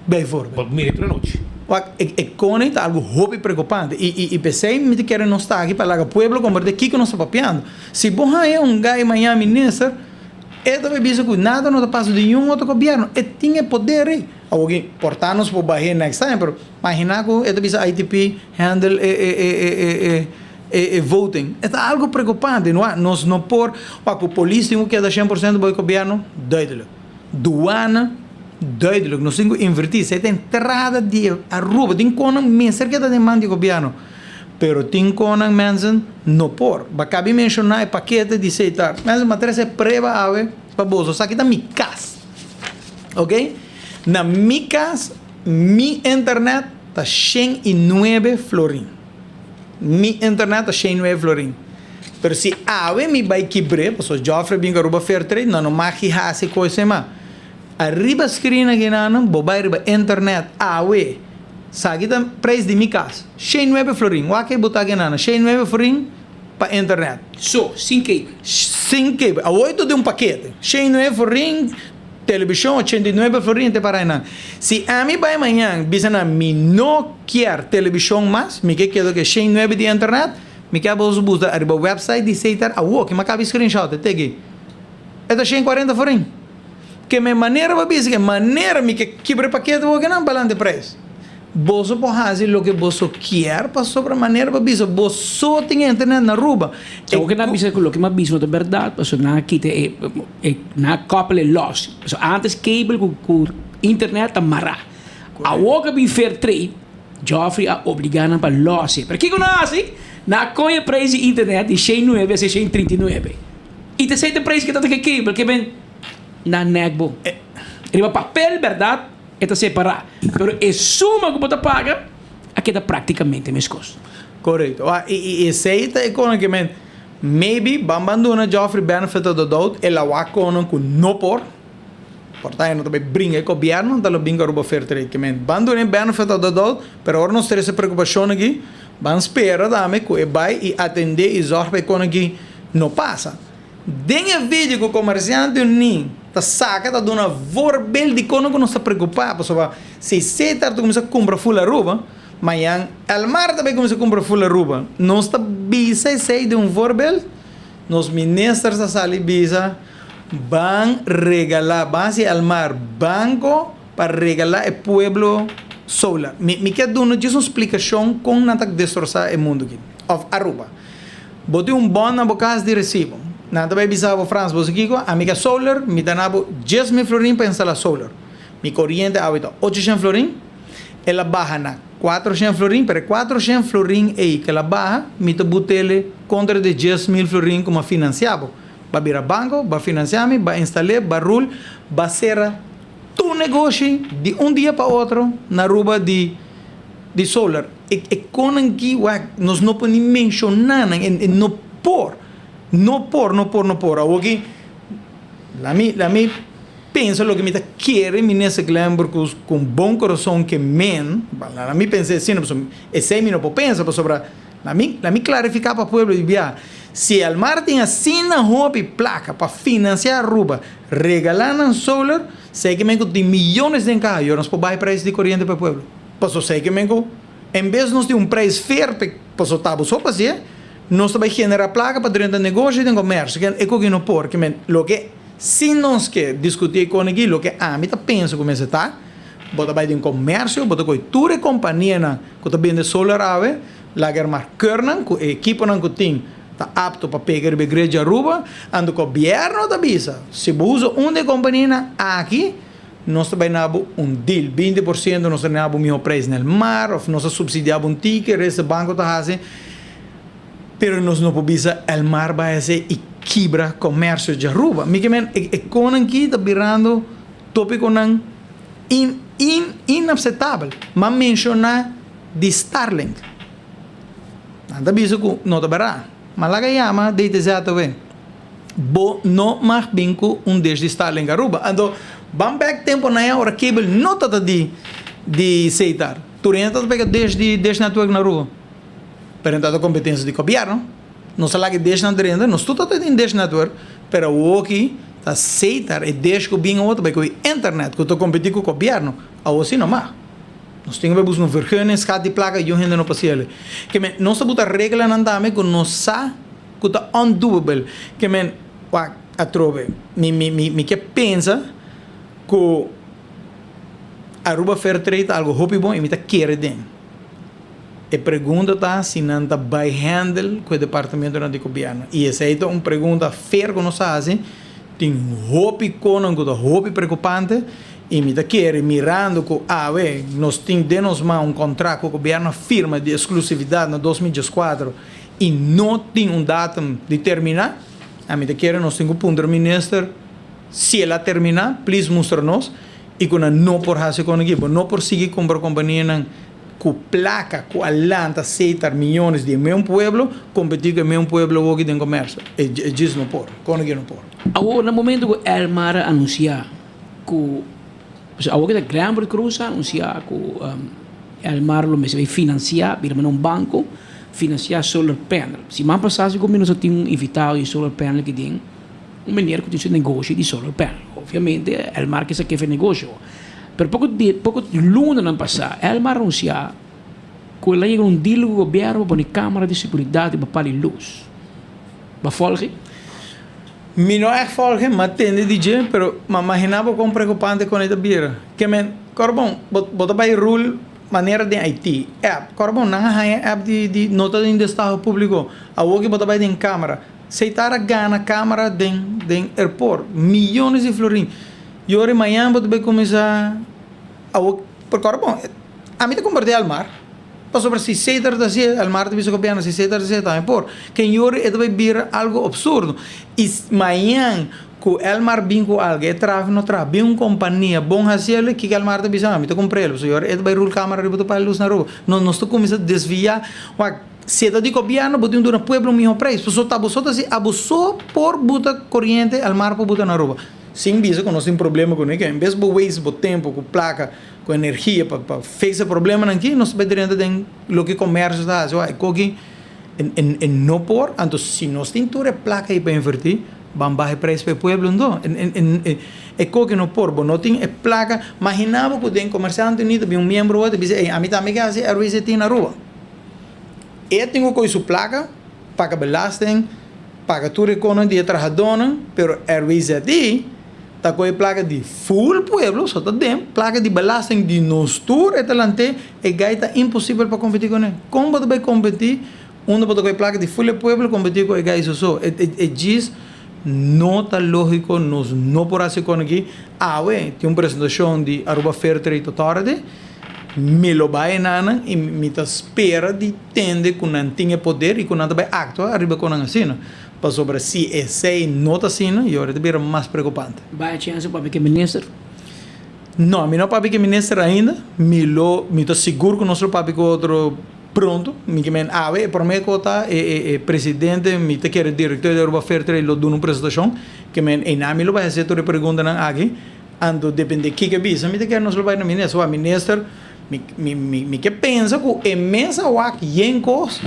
Bijvoorbeeld. Bo mira tur anochi. Wak, e e kone ta algo hopi preokupante i i i p'esei mi ta kere nos ta aki pa laga pueblo komprende kiko nos ta papiando. Si bo haña un gai maña minister, e ta bai bisa ku nada no ta pasa di niun otro gobièrnu. E tin e poder ei. Awor ki por ta nos por bah'é next time, pero imagina ku e ta bisa ITP handle e e e e e e e e voting. E ta algo preokupante. Wak, nos no por, wak, ku polis tin ku keda 100% bo e gobièrnu, duidelijk. Duana, duidelijk, nos tin ku invertí. Esei ta entrada di Aruba. Tin konan mester keda den man di gobièrnu, pero tin konan mensen no por. Ba kabi menshoná e pakete di Setar. Mensen, m'a trese prueba awe pa boso. Esaki ta mi kas. Oké? Na mi kas, mi internet ta 109 florin. Mi internet ta 109 florin. Pero si awe mi bai kibr'é, pasobra Geoffrey bin ku Aruba Fair Trade, nan no mag i hasi kos esei mas. Ariba screen aki nan, bo bai riba internet awe, esaki ta prijs di mi kas, 109 florin. Wak e bo ta aki nan, 109 florin pa internet. So, sin cable. Sin cable. Awor e ta di un pakete. 109 florin, televishon 89 florin te para einan. Si ami bai mañan bisa nan mi no kier televishon mas, mi ke keda ku e 109 di internet, Mi ke boso busta ariba website di Setar awo ki mi a kabi screenshot e teki. E ta 140 forin. Ke me manera pa bisa ke manera mi ke kibra e pakete awo ke nan balante prijs. Boso por hasi loke boso kier pasobra manera pa bisa boso tin internet na Aruba. E Awo ke nan bisa ku loke mi a bisa no ta berdad pasobra nan a kita e e nan a koppel e los. Pasobra antes cable ku ku internet ta mara. Awo ke bin fair trade. Geoffrey a obligá nan pa lòs e. Pero kiko nan a hasi? Nan a kohe e preis di internet di shen nuebe a ser 139. I ta esei ta e preis ku ta ta ke cable ke ben nan nèk bo. Riba papel bèrdat e ta separá, pero e suma ku bo ta paga. a keda práktikamente meskos. Korekto. I i esei ta e kono ke men maybe ban bandona Geoffrey benefit of the doubt el a wak kono ku no por. Por ta e no ta bai bringa e gobièrnu, ta lo bin ku Aruba Fair Trade. Ke men ban duna e benefit of the doubt, pero ora nos trese preokupashon aki, ban spera tambe ku e bai i atendé i zòrg pa e kon aki no pasa. Den e video ku Komersiante Uní ta saka ta duna voorbeeld di kon ku nos ta preokupá, pasobra si Setar ta kuminsá kumpra full Aruba, mañan Elmar ta bai kuminsá kumpra full Aruba. Nos ta bisa esei den un voorbeeld. Nos minister ta sali bisa ban regala ban haci Elmar banco pa regala e pueblo solar. Mi mi kier duna djis un splicacion con nan ta destrosa e mundo aki of Aruba. Bo tin un bon na bo cas di recibo. Nan ta bay bisa bo Frans bo sa kico ami ke solar mi ta na bo 10,000 florin pa instala solar. Mi coriente awe ta 800 florin el a baha na 400 florin, pero e 400 florin ei ku el a baha, mi ta but'el kontra di 10,000 florin ku mi a finansiá bo. Ba bira banko, ba finansiá mi, ba instal'é, ba rul, ba sera tur negoshi di un dia pa otro na Aruba di di solar. E e konan ki wak nos no por ni menshoná nan, e no por, no por, no por, no por. Awoki lami lami. Pensa loke mi ta kere Minister Glenbrook ku un bon kurason ke men, la mi pensa asina pasobra esei mi no por pensa pasobra la mi la mi klarifiká pa pueblo di bia si Elmar tin asina hopi plaka pa finansiá Aruba regalá nan solar sei ke men ku tin miyones den kaha yo nos por bai preis di koriente pa e pueblo pasobra sei ke men ku en bes nos tin un preis fair pa pasobra ta bo so pa hasie nos ta bai generá plaka pa drenta negoshi den komersio e koki no por ke men loke. Si nos ke diskutí e kon aki, loke ami ta pensa ku mester ta, bo ta bai den komersio, bo ta kohe tur e kompanianan ku ta bende solar awe, laga er mar keurnan ku e ekiponan ku tin ta apto pa pega riba e grid di Aruba, anto gobièrnu ta bisa, si bo usa un di e kompanianan aki, nos ta bai na bo un deal, 20% nos ta na bo mihó preis na el mar, òf nos ta supsidiá bo un tiki, resto banko ta hasi. Pero nos no por bisa el mar bai hasi i kibra komersio di Aruba. Mi ke men e konan ki ta birando topikonan in in inapsetabel. M'a menshoná di Starlink. Nan ta bisa ku no ta bèrdat. Ma laga yama DTZW. Bo no mag bin ku un dish di Starlink Aruba. Anto ban bèk temponan ya ora kabel no ta di di Setar. Tur hende ta pega dish di dish network na Aruba. Pero en ta competencia di gobierno. Nos a laga e dish nan drenta, nos tur ta tin dish network, pero awoki ta Setar e dish cu bin awo ta bay cu e internet cu ta competi cu gobierno. Awo si no mag. Nos tin cu bay busca un vergunning, scat di placa y un hende no por haciele. Ke men, nos ta buta reglanan tambe cu nos sa cu ta undoable. Ke men, wak, atrobe, mi, mi, mi, mi ke pensa cu Aruba Fair Trade ta algo hopi bon y mi ta kere den. E pregunta ta si nan ta bai handle ku e departamentonan di gobièrnu. I esei ta un pregunta fair ku nos a hasi. Tin hopi konan ku ta hopi preokupante i mi ta kere mirando ku awe nos tin den nos man un kontrakt ku gobièrnu a firma di eksklusividat na 2014 i no tin un datum di terminá. Ami ta kere nos tin ku puntra minister si el a terminá, please mustra nos i ku nan no por hasi kon aki. Bo no por sigui kumpra kompanianan. Ku plaka ku a lanta setar miyones di e meun pueblo, kompetí ku e meun pueblo awoki den komersio. E djis no por. Kono ke no por? Awor na momento ku Elmar a anunsiá ku, pasobra awoki ta Glenbert Croes a anunsiá ku Elmar lo mester bai finansiá, bira manda un banko, finansiá solar panel. Siman pasá si ku mi nos a tin un invitado di solar panel aki den, un meneer ku tin su negoshi di solar panel. Obviamente Elmar ke sa kefe negoshi. Pero poko di poko lunanan pasá Elmar a anunsiá ku el a yega un deal ku gobièrnu pa pone kámara di seguridat riba pal i lus. Bo a fòlg'e? Mi no ègt fòlg'e, mi a tende di dje, pero mi a imaginá bo kon preokupante kon e ta bira. Ke men, kòrda bon, bo bo ta bai rul manera den IT, app. Kòrda bon, nan a haña app di di no ta den destaho públiko. Awor ke bo ta bai den kámara. Seitar a gana kámara den den airport, miyones di florin. Yori mañan bo ta bay cuminsa awo por cora bon ami ta comparti Elmar pasobra si Cedar ta hacié Elmar ta bisa gobierno si Cedar ta hacié tambe por ken yori e ta bay bira algo absurdo y mañan. Ku Elmar bin ku algu, e traha of no traha, bin un kompania bon hasi el, kiko Elmar ta bisa? Mi ta kumpra el, pasobra e ta bai rul kamara riba tur pa lus na Aruba. No, nos ta kuminsá desviá. Wak, si e ta di gobièrnu, bo tin duna pueblo un mihó preis. Pasobra ta boso ta hasi, aboso por buta koriente, Elmar por buta na Aruba. Sin bisa ku nos tin problema ku nike. En bes bo waste bo tempu ku plaka, ku energia pa pa fix e problemanan aki, nos ta bai drenta den loke komersio ta hasi. Wak, e koki e no por. Anto si nos tin tur e plaka ei pa invertí, Ban baha e prijs pa e pueblo ndo. E koki no por, bo no tin e plaka. Magina bo ku den Komersiante Unido bin un miembro wou ta bisa, ey, ami tambe ke hasi RWZT na Aruba. E tin ku kohe su plaka, paga belasting, paga tur e konan di e trahadónan, pero RWZT ta kohe plaka di full pueblo, so ta den plaka di belasting di nos tur e ta lant'é, e gai ta imposibel pa kompetí kuné. Kon bo ta bai kompetí Unda bo ta kohe plaka di ful e pueblo kompetí ku e gai soso. E e djis no ta lógiko, nos no por hasi kon aki. Awe tin un presentashon di Aruba Fair Trade Authority, mi lo bai enanan i mi ta spera di tende ku nan tin e poder i ku nan ta bai aktua ariba kon nan asina. Pasobra si esei no ta asina, yora ta bira mas preokupante. Bai a chèns papia ku e minister? No, mi no papia ku e minister ainda. Mi lo, mi ta sigur ku nos lo papia ku otro. Pronto, mi ke men awe e prome ko ta e e e presidente, mi ta kere director di Aruba Fair Trade lo duna un presentacion, ke men einan mi lo bai haci tur e preguntanan aki, anto depende kiko e bisa mi ta kere nos lo bai na minister, wak minister mi mi mi mi ke pensa ku e mes a wak yen kos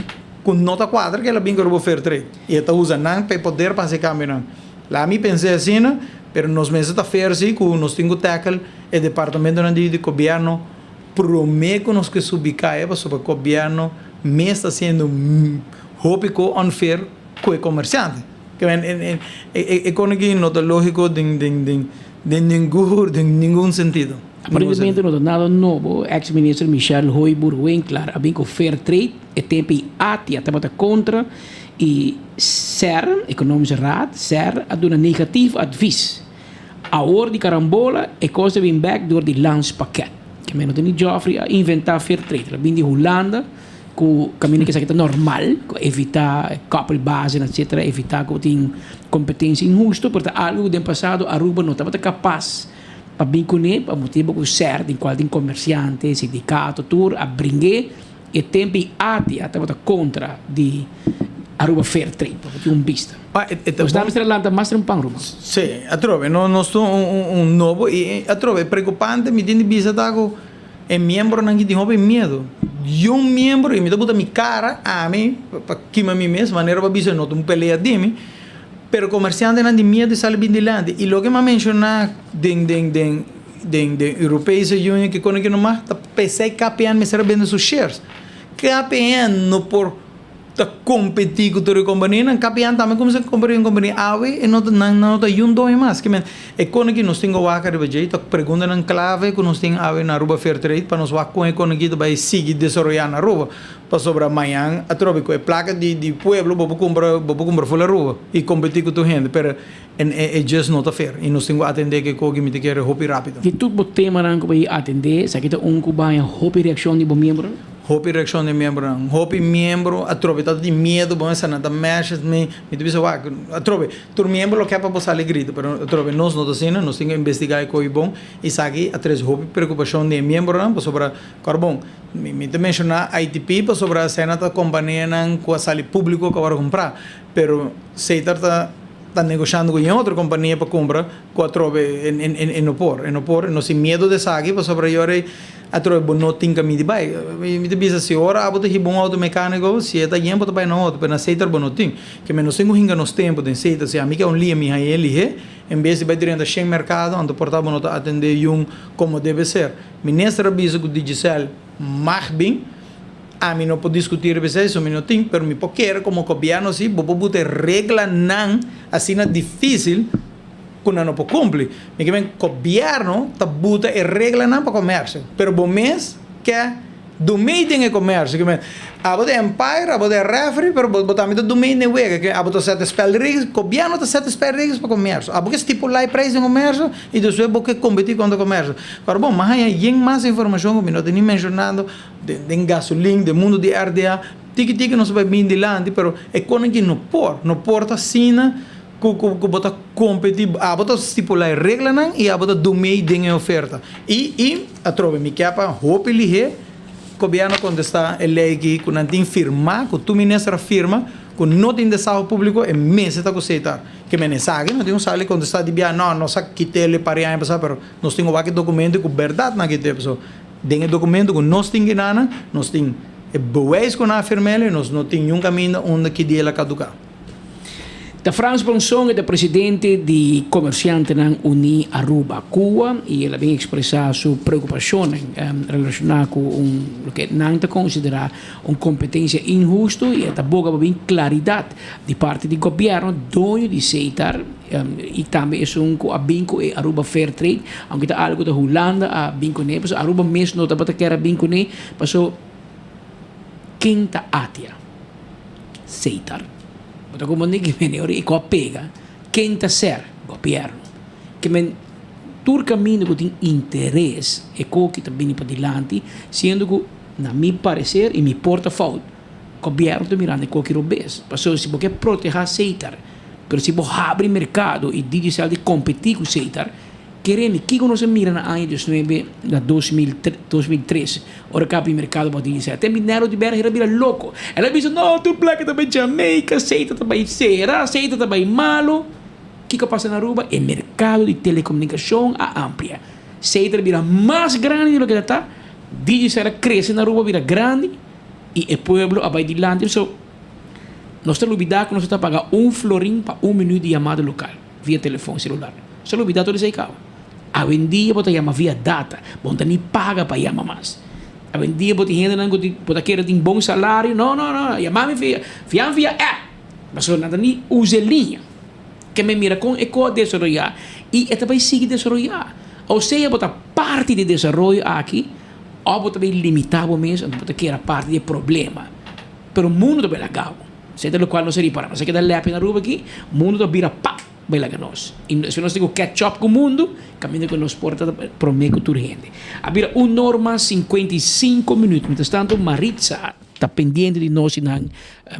ku no ta kuadra ke el a bin ku Aruba Fair Trade i e ta usa nan pa e poder pa haci cambionan. Laat mi pensa asina, pero nos mester ta fair si ku nos tin ku tackle e departamentonan di di gobierno. Prome ku nos ke subi kaya pasobra gobièrnu mes ta hasiendo hopi ko unfair ku e komersiante. Ke men e kon aki no ta lógiko den den den den ningun den ningun sentido. Aparentemente no ta nada nobo, ex minister Michelle Hooyboer Winklaar a bin ku fair trade e tempu i ATIA tabata kontra i ser, Economische Raad, ser, a duna negatief advies. Awor di karambola e kos ta bin bek dor di landspakket. Ke men no ta ni Geoffrey a inventa fair trade. El a bin di Hulanda ku kaminda ku esaki ta normal, ku evita koppelbazen etcetera, evita ku tin kompetensia inhusto, pero ta algu ku den pasado Aruba no tabata kapas pa bin kuné pa motibu ku ser den kual tin komersiante, sindikato tur a bring'é. E tempu i ATIA tabata kontra di Aruba Fair Trade, pa bo tin un bista. Nos ta mester a lanta mas trempan, ruman. Sí, atrobe, no nos ta un nobo i atrobe e preokupante mi tin di bisa ta ku e miembronan ki tin hopi miedu. Di un miembro i mi ta buta mi kara ami pa kima mi mes manera pa bisa no ta un pelea di mi, pero komersiantenan di miedu sali bin dilanti i loke mi a menshoná den den den Den den Europese Union ke kone ke no mag ta pesey KPN mester a bende su shares. KPN no por ta kompetí ku tur e kompanianan. KPN tambe kuminsá kompetí ku kompania awe e no ta nan no ta yun doño mas. Ke men e kone ki nos tin ku wak ariba dje ta preguntanan klave ku nos tin awe na Aruba Fair Trade pa nos wak kon e kone ki ta bai sigui desaroyá na Aruba. Pasobra mañan atrobe ku e plaka di di pueblo bo por kumpra bo por kumpra ful Aruba i kompetí ku tur hende pero En e e just no ta fair y nos tin cu atende ke koki mi ta kere hopi rapido. Di tur bo temanan cu bo a atende, esaki ta un cu baña hopi reaccion di bo miembronan? Hopi reaccion di miembronan. Hopi miembro atrobe ta tin miedo, bo mester nan ta mesh mi, mi ta bisa wak, atrobe tur miembro lo ke pa bo sali grita, pero atrobe nos no ta asina, nos tin cu investiga e koki bon y esaki a trece hopi preocupacion di e miembronan pasobra kòr bon, mi mi ta menciona ITP pasobra asina ta companianan cu a sali publico cu a wòrdu cumpra, pero Setar ta. Ta negoshando ku yen otro kompania pa kumpra ku atrobe e no por. E no por, e no sin miedo di esaki pasobra yora ei atrobe bo no tin kaminda di bai. Mi ta bisa si ora abo ta hiba un outo mekaniko si e ta yen bo ta bai na otro pero na Setar bo no tin. Ke men nos tin ku hinka nos tempu den Setar. Si ami ke un lia mi haña e lihé en bes di bai drenta shen merkado anto por ta bo no ta atendé yun komo debe ser. Minister a bisa ku Digicel mag bin. Ami no por discuti riba esei, so mi no tin, pero mi por kere como gobierno si bo por buta e reglanan asina dificil cu nan no por cumpli. Mi ke men gobierno ta buta e reglanan pa comercio, pero bo mes ke dumei den e comercio. Ke men abo ta empire, abo ta e referee, pero bo tambe ta dumei den e wega. Ke abo ta set e spelregels, gobierno ta set e spelregels pa comercio. Abo ke stipula e prijs den comercio y despues bo ke competi contra comercio. Pero bon, mi a haña yen mas informacion cu mi no ta ni mencionando. Den gasolin, den mundu di RDA, tiki tiki nos a bai bin dilanti, pero e konan ki no por, no por ta asina. ku ku ku bo ta kompetí, abo ta stipulá e reglanan i abo ta dumei den e oferta. I i atrobe mi ke pa hopi lihé gobièrnu kontestá e lei aki ku nan tin firmá, ku tur minister a firma, ku no tin desaho públiko e mester ta ku Setar. Ke men esaki no tin un sali kontestá di bia no, nos a kit'el e par di aña pasá pero nos tin wak e dokumento ku bèrdat nan a kit'é. Pasobra den e dokumento ku nos tin kinanan nos tin e bewijs ku nan a firm'el i nos no tin niun kaminda unda ki dia el a kaduká. Ta Frans Bronson e ta presidente di Comerciantenan Uní Aruba, cua, y el a bin expresa su preocupacionnan relaciona cu un loke nan ta considera un competencia inhusto y e ta boga pa bin claridad di parti di gobierno, doño di Setar y tambe esun cu a bin cu e Aruba Fair Trade, aunke ta algo cu ta Hulanda a bin cune, pasobra Aruba mes no tabata kier a bin cune, pasobra ken ta atia? Setar. Bo ta como ni mene ora i ku a pega, ken ta ser? Gobierno. Ke men tur kaminda ku tin interes e koki ta bini padilanti, siendo ku na mi parecer i mi por ta fout, gobierno ta mirando e koki robes. Pasobra si bo ke proteha Setar, pero si bo habri merkado i Digicel di kompeti ku Setar, Keremi, kiko nos a mira na aña diesnuebe na 2000 2003, ora ku a abri merkado pa Digicel? Te Minero di Berg a bira loko. El a bisa, No, tur plaka ta bai Jamaica, Seita ta bai sera, Seita ta bai malo. Kiko a pasa na Aruba? E merkado di telekomunikashon a amplia. Seita a bira mas grandi di loke ta ta. Digicel a krese na Aruba bira grandi i e pueblo a bai dilanti. So, nos ta lubida ku nos ta paga un florin pa un minüt di yamada lokal via telefon selular. Nos a lubida tur esei kaba. Awendia bo ta yama via data, bo no ta ni paga pa yama mas. Awendia bo tin hendenan ku bo ta kere tin bon salario, no no no, yama mi via via via app, pasobra nan ta ni usa e liña. Ke men mira kon e ko a desaroyá i e ta bai sigui desaroyá. Osea bo ta parti di e desaroyo aki òf bo ta bai limitá bo mes anto bo ta kera parti di e problema. Pero mundu ta bai laga bo. Esei ta lokual nos a ripará. Nos a keda lèpi na Aruba aki, mundu ta bira pap! Bai laga nos. I si nos tin ku catch up ku mundu, kaminda ku nos por ta promé ku tur hende. A bira un or mas 55 minüt. Mientrastanto Maritza ta pendiente di nos i nan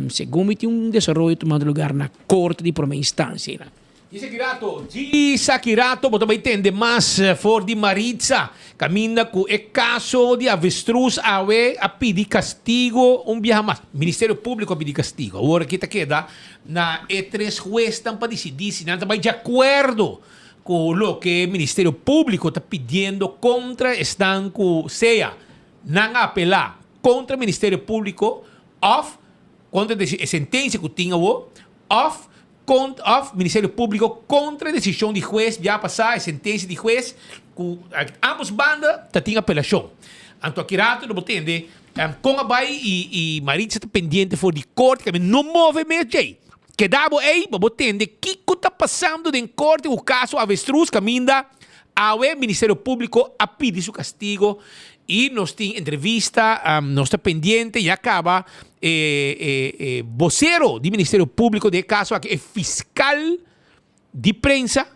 segun mi tin un desaroyo tumando lugar na korte di promé instansia einan. Djis aki rato, djis aki rato bo ta bai tende mas for di Maritza, kaminda ku e kaso di avestruz awe a pidi kastigo un biaha mas. Ministerio Públiko a pidi kastigo. Awor aki ta keda Na e tres huesnan pa disidí si nan ta bai di akuerdo ku loke Ministerio Públiko ta pidiendo kontra esnan ku sea nan a apelá kontra Ministerio Públiko òf kontra e sentensia ku tin awor òf kont òf Ministerio Públiko kontra e desishon di hues bia pasá e sentensia di hues ku ambos banda ta tin apelashon. Anto aki rato lo bo tende Kon a bai i Maritza ta pendiente for di korte kami no move mes djei. Keda bo ei pa bo tende kiko ta pasando den korte ku kaso avestruz kaminda awe Ministerio Publiko a pidi su kastigo i nos tin entrevista nos ta pendiente ya kaba e e bosero di Ministerio Publiko den e kaso aki e fiskal di prensa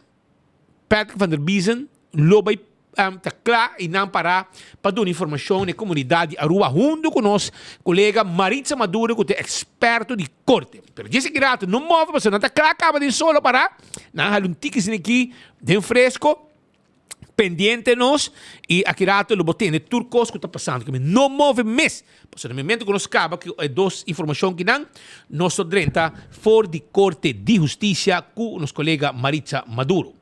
Patrick van der Biezen lo bai ta kla i nan pará pa duna informashon na e komunidat di Aruba huntu ku nos kolega Maritza Maduro ku ta e eksperto di korte. Pero dje seki rato no move pasobra nan ta kla kaba den solo pará, nan a hala un tiki esaki den fresko pendiente nos i aki rato lo bo tende tur kos ku ta pasando. No move mes. Pasobra na momento ku nos kaba ku e dos informashon kinan, nos lo drenta for di Korte di Hustisia ku nos kolega Maritza Maduro.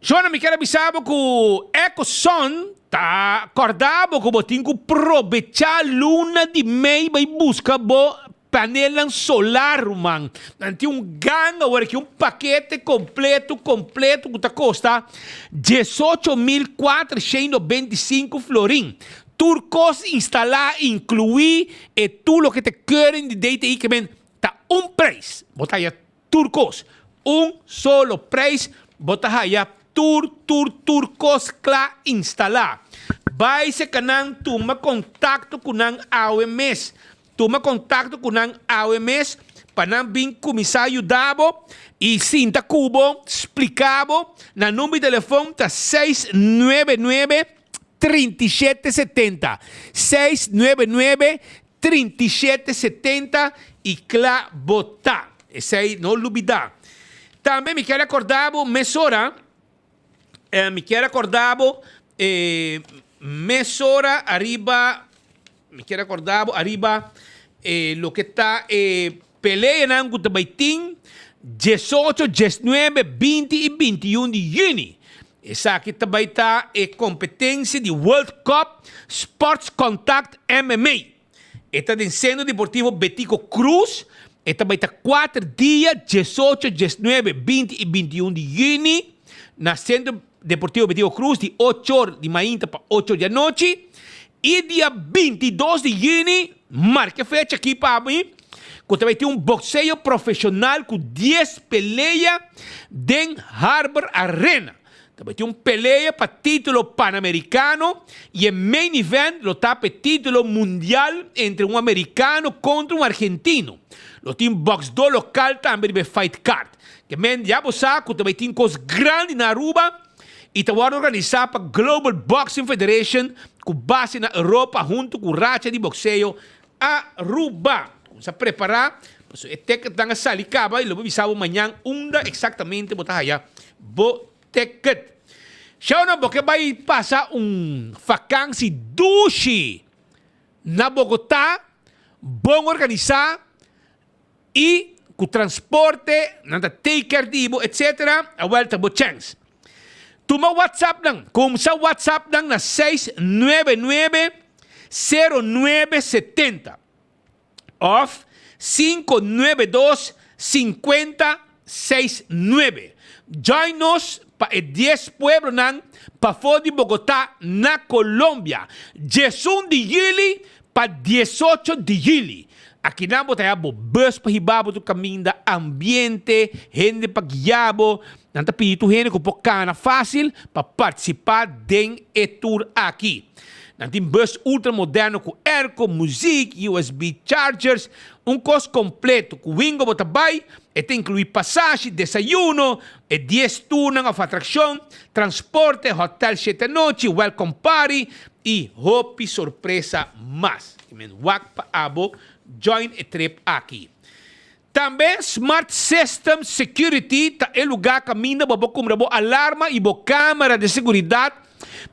Shona, mi kier a bisa bo ku Ecoson ta kòrda bo ku bo tin ku probechá luna di mei bai buska bo Panelnan solar, ruman. Nan tin un ganga awor aki, un pakete kompleto, kompleto ku ta kosta 18495 florin. Tur kos instalá, inkluí e tur loke ta keuring di DTI ke men ta un preis. Bo ta haya tur kos. Un solo preis bo ta haya tur, tur, tur kos kla instalá. Bai seka nan, tuma kontakto ku nan awe mes. Tuma kontakto ku nan awe mes pa nan bin kuminsá yuda bo i sinta ku bo, splika bo. Nan number di telefon ta 699 37 70, 699 37 70 i kla bo ta. Esei no lubida. Tambe mi kier a corda bo mesora, mi kier a corda bo mesora ariba, mi kier a corda bo ariba loke ta e peleanan cu ta bay tin diesocho, diesnuebe, binti y bintiun di juni. Esaki ta bay ta e competencia di World Cup Sports Contact MMA. E ta den Centro Deportivo Betico Croes. E ta bai ta kuater dia, diesocho, diesnuebe, binti i bintiun di yüni, na Centro Deportivo Betico Croes di ocho or di mainta pa ocho or di anochi. I dia bintidos di yüni, marka e fecha aki pa mi, ku ta bai tin un bokseo profeshonal ku dies pelea den Harbor Arena. Ta bai tin un pelea pa título Panamericano y e main event lo ta pa e título mundial entre un americano contra un argentino. Lo tin boxdor local tambe riba e fight card. Ke men ya bo sa cu ta bai tin cos grandi na Aruba y ta wordo organisa pa Global Boxing Federation cu base na Europa hunto cu Racha di Boxeo Aruba. Cuminsa prepara pasobra e ticketnan a sali caba y lo bo bisa bo mañan unda exactamente bo ta haya bo ticket. Shawna bo ke bay pasa un vakansi dushi na Bogota, bon organisa y cu transporte, nan ta take care di bo etc. Awel ta bo chance. Tuma WhatsApp nan, kumsa WhatsApp nan na seis nuebe nuebe, sero nuebe setenta òf sinku nuebe dos, sinkuenta seis nuebe. Join nos pa e dies pueblonan pafó di Bogotá na Colombia, diesun di yüli pa diesocho di yüli. Akinan bo ta haya bo bus pa hiba bo tur kaminda, ambiente, hende pa guia bo. Nan ta pidi tur hende ku por kana fásil pa partisipá den e tur aki. Nan tin bus ultra moderno ku airco, muzik, USB chargers, un kos kompleto. Ku Wingo bo ta bai, e ta inkluí pasashi, desayuno, e dies turnan òf atrakshon, transporte, hòtèl shete anochi, welcome party i hopi sorpresa mas. Ke men wak pa abo join e trip aki. Tambe Smart System Security ta e lugá kaminda bo por kumpra bo alarma i bo kamera di seguridat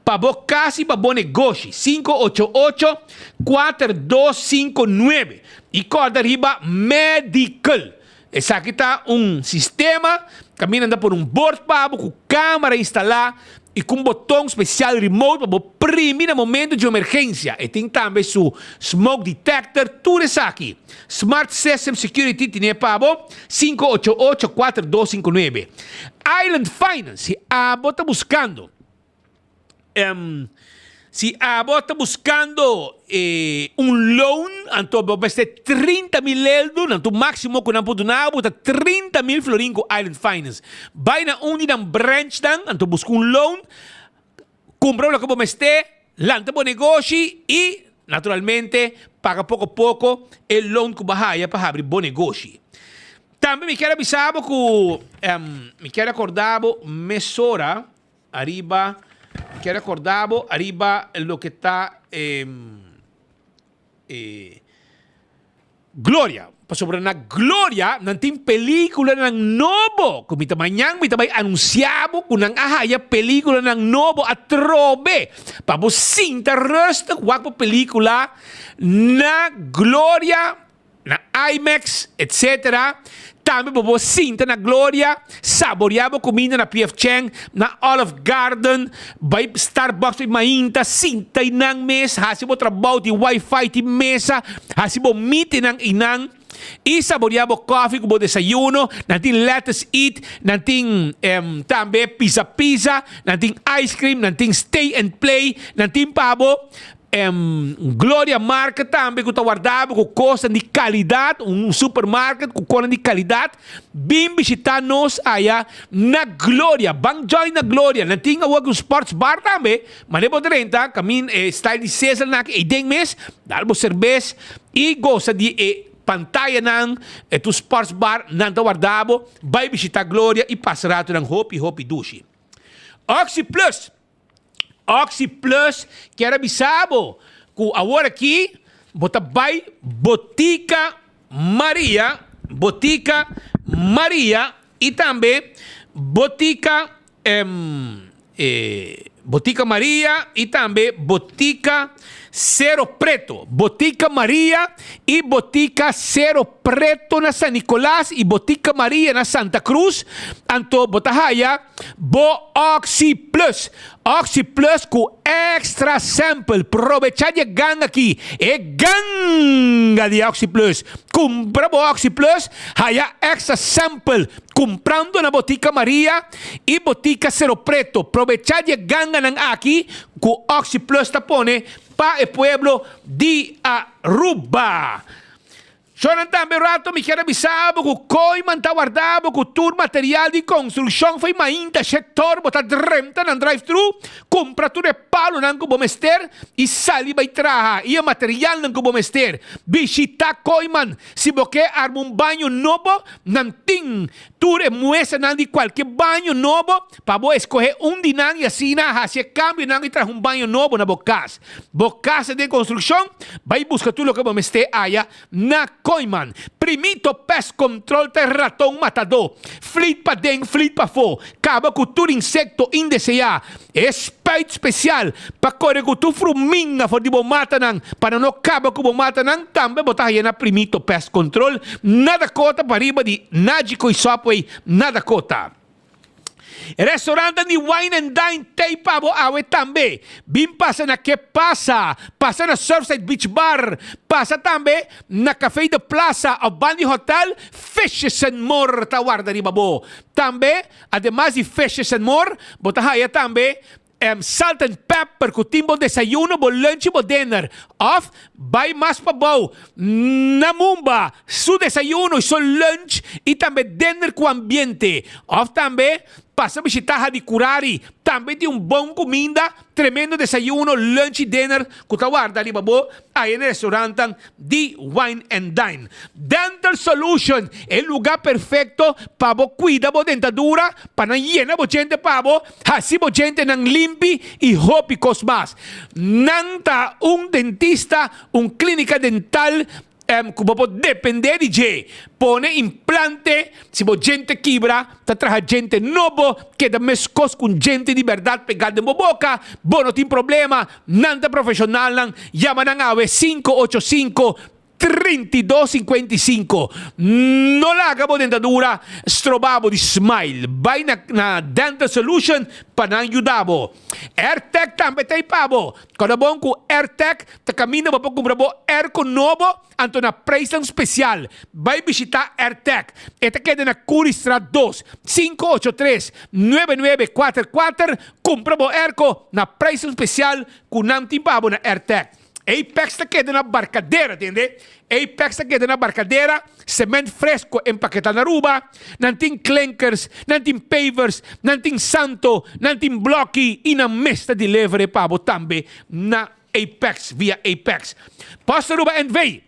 pa bo kas i pa bo negoshi. 588 4259 i kòrda riba Medical. Esaki ta un sistema kaminda nan ta pone un bord pa bo ku kamera instalá i ku un boton spesial remote pa bo primi na momento di un emergensia. E tin tambe su smoke detector, tur esaki. Smart System Security tine pa bo, 588 4259. Island Finance, si abo ta buskando. Si abo ta buskando un loan, anto bo mester 30 mil eldo, anto máksimo ku nan por duna bo ta 30 mil florin ku Island Finance. Bai na un di nan branchnan, anto buska un loan, kumpra loke bo mester, lanta bo negoshi i naturalmente paga poko poko e loan ku bo a haya pa habri bo negoshi. Tambe mi kier a bisa bo ku mi kier a korda bo mesora Ariba, mi kier recorda bo ariba loke ta e e Gloria. Pasobra na Gloria nan tin peliculanan nobo cu mi ta mañan mi ta bay anuncia bo cu nan a haya peliculanan nobo atrobe pa bo sinta rustig wak bo pelicula na Gloria. Na IMAX, etc. Tambe bo por sinta na Gloria, saborea bo cuminda na PF Chang, na Olive Garden, bay Starbucks bay mainta, sinta eynan mes, haci bo trabou, tin wifi, tin mesa, haci bo meetingnan eynan y saborea bo coffee cu bo desayuno. Nan tin Lettuce Eat, nan tin tambe Pizza Pizza, nan tin ice cream, nan tin Stay and Play, nan tin pa bo. Gloria Market tambe ku ta warda bo ku kosnan di kalidat, un supermarket ku kosnan di kalidat. Bin bishita nos aya na Gloria. Ban join na Gloria. Nan tin awor un sports bar tambe. Mane bo drenta kamin e style di Cesar nan aki eiden mes. Dal bo serbes i gosa di e pantayanan, e tur sports bar nan ta warda bo. Bai bishita Gloria i pasa ratonan hopi hopi dushi. Oxi Plus. Oxi Plus kier a bisa bo ku awor aki bo ta bai Botica Maria, Botica Maria. i tambe Botica Botica Maria i tambe Botica Cero Preto. Botica Maria i Botica Cero Preto na San Nicolas i Botica Maria na Santa Cruz. Anto bo ta haya bo Oxi Plus. Oxi Plus ku extra sample. Probecha di e ganga aki, e ganga di Oxi Plus. Kumpra bo Oxi Plus, haya extra sample kumprando na Botica Maria i Botica Cero Preto. Probecha di e ganganan aki ku Oxi Plus ta pone pa e pueblo di Aruba. Shornan tambe rato mi kier a bisa bo ku Kooiman ta warda bo ku tur material di konstrukshon fo'i mainta shetor bo ta drenta nan drive thru, kumpra tur e palonan ku bo mester i sali bai traha i e materialnan ku bo mester. Bishita Kooiman si bo ke arma un baño nobo, nan tin tur e muestranan di kualke baño nobo pa bo eskohe un di nan i asina hasi e kambionan i traha un baño nobo na bo kas. Bo casa den construccion, bay busca tur loke bo mester aya na Kooiman. Primito Pest Control ta e raton matadó. Flit paden, flit pafó. Caba cu tur insecto indesea. E spuit special pa core cu tur fruminga for di bo matanan pa nan no caba cu bo matanan tambe bo ta haya na Primito Pest Control na Dakota pariba di Nagico y Subway na Dakota. E restaurantnan di Wine and Dine t'ei pa bo awe tambe. Bin pasa na Ke Pasa, pasa na Surfside Beach Bar, pasa tambe na Café de Plaza of Bandi Hotel, Fishes and More ta warda riba bo. Tambe, ademas di Fishes and More, bo ta haya tambe Salt and Pepper ku tin bo desayuno, bo lunch i bo dinner. Of bai mas pabou na Mumba, su desayuno i su lunch i tambe dinner ku ambiente. Of tambe pasa bishita Hadicurari, tambe tin un bon kuminda, tremendo desayuno, lunch i dinner ku ta warda riba bo aya na e restaurantnan di Wine and Dine. Dental Solution, e luga perfecto pa bo cuida bo dentadura, pa nan yena bo djente pa bo, haci bo djentenan limpi y hopi cos mas. Nan ta un dentista, un clinica dental cu bo por depende di dje. Pone implante, si bo djente kibra, ta traha djente nobo, keda mescos cu un djente di berdad pega den bo boca, bo no tin problema. Nan ta profesionalnan, yama nan awe 585 32 55. No laga bo dentadura stroba bo di smile. Bai na na Dental Solution pa nan yuda bo. Airtec tambe ta ei pa bo. Kòrda bon ku Airtec ta kaminda bo por kumpra bo airco nobo anto na prijsnan spesial. Bai bishita Airtec. E ta keda na Curiestraat 2, 583 9944. Kumpra bo airco na prijsnan spesial ku nan tin pa bo na Airtec. Apex ta keda na Barcadera, tende? Apex ta keda na Barcadera, cement fresco empaketá na Aruba. Nan tin klinkers, nan tin pavers, nan tin santo, nan tin blòki i nan mes ta deliver e pa bo tambe na Apex, via Apex. Post Aruba NV.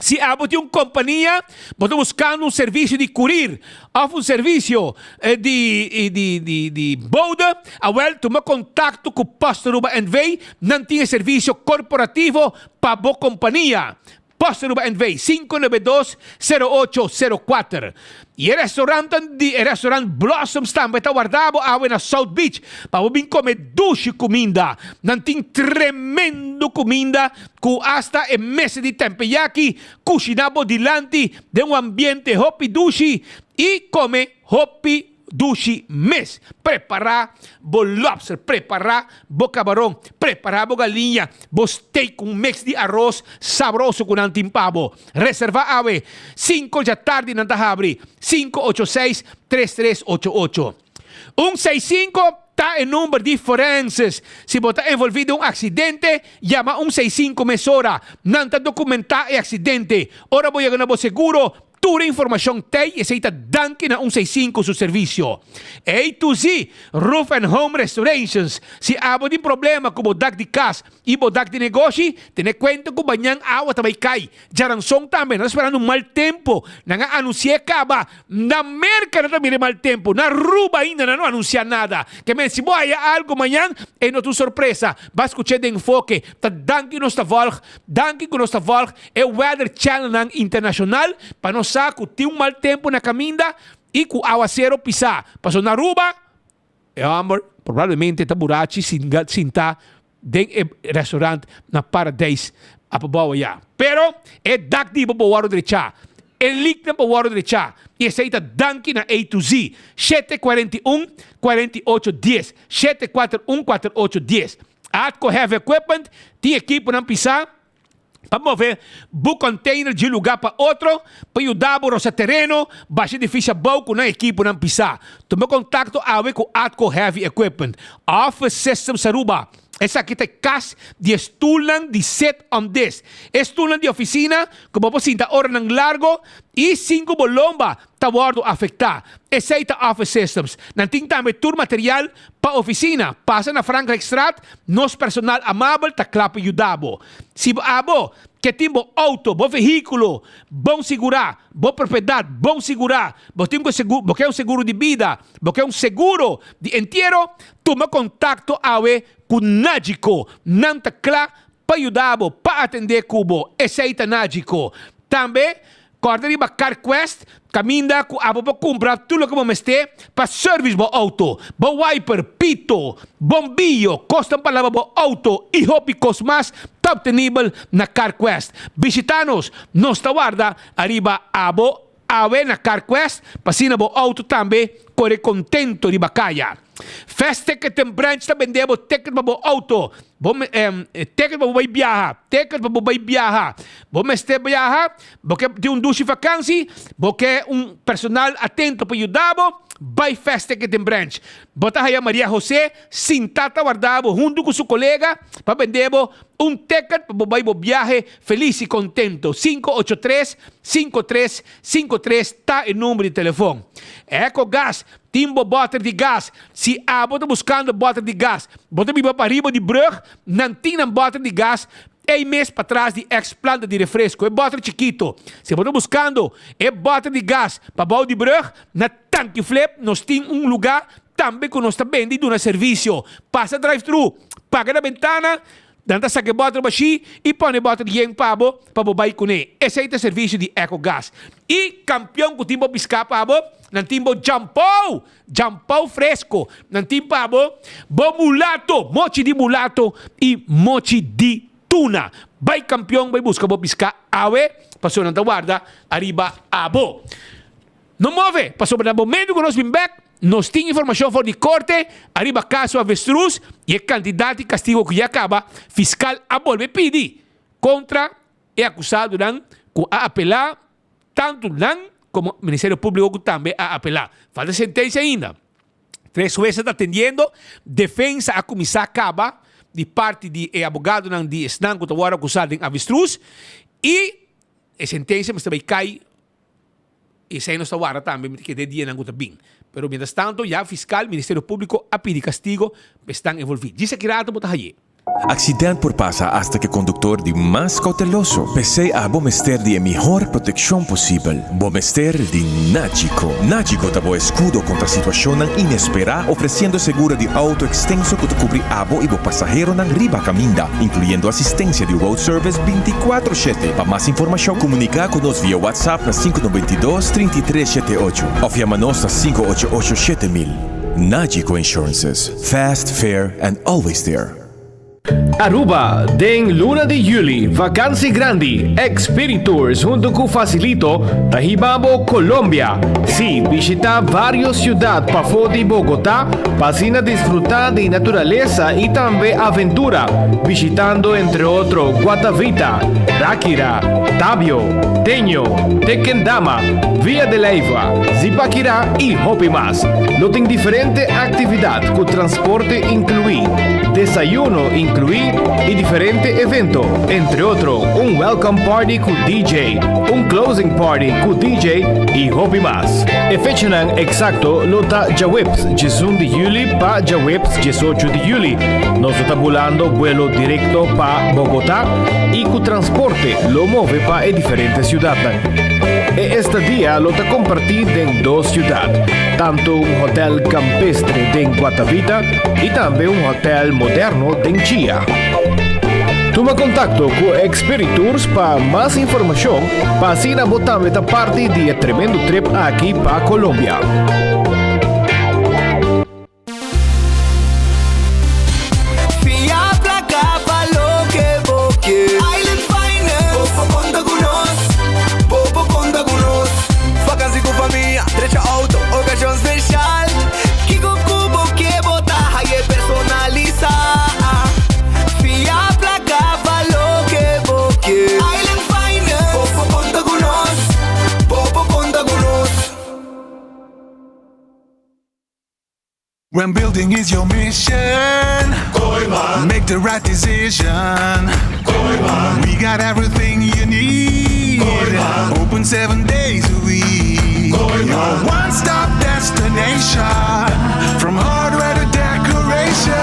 Si abo tin un kompania, bo ta buskando un servisio di kurir òf un servisio di di di di bode, awèl tuma kontakto ku Post Aruba NV. Nan tin e servisio korporativo pa bo kompania. Post Aruba NV, 592 0804. I e restaurantnan di e restaurant Blossoms tambe ta warda bo awe na South Beach pa bo bin kome dushi kuminda. Nan tin tremendo kuminda ku asta e mesa di tempeyaki kushiná bo dilanti den un ambiente hopi dushi i kome hopi dushi mes. Prepará bo lobster, prepará bo kabaron, prepará bo galiña, bo steak ku un mix di aros sabroso ku nan tin pa bo. Reservá awe, sinku djatardi nan ta habri, 586 3388. Un seisinku ta e number di forenses. Si bo ta envolví den un aksidente, yama un seisinku mesora. Nan ta dokumentá e aksidente. Ora bo yega na bo seguro, Tur e informacion t'ey y esey ta danki na un seisinku su servicio. A to Z Roof and Home Restorations Si abo tin problema cu bo dak di cas y bo dak di negoshi, tene cuenta cu bañan awa ta bay cay. Djaranson tambe nan ta sperando un mal tempo. Nan a anuncia e caba. Na Merca nan ta mira e mal tempo. Na Aruba ainda nan no anuncia nada. Ke men si bo haya algo mañan e no ta un sorpresa. Ba scucha den Enfoke. Ta danki nos ta volg. Danki cu nos ta volg. E weather channelnan internacional pa nos sa cu tin un mal tempo na caminda. i ku awasero pisá. Pasobra na Aruba e hòmber probablemente ta burachi sintá den e restaurant na Paradijs apabou ayá. Pero e dak di bo por wòrdu drechá, e liknan por wòrdu drechá i esei ta danki na A to Z. 741 48 dies, 741 48 dies. Atco Heavy Equipment tin ekiponan pisá pa move bo container di un lugar pa otro, pa yuda bo rosa tereno, basha edificio abou cu nan ekiponan pisa. Tuma contacto awe cu Atco Heavy Equipment. Office Systems Aruba, Esaki ta e cas di e stoelnan di sit on this. E stoelnan di oficina cu bo por sinta oranan largo y sin cu bo lomba ta wordo afecta. Esey ta Office Systems. Nan tin tambe tur material pa oficina. Pasa na Frankrijkstraat, nos personal amabel ta kla pa yuda bo. Si bo abo ke tin bo auto, bo vehiculo bon sigura, bo propiedad bon sigura, bo tin ku segu, bo ke un seguro di bida, bo ke un seguro di entiero, tuma contacto awe ku Nagico. Nan ta kla pa yuda bo, pa atende ku bo. Esey ta Nagico. Tambe Kòrda riba CarQuest, kaminda ku abo por kumpra tur loke bo mester pa service bo outo, bo wiper, pito, bombiyo, kosnan pa laba bo outo i hopi kos mas ta optenibel na CarQuest. Bishita nos, nos ta warda ariba abo awe na CarQuest pa asina bo outo tambe kore kontento riba kaya. Fast Ticket and Branch ta bende bo ticket pa bo auto, bo ticket pa bo bai biaha, ticket pa bo bai biaha. Bo mester biaha, bo ke tin un dushi vakansi, bo ke un personal atento pa yuda bo, bai Fast Ticket and Branch. Bo ta haya Maria Jose sinta ta warda bo huntu ku su kolega pa bende bo un ticket pa bo bai bo biahe felis i kontento. 583 53 53 ta e number di telefon. Ecogas Tin bo bòter di gas. Si abo ta buskando bòter di gas, bo ta biba pariba di brùg, nan tin nan bòter di gas ei mes patras di èks planta di refresko, e bòter chikito. Si bo ta buskando e bòter di gas pa bou di brùg, na Tanki Flip nos tin un lugá tambe ku nos ta bende i duna servisio. Pasa drive-thru, paga na bentana. Nan ta saka e bòter bashí i pone e bòter yen pa bo pa bo bai kuné. Esei ta servisio di Ecogas. I kampion ku tin bo piská pa bo, nan tin bo djampou, djampou fresko. Nan tin pa bo bo mulato, mochi di mulato i mochi di tuna. Bai kampion bai buska bo piská awe, pasobra nan ta warda ariba abo. No move, pasobra na momento ku nos bin bek, nos tin informashon for di korte ariba kaso Avestruz i e kantidat di kastigo ku ya kaba fiskal a bolbe pidi kontra e akusadonan ku a apelá, tantu nan komo Ministerio Públiko ku tambe a apelá. Falta sentensia ainda. Tres huesnan ta atendiendo, defensa a kuminsá kaba di parti di e abogadonan di esnan ku ta wòrdu akusá den Avestruz i e sentensia mester bai kai. Esei nos ta warda tambe mi ta kere den dianan ku ta bin. Pero mientras tanto ya fiskal, Ministerio Públiko a pidi kastigo pa esnan envolví. Djis aki rato bo ta hay'é. Accident por pasa hasta cu e conductor di mas cauteloso. P'esey abo mester di e mihor proteccion posibel. Bo mester di Nagico. Nagico ta bo escudo contra situacionnan inespera, ofreciendo seguro di auto extenso cu ta cubri abo y bo pasaheronan riba caminda, incluyendo asistencia di road service binticuatro shete. Pa mas informashon komuniká ku nos via WhatsApp na 592 33 78 òf yama nos na 588 7000. Nagico Insurances, fast, fair and always there. Aruba, Den luna di juli, vakansi grandi, Expiritours hunto cu Facilito ta hiba bo Colombia. Sí, bishita varios ciudad pafó di Bogotá pa asina disfruta di naturalesa y tambe aventura, bishitando entre otro Guatavita, Ráquira, Tabio, Teño, Tequendama, Villa de Leyva, Zipaquirá y hopi mas. Lo tin diferente actividad cu transporte inclui, desayuno inclui y diferente evento, entre otro un welcome party cu DJ, un closing party cu DJ y hopi mas. E fechanan exacto lo ta djaweps 11 di juli pa djaweps 18 di juli. Nos lo ta bulando buelo directo pa Bogotá y cu transporte lo move pa e diferente ciudadnan. E estadia lo ta comparti den dos ciudad, tanto un hotel campestre den Guatavita y tambe un hotel moderno den Chía. Tuma contacto cu Expiritours pa mas informacion pa asina bo tambe ta parti di e tremendo trip aki pa Colombia. Fia placa pa loke bo ke. Island Finance. Bo por conta cu nos. Bo por conta cu nos. Vakantie cu famia, drecha auto, ocasion special. Kico cu bo ke bo ta haye personalisa. Fia placa pa loke bo ke. Island Finance. Bo por conta cu nos. Bo por conta cu nos. When building is your mission, make the right decision. We got everything you need. Open seven days a week. Your one stop destination. From hardware to decoration.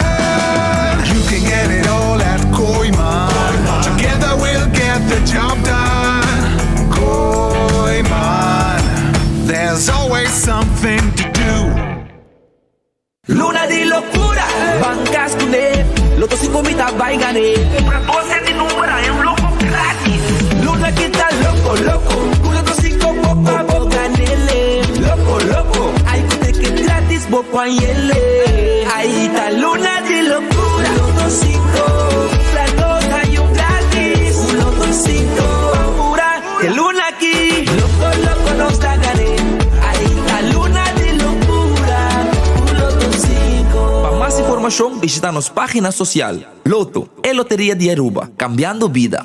You can get it all at Koiman. Together we'll get the job done. Koiman. There's always something to do. Luna di locura, ban cas cu ne, Lotto cinco mi ta bay gane. Cumpra dos set di number haña un loco gratis. Luna ki ta loco loco, cu Lotto cinco poco a bo ganele. Loco loco, ay cu ticket gratis bo por hañele. Ay ta luna di locura, Lotto cinco, cumpra dos haña un gratis. Cu Lotto cinco, ban pura. E luna aki, loco loco nos ta gane. Ai ta luna di locura, cu Lotto cinco. Pa mas informacion bishita nos pagina social. Lotto, e loteria di Aruba, cambiando bida.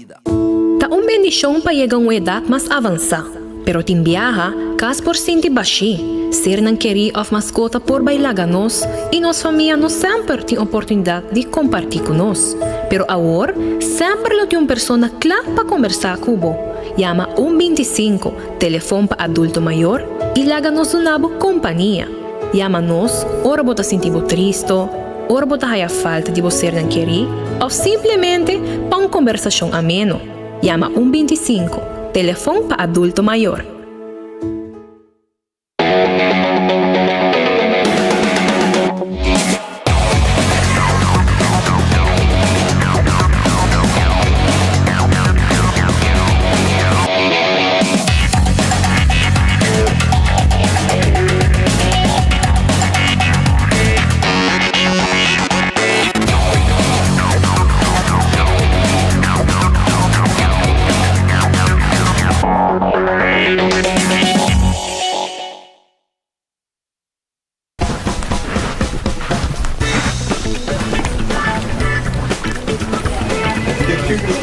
Ta un bendicion pa yega un edad mas avansa, pero tin biaha, cas por sinti bashi, sernan keri of mascota por bay laga nos y nos famia no semper tin oportunidad di comparti cu nos. Pero awor, semper lo tin un persona cla pa combersa cu bo. Yama un 25, telefon pa adulto mayor, y laga nos duna bo compania. Yama nos ora bo ta sinti bo tristo, ora bo ta haya falta di bo sernan keri, of simplemente pa un combersacion ameno. Yama un 25, telefon pa adulto mayor.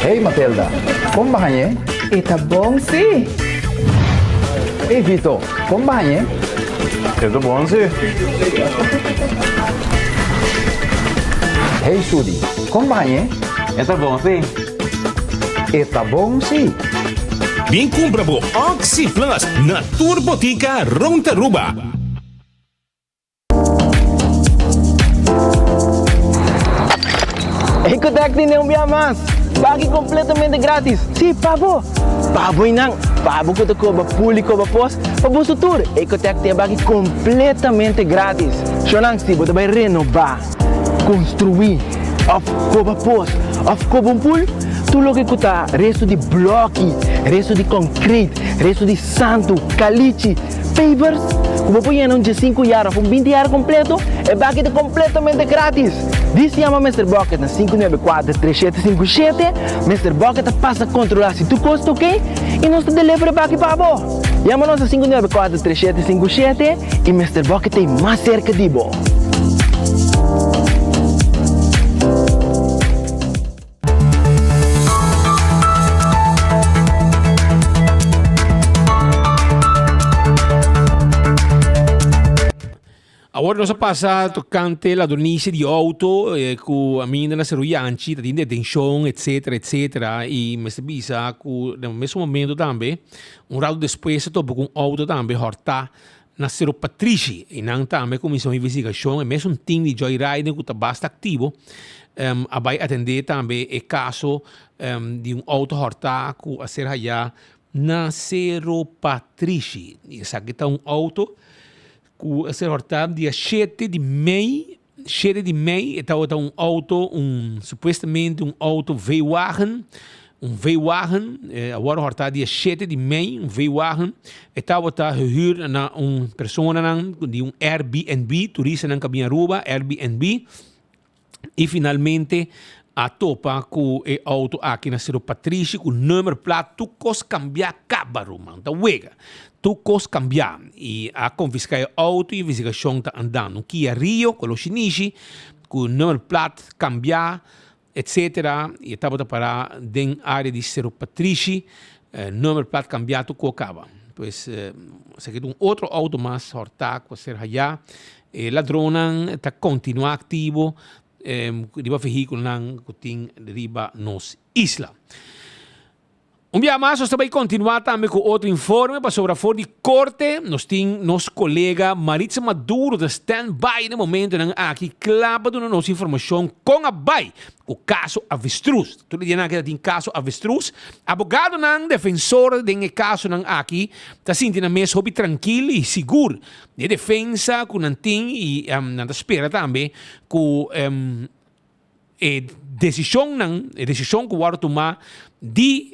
Hey Matilda, kon bañ'é? E ta bon sí. Hey Vito, kon bañ'é? E ta bon sí. Hey Sudi, kon bañ'é? E ta bon sí. E ta bon sí. Bin cumpra bo Oxi Plus na tur botica rond Aruba. Ecotec tin un bia mas! Baki completamente gratis! Sí, pa bo! Pa bo y nan! Pa bo cu ta coba pool y coba pos, pa boso tur! Ecotec tin e baki completamente gratis! Shownan, si bo ta bay renoba, construi, of coba pos, of coba un pool, tur loke cu ta resto di bloki, resto di concrete, resto di santu, calichi, pavers, cu bo por yena un diesinku yar of un binti yar completo, e baki ta completamente gratis! Dis yama Mister Bucket na sinku nuebe kuater tres shete sinku shete, Mister Bucket ta pasa controla si tur cos ta ok y nos ta deliver e baki pa bo! Yama nos na sinku nuebe kuater tres shete sinku shete y Mister Bucket ta ei mas cerca di bo! Awor nos a pasa tocante ladronicia di auto eh, cu aminda na Seru Yanchi ta tin detencion etcetera etcetera y mester bisa cu na mesun momento tambe un rato despues a topa cu un auto tambe horta na Seru Patrishi y nan tambe a cuminsa un investigacion e mesun team di Joy Rider cu ta basta activo a bay atende tambe e caso di un auto horta cu a ser haya na Seru Patrishi y esaki ta un auto cu a ser horta dia shete di mei. 7 di mei e tabata un auto, un supuestamente un auto V-wagen, un V-wagen, a wòrdu hòrtá dia 7 di mei, un V-wagen, e tabata gehuur na un personanan di un Airbnb, turistanan ku a bin Aruba, Airbnb, i finalmente a topa ku e auto aki na Sero Patrishi ku nummerplaat tur kos kambiá kaba ruman, ta wega, tur kos kambiá i a konfiská e auto i investigashon ta andando. Un Kia Rio koló shinishi ku nummerplaat kambiá etcetera i e tabata pará den área di Sero Patrishi, nummerplaat kambiá tur kos kaba. Pues esaki ta un otro auto mas hòrtá ku a ser hayá. E ladronnan ta kontinuá aktivo riba vehíkulonan ku tin riba nos isla. Un bia mas nos ta bai kontinuá tambe ku otro informe pasobra for di korte nos tin nos kolega Maritza Maduro ta stand by na e momentonan aki kla pa duna nos informashon kon a bai ku kaso avestruz. Tur e dianan aki ta tin kaso avestruz. Abogadonan defensor den e kasonan aki ta sinti nan mes hopi trankil i sigur E defensa ku nan tin i nan ta spera tambe ku e desishonnan, e desishon ku wòrdu tumá di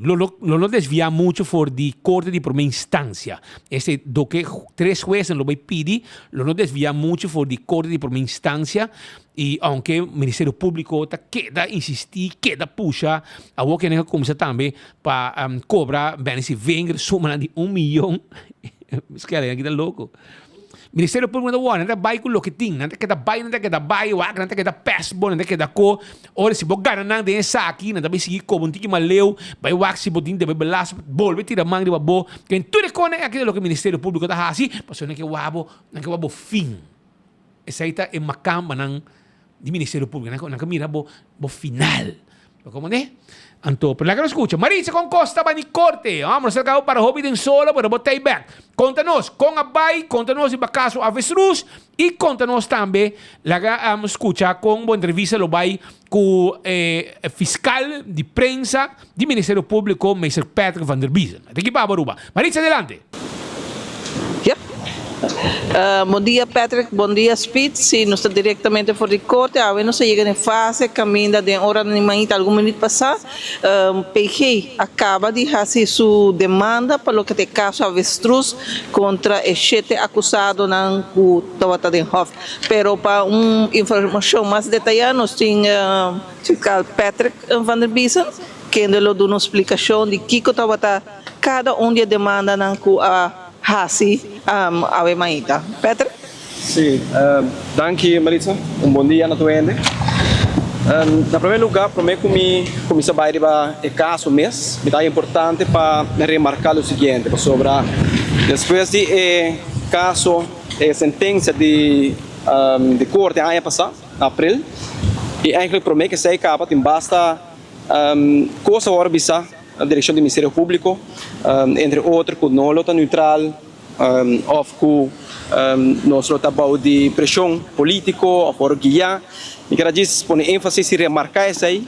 lo lo no desviá muchu for di korte di promé instansia. Este doke tres huesnan lo bai pidi lo no desviá muchu for di korte di promé instansia i ounke Ministerio Públiko ta keda insistí, keda pusha, awor ke nan a kuminsá tambe Pa cobra Benny Sivinger sumanan di un miyon. Miskela, nan kita loco. Ministerio Público ta wòrdu, nan ta bai ku loke tin, nan ta keda bai, nan ta keda bai, wak, nan ta keda pèst bo, nan ta keda ko. Ora si bo gana nan den esaki, nan ta bai sigui koba un tiki mas leu, bai wak si bo tin debe belasting, bolbe tira man riba bo. Ken tur e konan aki ta loke Ministerio Público ta hasi, pasobra nan ke wak bo, nan ke wak bo fin. Esei ta e makambanan di Ministerio Público. Nan ke mira bo, bo final. Bo comprende? Anto, pero laga nos scucha. Maritza con cos ta bani corte. Hombre, nos ta para hopi den solo, pero bo ta back. Conta nos, con a bai, conta nos riba caso Avestruz y conta nos tambe, laga um, scucha con bo entrevista lo bai cu eh, fiscal di prensa di Ministerio Público, Meester Patrick van der Biezen. Te ki pa Aruba. Maritza, adelante. Yep. Bon dia Patrick, bon dia Speed. Si nos ta directamente for di corte, awe nos a yega den fase caminda den ora di mainta algun minuut pasa. PG a caba di haci su demanda pa loke ta e caso Avestruz contra e shete acusadonan cu tabata den hof. Pero pa un informacion mas detaya nos tin Fiscal Patrick van der Biesen kende lo duna un splicacion di kico tabata Kada un di e demandanan ku a hasi awe mainta. Patrick? Sí, danki Maritza. Un bon dia na tur hende. Na primer lugar, prome ku mi kuminsá bai riba e kaso mes, mi ta haña importante pa remarká lo siguiente, pasobra despues di e kaso, e sentensia di di korte aña pasá, na april, i eigentlik prome ku esei kaba tin basta kos a wòrdu bisá. Na direkshon di Ministerio Públiko, entre otro ku no lo ta neutral òf ku nos lo ta bou di preshon polítiko òf wòrdu guiá. Mi kier a djis pone énfasis i remarká esei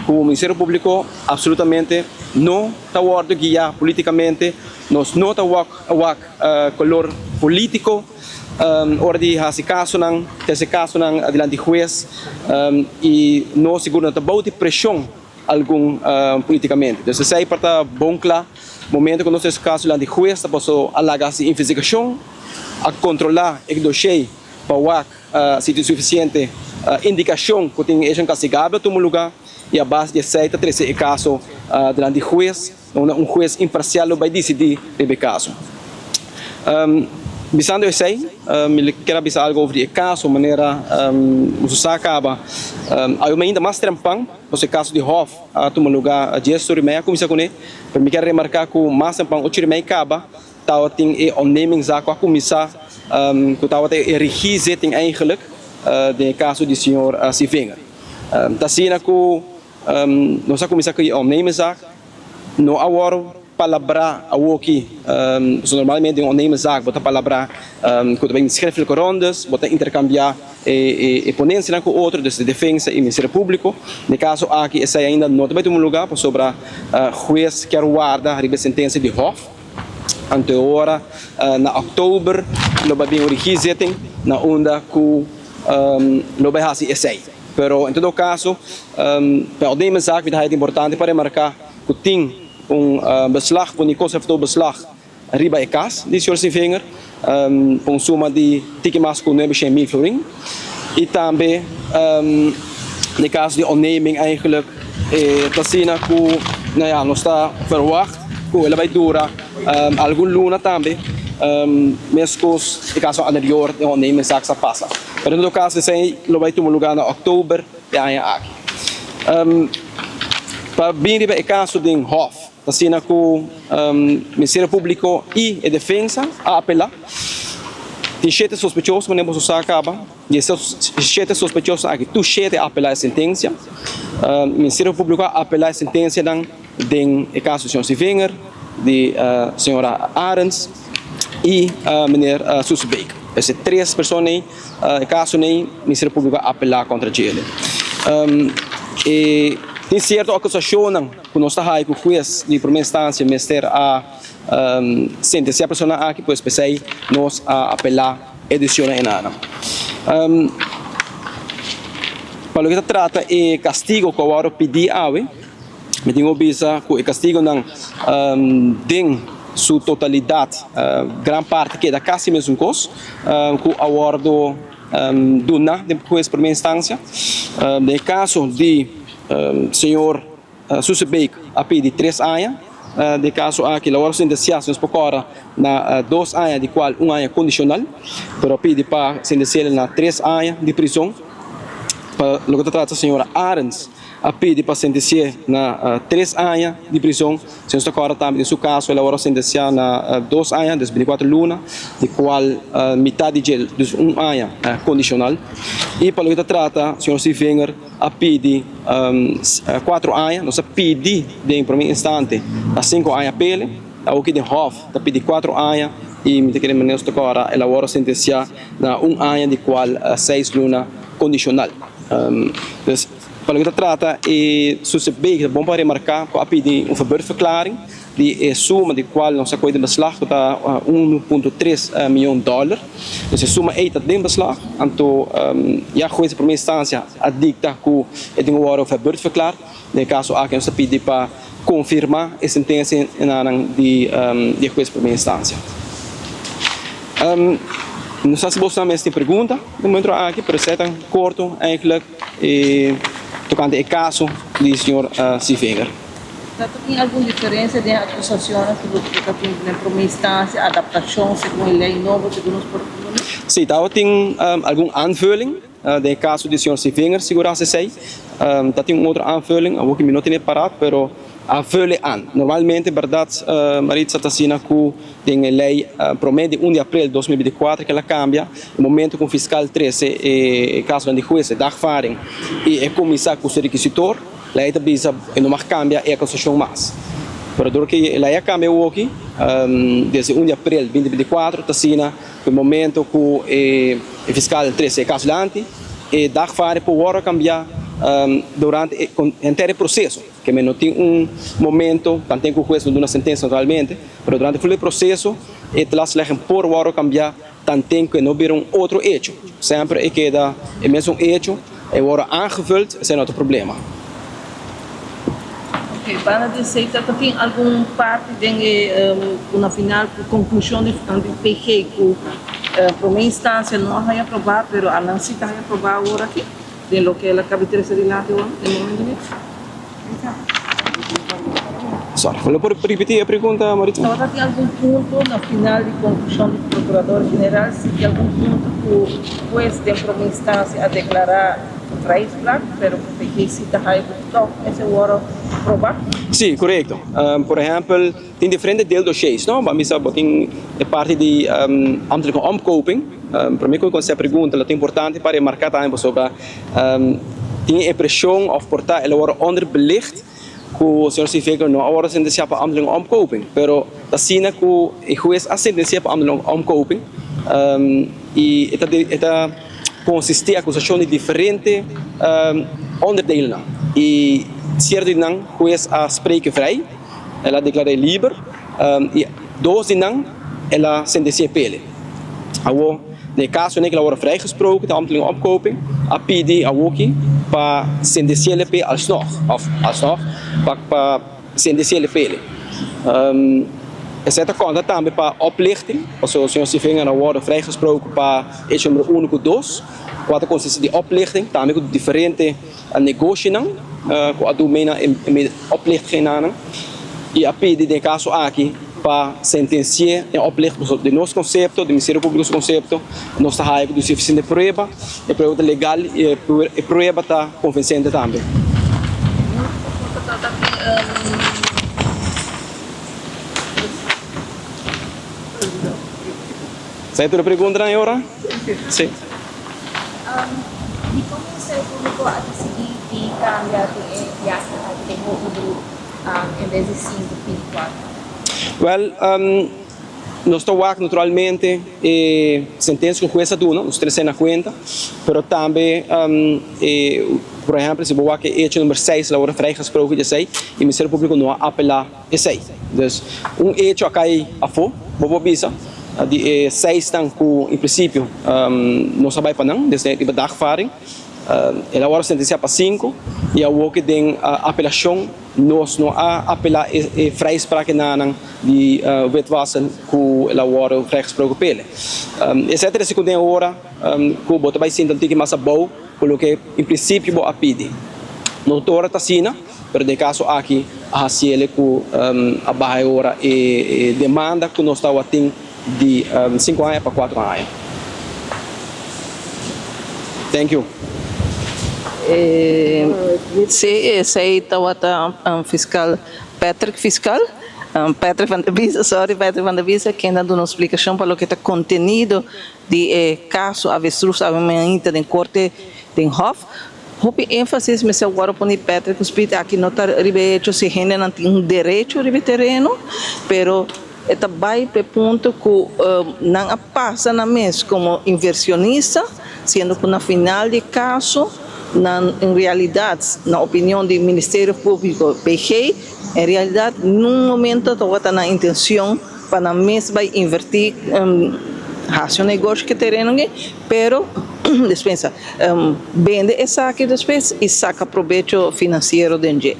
ku Ministerio Públiko apsolutamente no ta wòrdu guiá polítikamente, nos no ta wak wak kolor polítiko ora di hasi kasonan, trese kasonan dilanti hues i nos sigur no ta bou di preshon. algun politikamente. Dus esei por ta bon kla momento ku nos ta kaso dilanti hues ta paso a laga hasi investigashon, a kontrolá e doshé pa wak si tin sufisiente indikashon ku tin eshon kastigabel a tuma lugá i a base di esei ta trese e kaso dilanti hues unda un hues imparsial lo bai disidí riba e kaso. Bisando esei, mi kier a bisa algu over di e kaso manera boso sa kaba awe mainda mas trempan. Nos e kaso di Hof a tuma lugá dies ora i mei a kuminsá kuné, pero mi kier remarká ku mas tempan ocho ora i mei kaba tabatin e ontnemingszaak ku a kuminsá ku tabata e regiezitting eigenlijk den e kaso di señor Sivinger. Ta asina ku nos a kuminsá ku e ontnemingszaak no a wòrdu palabrá awoki, pasobra normalmente den un ondernemerszaak bo ta palabrá ku ta bin schriftelijke rondes, bo ta interkambiá e ponensianan ku otro, dus de defensa i Ministerio Públiko. Den e kaso aki esei ainda no ta bai tuma lugá pasobra hues kier warda riba e sentensia di hòf. Anto e ora na òktober lo bai bin un regiezitting. na unda ku lo bai hasi esei. Pero en todo kaso, pa ondernemerszaak mi ta haya importante pa remarká ku tin un beslag, pone conservator beslag riba e kas di señor Sievinger pa un suma di tiki mas ku nuebe shen mil florin. I tambe den e kaso di onderneming eigenlijk e ta asina ku nou ja nos ta verwacht ku el a bai dura algun luna tambe meskos e kaso anterior den ondernemerszaak sa pasa. Pero en todo kaso esei lo bai tuma lugá na òktober e aña aki. Pa bin riba e kaso den hòf, ta asina ku Ministerio Públiko i e defensa a apelá. Tin shete sospechoso, manera boso sa kaba. Di e shete sospechoso aki, tur shete a apelá e sentensia. Ministerio Públiko a apelá e sentensianan den e kaso di señor Sievinger, di señora Arends i meneer Soesebeek. Esei tres persona ei, e kasonan ei, Ministerio Públiko a apelá kontra djele. E tin sierto akusashonnan ku nos ta haya ku hues di promé instansia mester a sentensiá e personanan aki, pues p'esei nos a apelá e desishonnan enanan. Pa loke ta trata e kastigo ku a wòrdu pidí awe, Mi tin ku bisa ku e kastigonan den su totalidat gran parti keda kasi mesun kos ku a wòrdu duna den hues promé instansia. Den e kaso di señor Susebeek a pidi tres aña, den e kaso aki lo a wòrdu sentensiá si nos por kòrda na dos aña di kual un aña kondishonal, pero a pidi pa sentensi'el na tres aña di prizon. Pa loke ta trata señora Arends. A pidi pa sentensi'é na tres aña di prizon. Si nos ta kòrda tambe den su kaso el a wòrdu sentensiá na dos aña, dus bintikuater luna, di kual mitad di dje, dus un aña, kondishonal. I pa loke ta trata señor Sievinger a pidi kuatro aña, nos a pidi den promé instante pa sinku aña pele, awoki den hòf ta pidi kuatro aña i mi ta kere manera nos ta kòrda el a wòrdu sentensiá na un aña di kual seis luna kondishonal. Dus, pa loke ta trata e Susebeek, ta bon pa remarká ku a pidi un verbeurdverklaring di e suma di kual nos a kohe den beslag ku ta unu punto tres mion dòler. Dus e suma ei ta den beslag, anto ya hues di prome instansia a dikta ku e tin ku wòrdu verbeurdverklaard. Den e kaso aki nos ta pidi pa konfirmá e sentensia enanan di e hues di prome instansia. No sa si boso mes tin pregunta den momento aki, pero esei ta korto eigenlijk e tokante e kaso di señor Sievinger. Ta tin algun diferencia den e acusacionnan cu lo ta tin den prome instancia, adaptacion segun e ley nobo, segun nos por pone? Si, tabatin algun aanvulling Den e kaso di señor Sievinger sigurá esei. Ta tin un otro aanvulling, awor ku mi no tene parat, pero a vul e aan. Normalmente, bèrdat, Maritza, ta asina ku den e lei promé di un di aprel 2024 ku el a kambia, e momento ku un fiskal trese e kasonan di hues, e dagvaarding, i e kuminsá ku su rekisitor, lei ta bisa e no mag kambia e akusashon mas. Pero dor ku e lei a kambia awoki, desde un di aprel 2024 ta asina E momento ku e fiskal trese e kaso dilanti, e dagvaarding por wòrdu kambiá durante e henter e proseso. Ke men no tin un momento, tanten ku hues no duna sentensia naturalmente, pero durante ful e proseso e telastlegging por wòrdu kambiá tanten ku e no bira un otro echo. Semper e keda e mesun echo, e wòrdu aangevuld, esei no ta problema. Ok, banda di esei ta tin algun parti den e ku na final ku konklushon di PG ku prome instansia no a haya aprobá pero a nan si ta haya aprobá awor aki den loke el a kabi trese dilanti awor den momento aki? Sorry, lo por ripití e pregunta Maritza? Tabata tin algun punto na final di konklushon di Prokurador General si tin algun punto ku hues den prome instansia a deklará vrijspraak pero ku PG si ta haya ku tòg mester wòrdu probá? Sí, korekto. Por ehèmpel, tin diferente deeldossiers, no? Bo a misa bo tin e parti di ambtelijke omkoping. Promé ku mi kontestá e pregunta, lo ta importante pa remarká tambe pasobra tin e impreshon òf por ta el a wòrdu onderbelicht ku señor Sievinger no a wòrdu sentensiá pa ambtelijke omkoping. Pero ta asina ku e hues a sentensiá pa ambtelijke omkoping i e ta e ta konsistí akusashon di diferente onderdelennan i sierto di nan hues a spreken vrij, el a deklar'é liber i dos di nan el a sentensi'é pele. Awor. Den e kaso ku el a wòrdu vrijgesproken den ambtelijke omkoping, a pidi awoki pa sentensi'é p'e alsnog, òf alsnog pa pa sentensi'é p'e. Esei ta konta tambe pa oplichting, pasobra señor Sievinger a wòrdu vrijgesproken pa hecho number uno ku dos, kua ta konsistí di oplichting, tambe ku diferente negoshinan ku a dun mee na e oplichtingnan i a pidi den e kaso aki pa sentensi'é en oplicht pasobra den nos konsepto, den Ministerio Públiko su konsepto, nos ta haya ku tin sufisiente prueba, e prueba ta legal i e prueba ta konvensente tambe. Sa e tur e preguntanan e ora? Sí. Dikon Ministerio Públiko a disidí di kambia ku e biahe aki den hopi grup en bes di sinku pidi kuater? Wèl, nos ta wak naturalmente e sentensia ku hues a duna, nos trese na kuenta, pero tambe e, por ehèmpel si bo wak e echo number seis la ora vrijgesproken di esei i Ministerio Públiko no a apelá esei. Dus un echo a kai afó, bo por bisa, di e seisnan ku en prinsipio nos a bai pa nan desde riba dagvaarding. El a wòrdu sentensiá pa sinku i awor ke den apelashon nos no a apelá e vrijsprakenanan di witwassen ku el a wòrdu vrijgesproken p'el. Esei ta resi ku den ora ku bo ta bai sinta un tiki mas abou ku loke en prinsipio bo a pidi. No tur ora ta asina. Pero den e kaso aki a hasiele ku a baha e ora e demanda ku nos tabatin di sinku aña pa kuatro aña. Thank you. Sí, esei tabata fiskal Patrick Fiskal, Patrick van der Biesen, sorry, Patrick van der Biesen, kende a duna un splikashon pa loke ta kontenido di e kaso avestruz awe mainta den korte den Hof. Hopi énfasis mester wòrdu pone Patrick ku Speed aki no ta riba e hecho si hendenan tin un derecho riba e tereno, pero e ta bai pa e punto ku nan a pasa nan mes komo inversionista, siendo ku na final di e kaso nan en realidat, na opinion di Ministerio Públiko, PG, en realidat nun momento tabata nan intencion pa nan mes bai invertí hasi un negoshi ku e tereno aki, pero despensa, bende esaki despues i saka probecho finansiero den dje.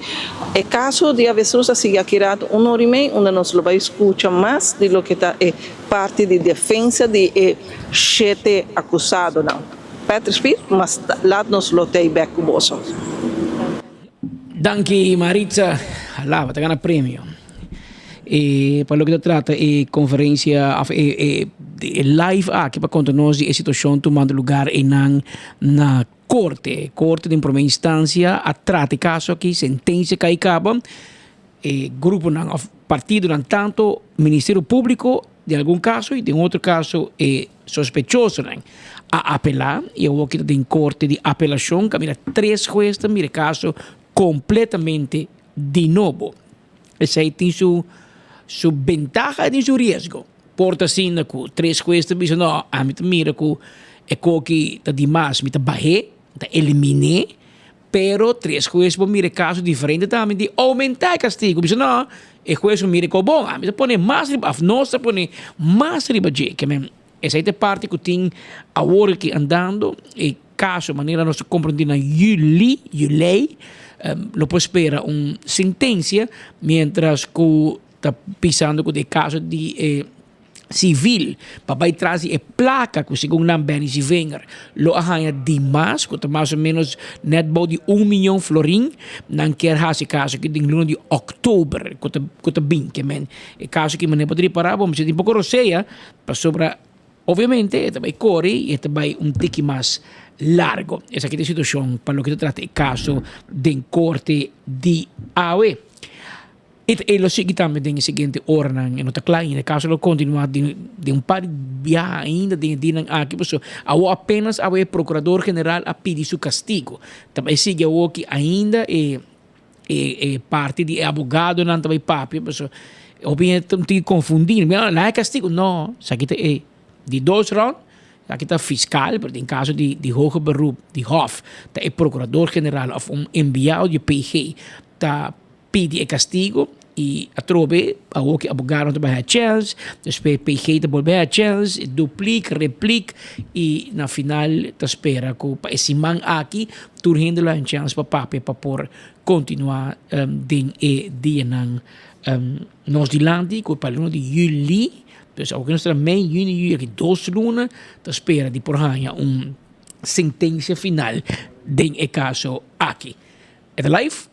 E kaso di avestruz a sigui aki rato un ora i mei unda nos lo bai skucha mas di loke ta e parti di defensa di e shete akusadonan. Patrick Speed, mas lat nos lo tei bek ku boso. Danki Maritza, Lava ta gana premio. E pa loke ta trata e conferencia of e e e live aki pa conta nos di e situacion tumando lugar einan na corte. Corte den prome instancia a trata e caso aki, sentencia cay caba. E gruponan of partidonan tanto Ministerio Publico den algun caso y den otro caso e sospechosonan a apela y awor ki ta den corte di apelacion caminda tres huez ta mira e caso completamente di nobo. Esey tin su su bentaha y tin su riesgo. Por ta asina cu tres huez ta bisa no ami ta mira cu e koki ta dimas mi ta bahe, ta elimine. Pero tres hues por mira e caso diferente tambe di aumenta e castigo. Bisa no, e hues por mira e ko bon, ami ta pone mas riba, of nos ta pone mas riba dje. Ke men, esei ta e parti ku tin awor aki andando, e caso manera nos ta komprendí na juli, julei, lo por spera un sentencia, mientras ku ta pisando ku e caso di e sivil pa bai tras di e plaka ku segun nan Benny Zivinger lo a haña dimas ku ta mas o menos net bou di un miyon florin. Nan kier hasi e kaso aki den luna di òktober ku ta ku ta bin. Ke men e kaso aki manera bo ta ripará bo mester tin poko rosea pasobra obviamente e ta bai kore i e ta bai un tiki mas largo. Esaki ta e situashon pa loke ta trata e kaso den korte di awe. E e lo sigui tambe den e siguiente oranan, e no ta kla ainda. E kaso lo kontinuá den den un par di biaha ainda den e dianan aki, pasobra awor apenas awe e prokurador general a pidi su kastigo. Ta bai sigui awor ki ainda e e e parti di e abogadonan ta bai papia, pasobra hopi hende ta un tiki konfundí. Nan e kastigo? No, esaki ta e di dos rònt, esaki ta fiskal, pero den kaso di di hoger beroep, di hof, ta e prokurador general òf un enviado di PG ta pidi e castigo. Y atrobe awor ki abogadonan ta bai haña chèns, despues PG ta bolbe haña chèns, dupliek, repliek y na final ta spera ku pa e siman aki tur hende lo haña chèns pa papia pa por kontinuá den e dianan nos dilanti ku pa luna di yüli, dus awor ki nos ta na mei, yüni, yüli aki dos luna ta spera di por haña un sentensia final den e kaso aki. E ta live?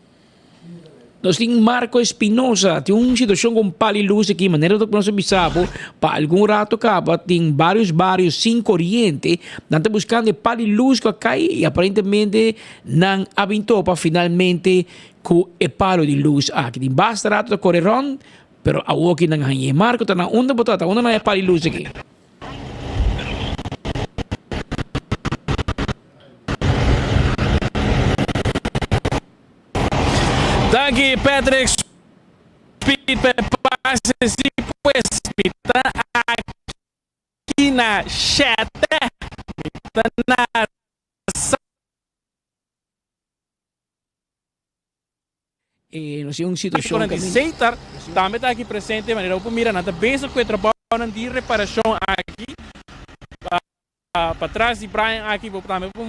Nos tin Marco Espinosa, tin un situacion con pali luz aki, manera cu nos a bisa bo, pa algun rato caba tin varios barrios sin coriente, nan ta buscando e pali luz cu a cay y aparentemente nan a bin topa finalmente cu e palo di luz aki. Tin basta rato ta core rond, pero awoki nan a hañ'e. Marco, ta na unda bo ta? Ta unda nan a e pali luz aki? Danki Patrick Speed pa e pase si pues mi ta aki na shete mi ta na E nos tin un situacion di Seitar tambe ta aki presente manera bo por mira nan ta bezig cu e trabounan di reparacion aki patras di Brian aki bo tambe por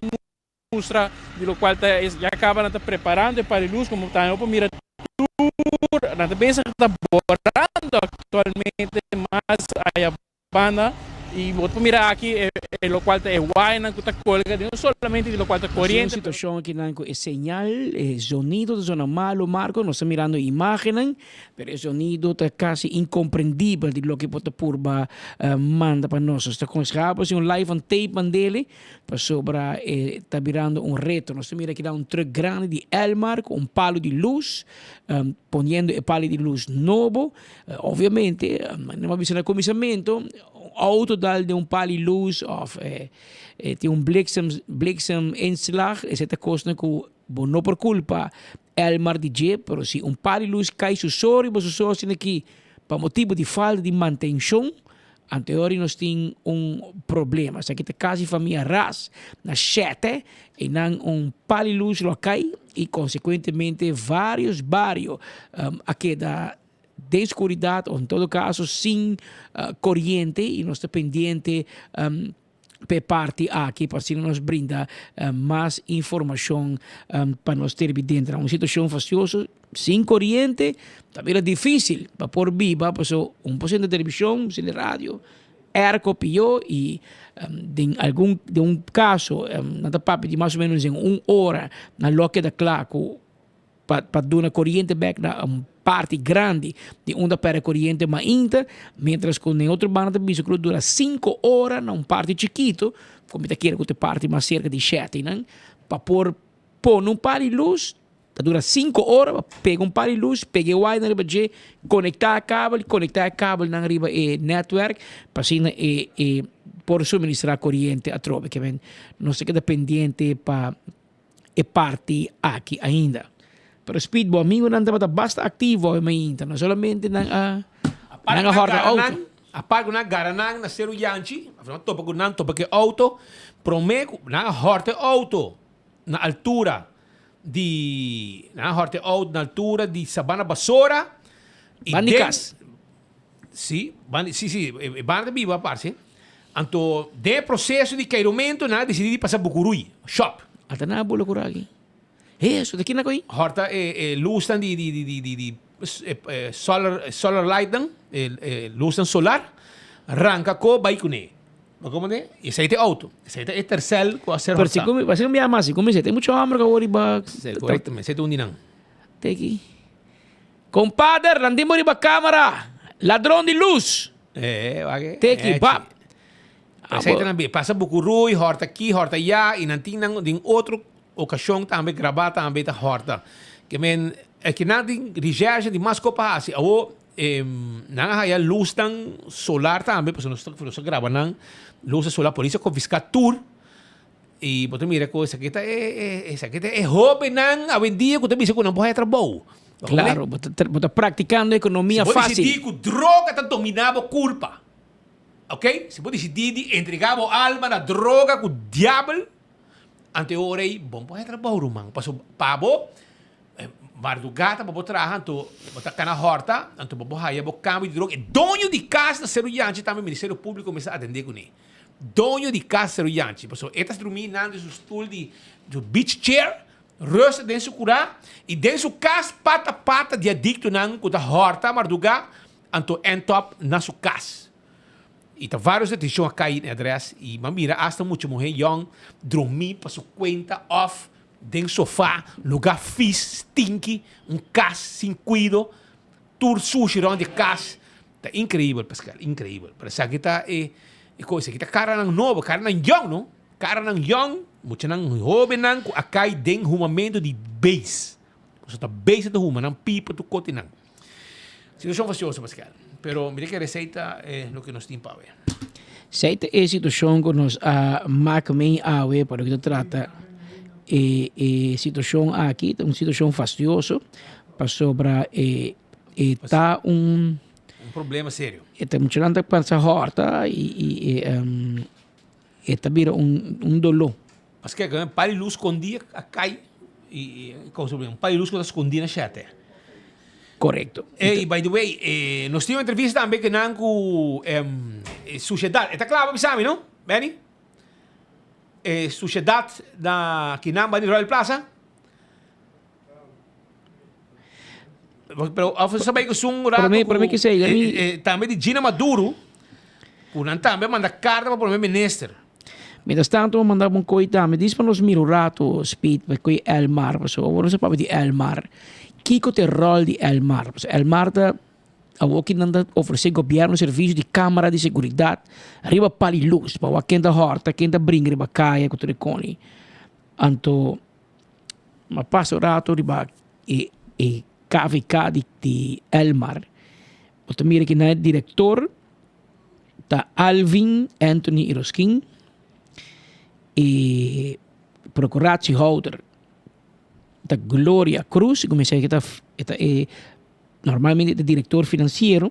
mustra di locual ta ya caba nan ta preparando e pariluz como tambe bo por mira tur nan ta bezig ta borando actualmente mas aya banda y bo por mira aki e locual ta e wayanan cu ta colga di no solamente di locual ta Nos tin un coriente. situacion akinan cu e señal, e zonido ta zona malo Marco, nos ta mirando e imagennan, pero e zonido ta casi incomprendibel di loke bo ta purba manda pa nos. Nos ta conseha bo si un live on tape mandele pasobra e ta birando un reto. Nos ta mira akinan un truck grandi di Elmar cu un palo di luz, poniendo e palo di luz nobo. Obviamente, manera mi a bisa na kuminsamentu, un outo dal den un pal di lus òf tin un bliksem bliksem inslag, esei ta kosnan ku bo no por kulpa Elmar di dje, pero si un pal di lus kai su so riba su so asina aki pa motibu di falta di mantenshon, anteori nos tin un problema. Esaki ta kasi famia Ras na shete, einan un pal di lus lo a kai i konsekuentemente vários bario a keda den skuridat o en todo kaso sin koriente i nos ta pendiente pa e parti aki pa asina nos brinda mas informashon pa nos televidente. Un situashon fastioso sin koriente ta bira difisil pa por biba pasobra un por sende televishon, un sende radio, airco pio i den algun den un kaso nan ta papia di mas o menos den un ora nan lo a keda kla ku pa pa duna koriente bek na un parti grandi di unda perde koriente mainta, mientras ku den otro banda ta bisa ku lo dura sinku ora na un parti chikito, ku mi ta kere ku ta e parti mas serka di shètinan, pa por pone un par di lus, ta dura sinku ora pa pega un par di lus, pega e wainan riba dje, konektá e kabel, konektá e kabelnan riba e nètwèrk, pa asina e e por suministrá koriente atrobe. Ke men nos ta keda pendiente pa. e parti aki ainda. Pero Speed, bo amigonan tabata basta activo awe mainta, no solamente nan a nan a horta auto. Apart ku nan a gara nan na Seru Yanchi, nan a topa ku nan, topa ku e auto, prome ku nan a horta e auto na altura di, nan a horta e auto na altura di Sabana Basora. Banda di kas. Si, banda, si, si, e banda ta biba parse. Anto den e proseso di keirumento nan a disidí di pasa Bucurui, shop. Ata nan a bula ku raki. He, so ta kina ku ei? Horta e e lusnan di di di di di di e solar solar lightnan, e e lusnan solar, ranka ko bai kuné. Bo komprende? Esei ta e outo. Esei ta e tercel ku a ser Pero si hortá. ku mi, si ku mi a mas, si ku mi esei ta mucho homber ku a wor riba. Korektamente, esei ta un di nan. Teki. Compadre, nan tin bo riba camera. Ladron di luz. Eh, wak e. Teki, Eh, bap. Esei ta nan bi. Pasa Bucurui, horta aki, horta ya, y nan tin nan den otro ocasion tambe graba tambe ta horta. Ke men, e ke nan tin recherche di mas kopa hasi. Awo, nan a haya luznan solar tambe, pasobra nos ta, nos a graba nan luznan solar, polis a confisca tur. Y bo ta mira cu esaki ta e, esaki ta e hobennan awendia cu ta bisa cu nan por haya trabou. Claro, bo ta, bo ta practicando economia Si bo facil. dicidi cu droga ta domina bo culpa, ok? Si bo dicidi di entrega bo alma na droga cu diabel, anto e ora ey bo no por haya trabou ruman. Pasobra pa bo. Mardugá ta pa bo traha, anto bo ta kana hòrta, anto bo por haya bo kambio di droga. E doño di kas na Seru Yanchi tambe Ministerio Públiko mester atendé kuné. Doño di kas Seru Yanchi, pasobra e ta drumí nan den su stul di su beach chair, rùst den su kurá i den su kas pata pata di adiktonan ku ta hòrta mardugá, anto end up na su kas. I ta vários detenshon a kai na e adrès i m'a mira asta mucha muhé yòn drumí pa su kuenta òf Den sofá, lugá fis, stinky, un kas sin kuido, tur sushi rònt di e kas. Ta inkreibel, Pascal, inkreibel. Pero esaki ta e e kos, esaki ta karanan nobo, karanan yòn, no? Karanan yòn, muchanan hóbennan ku a kai den humamentu di beis. Pasobra ta beis nan ta huma, nan pipa tur kos di nan. Situashon fastioso, Pascal. Pero mi ta kere esei ta e loke nos tin pa awe. Esei ta e situashon ku nos a mak mei awe pa loke ta trata e e situashon aki. Ta un situashon fastioso pasobra e e ta un. Un problema serio. E ta muchanan ta pasa hòrta i i e e ta bira un un doló. Paske un par di lus skondí a kai i kousa problema. Un par di lus ku ta skondí na shètè. Korekto. Ey, by the way, nos tin un entrevista tambe ku nan ku Sushedat. E ta kla pa bisa mi, no, Benny? E Sushedat na kinan ba di Royal Plaza? Pero of sa bay ku sun rato Prome, prome ku sei, ku tambe di Gina Maduro, ku nan tambe a manda karta pa prome minister. Mientras tanto, manda un koi tambe. Dis pa nos mira un rato, Speed, pa koi Elmar. Paso, awor nos a papia di Elmar. Kiko ta e rol di Elmar? Paso, Elmar ta, awor ki nan ta ofrece gobierno servicio di camera di seguridad riba pal y luz. Pa wak ken ta horta, ken ta bringa riba kaya ku tur e koni. Anto, m'a pasa un rato riba e, e KVK di, di Elmar. Bo ta mira ki nan e director. Ta Alvin Anthony Iroskin y procuratiehouder ta Gloria Cruz, y como esaki ta e ta e normalmente ta director financiero.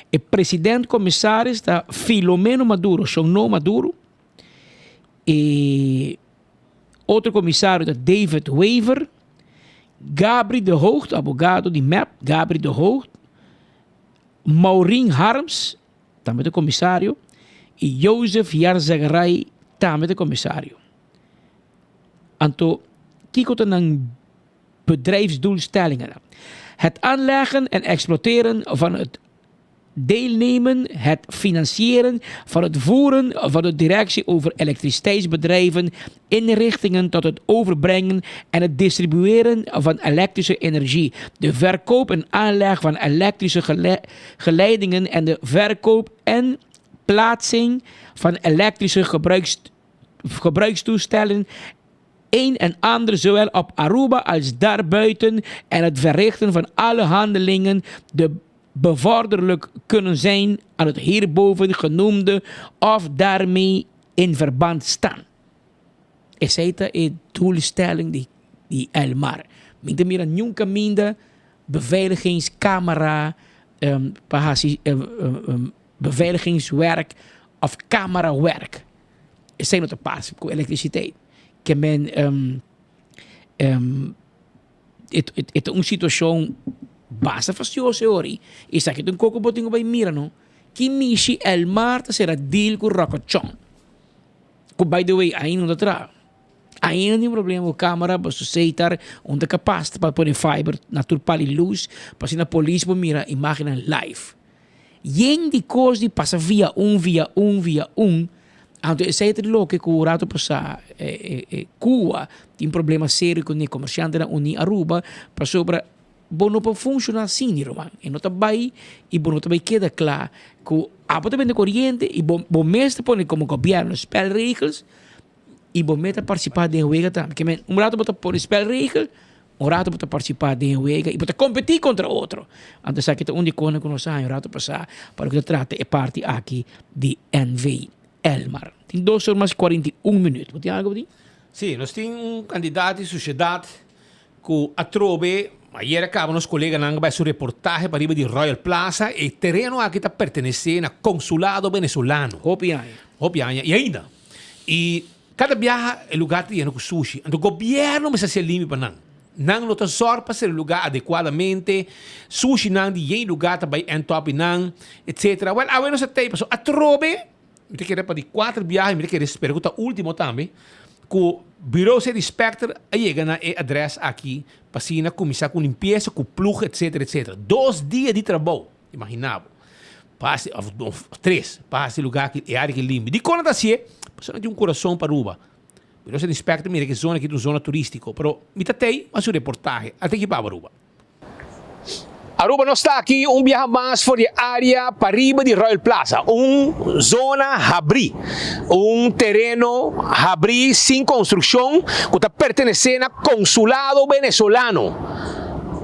E president commissaris ta Filomeno Maduro, Shonno Maduro. E otro commissario ta David Wever, Gabri de Hoogt, abogado di mep, Gabri de Hoogt. Maureen Harms, tambe ta komisario, i Joseph Yarzagaray, tambe ta komisario. Anto, kiko ta nan bedrijfsdoelstellingen? Het aanleggen en exploiteren van het deelnemen, het financieren van het voeren van de directie over elektriciteitsbedrijven, inrichtingen tot het overbrengen en het distribueren van elektrische energie, de verkoop en aanleg van elektrische geleidingen en de verkoop en plaatsing van elektrische gebruikstoestellen een en ander zowel op Aruba als daarbuiten en het verrichten van alle handelingen de bevorderlijk kunnen zijn aan het hierboven genoemde of daarmee in verband staan. Esei ta e doelstelling di di Elmar. Mi ta mira niun kaminda beveiligingskamera pa hasi beveiligingswerk of kamerawerk. Esei no ta pas ku elektrisiteit. Ke men e ta un situashon basta fastioso e ora ei. Esaki ta un kos ku bo tin ku bai mira no. Ki mishi Elmar ta sera deal ku Rokochon? Ku by the way ainda no ta traha. Ainda tin problema ku camera pasobra Seitar un ta kapas pa pone fiber na tur pal di lus pa asina polis por mira imagennan live. Yen di kos di pasa via un via un via un anto esei ta loke ku rato pasa Cuba tin problema serio ku e komershantenan uni Aruba pasobra Bo no por funciona asina, mi ruman. E no ta bay y bo no ta bay keda cla cu abo ta bende coriente y bo bo mes ta pone como gobierno spelregels y bo mes ta participa den e wega tambe. Ke men un rato bo ta pone spelregel, un rato bo ta participa den e wega y bo ta competi contra otro. Anto esaki ta un di e cosnan cu nos a haña un rato pasa pa loke ta trata e parti aki di NV Elmar. Tin dos or mas 41 minuut. Bo tin algo bo tin? Sí, nos tin un candidato di sociedad Ku atrobe, ayera kaba nos koleganan a bai su reportahe pariba di Royal Plaza, e tereno aki ta pertenesé na Konsulado Venezolano. Hopi aña. Hopi aña i ainda. I kada biaha e lugar ta yena ku sushi. Anto gobièrnu mester hasié limpi pa nan. Nan no ta zòrg pa sera lugá adekuadamente, sushinan di yen lugá ta bai end top i nan, etsetera. Wèl, awe nos a tei pasobra atrobe, mi ta kere pa di kuater biaha i mi ta kere spera ku ta último tambe, ku Bureau City Inspector a yega na e adrès aki pa asina kuminsá ku limpiesa, ku plug, etsetera, etsetera. Dos dia di trabou, imaginá bo, pa hasi, òf tres, pa hasi lugá aki, e área aki limpi. Dikon nan ta hasié? Pasobra nan tin un kurason pa Aruba. Bureau City Inspector mira ku e zona aki ta un zona turístiko, pero mi ta tei hasi un reportahe. Ata aki pa Aruba. Aruba nos ta aki un biaha mas for di e area pariba di Royal Plaza, un zona habrí, un tereno habrí sin construccion cu ta pertenece na Consulado Venezolano,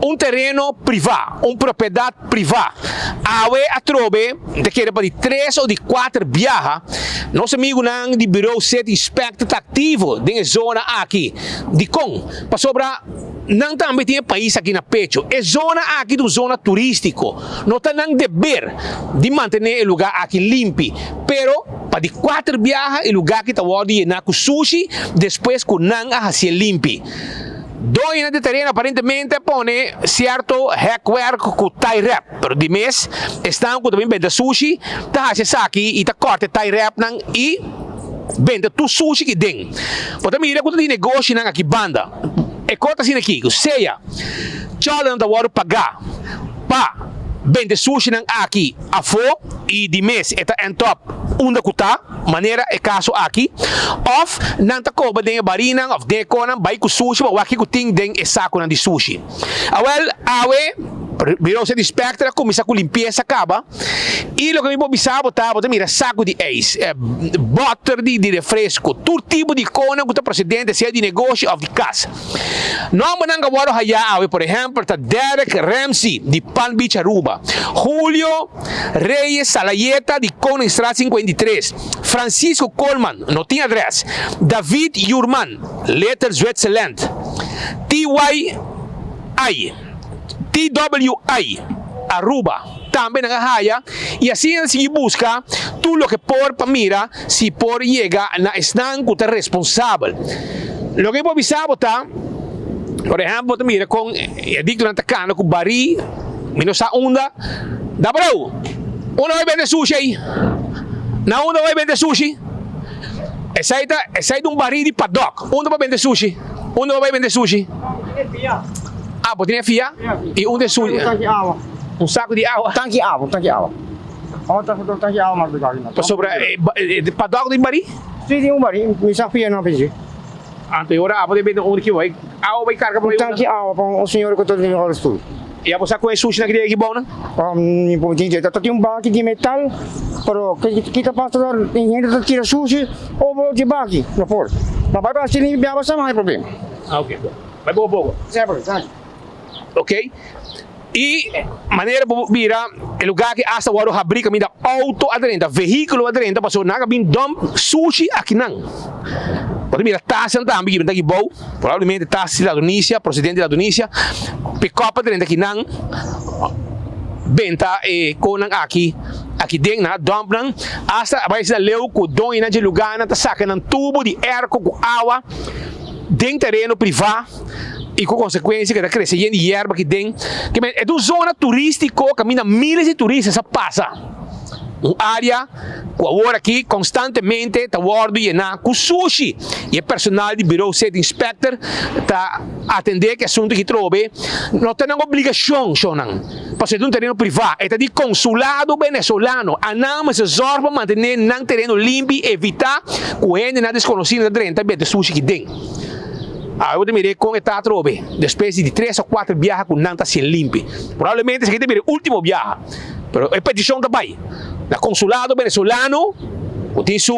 un tereno priva, un propiedad priva. Awe atrobe, mi ta kere pa di tres o di cuater biaha, nos amigunan di Bureau City Inspector ta activo den e zona aki. Dicon? Pasobra. Nan tambe tin e pais aki na pecho. E zona aki ta un zona turístiko. No ta nan deber di mantené e lugá aki limpi. Pero, pa di kuater biaha e lugá aki ta wòrdu yená ku sushi despues ku nan a hasié limpi. Doñonan di tereno aparentemente a pone sierto hèkwèrk ku tie wrap, pero di mes esnan ku ta bin benta sushi ta hasi esaki i ta kòrta e tie wrapnan i benta tur sushi ki den. Bo ta mira ku ta tin negoshinan aki banda. E kos ta asina aki, ku sea chòldernan ta wòrdu pagá pa bende sushinan aki afó i di mes e ta end up unda ku ta, manera e kaso aki, òf nan ta koba den e barinan òf den e konan bai ku sushi pa wak kiko tin den e sakunan di sushi. Awèl, awe Bureau City Inspector a kuminsá ku limpiesa kaba i loke mi por bisa bo ta, bo ta mira saku di eis, bòter di refresko, tur tipo di konan ku ta prosedente sea di negoshi òf di kas. Nòmbernan ku a wòrdu hayá awe por ehèmpel ta Derek Ramsey di Palm Beach Aruba, Julio Reyes Salayeta di Koningstraat 53, Francisco Koolman, no tin adrès, David Yurman, Little Zwitserland, TYI, TWI, Aruba, tambe nan a haya y asina nan sigui busca tur loke por pa mira si por yega na esnan cu ta responsabel. Loke mi por bisa bo ta, por ehempel bo ta mira con e adictonan ta cana cu bari, mi no sa unda, da brou, unda bay bende sushi ey? Na unda bay bende sushi? Esey ta, esey ta un bari di padok, unda bo bende sushi? Unda bo bay bende sushi? Ah, bo tin e fia? I unda e sushi? Un tanki awa. Un saku di awa? Tanki awa, un tanki awa. Un tanki awa mas bigá aki. Pasobra e padok tin bari? Si, tin un bari. Mi sa fia no pensé. Anto e ora abo ta bende un ki bai awa bai karga pa Un tanki awa pa un señor ku ta den rolstoel. I abo sa ku e sushi nan ki tin aki bou nan? Mi por tin idea. Ta tin un baki di metal, pero ki ta pasa ta hende ta tira sushi over di baki, no por. Ma bai pa hasi limpi awa sa no hay problema. Ah ok, bon. Bai poko poko. Semper, danki. Ok. I manera bo mira e lugar aki asta wòrdu habrí kaminda outo a drenta, vehíkulo a drenta pasobra nan a bin dòmp sushi akinan. Bo ta mira tasnan tambe ki benta aki bou, probablemente tas di ladronisia, prosedente di ladronisia, pikòp a drenta akinan, benta e konan aki aki den, nan a dòmp nan, asta a bai asina leu ku doñonan dje lugarnan ta saka nan tubo di airco ku awa den tereno privá. i ku konsekuensia ku ta krese yen di yerba aki den. Ke men e ta un zona turístiko kaminda míles di turista sa pasa. Un área ku awor aki konstantemente ta wòrdu yená ku sushi i e personal di Bureau City Inspector ta atendé ku e asuntu aki trobe. No ta nan obligashon, shownan, pasobra e ta un tereno privá, e ta di Konsulado Venezolano. Anan mester zòrg pa mantené nan tereno limpi i evitá ku hendenan deskonosí ta drenta bete sushi aki den. Awe bo ta mira kon e ta atrobe despues di tres o kuater biaha ku nan ta hasié limpi. Probablemente esaki ta bira e ultimo biaha, pero e petishon ta bai na konsulado venezolano ku tin su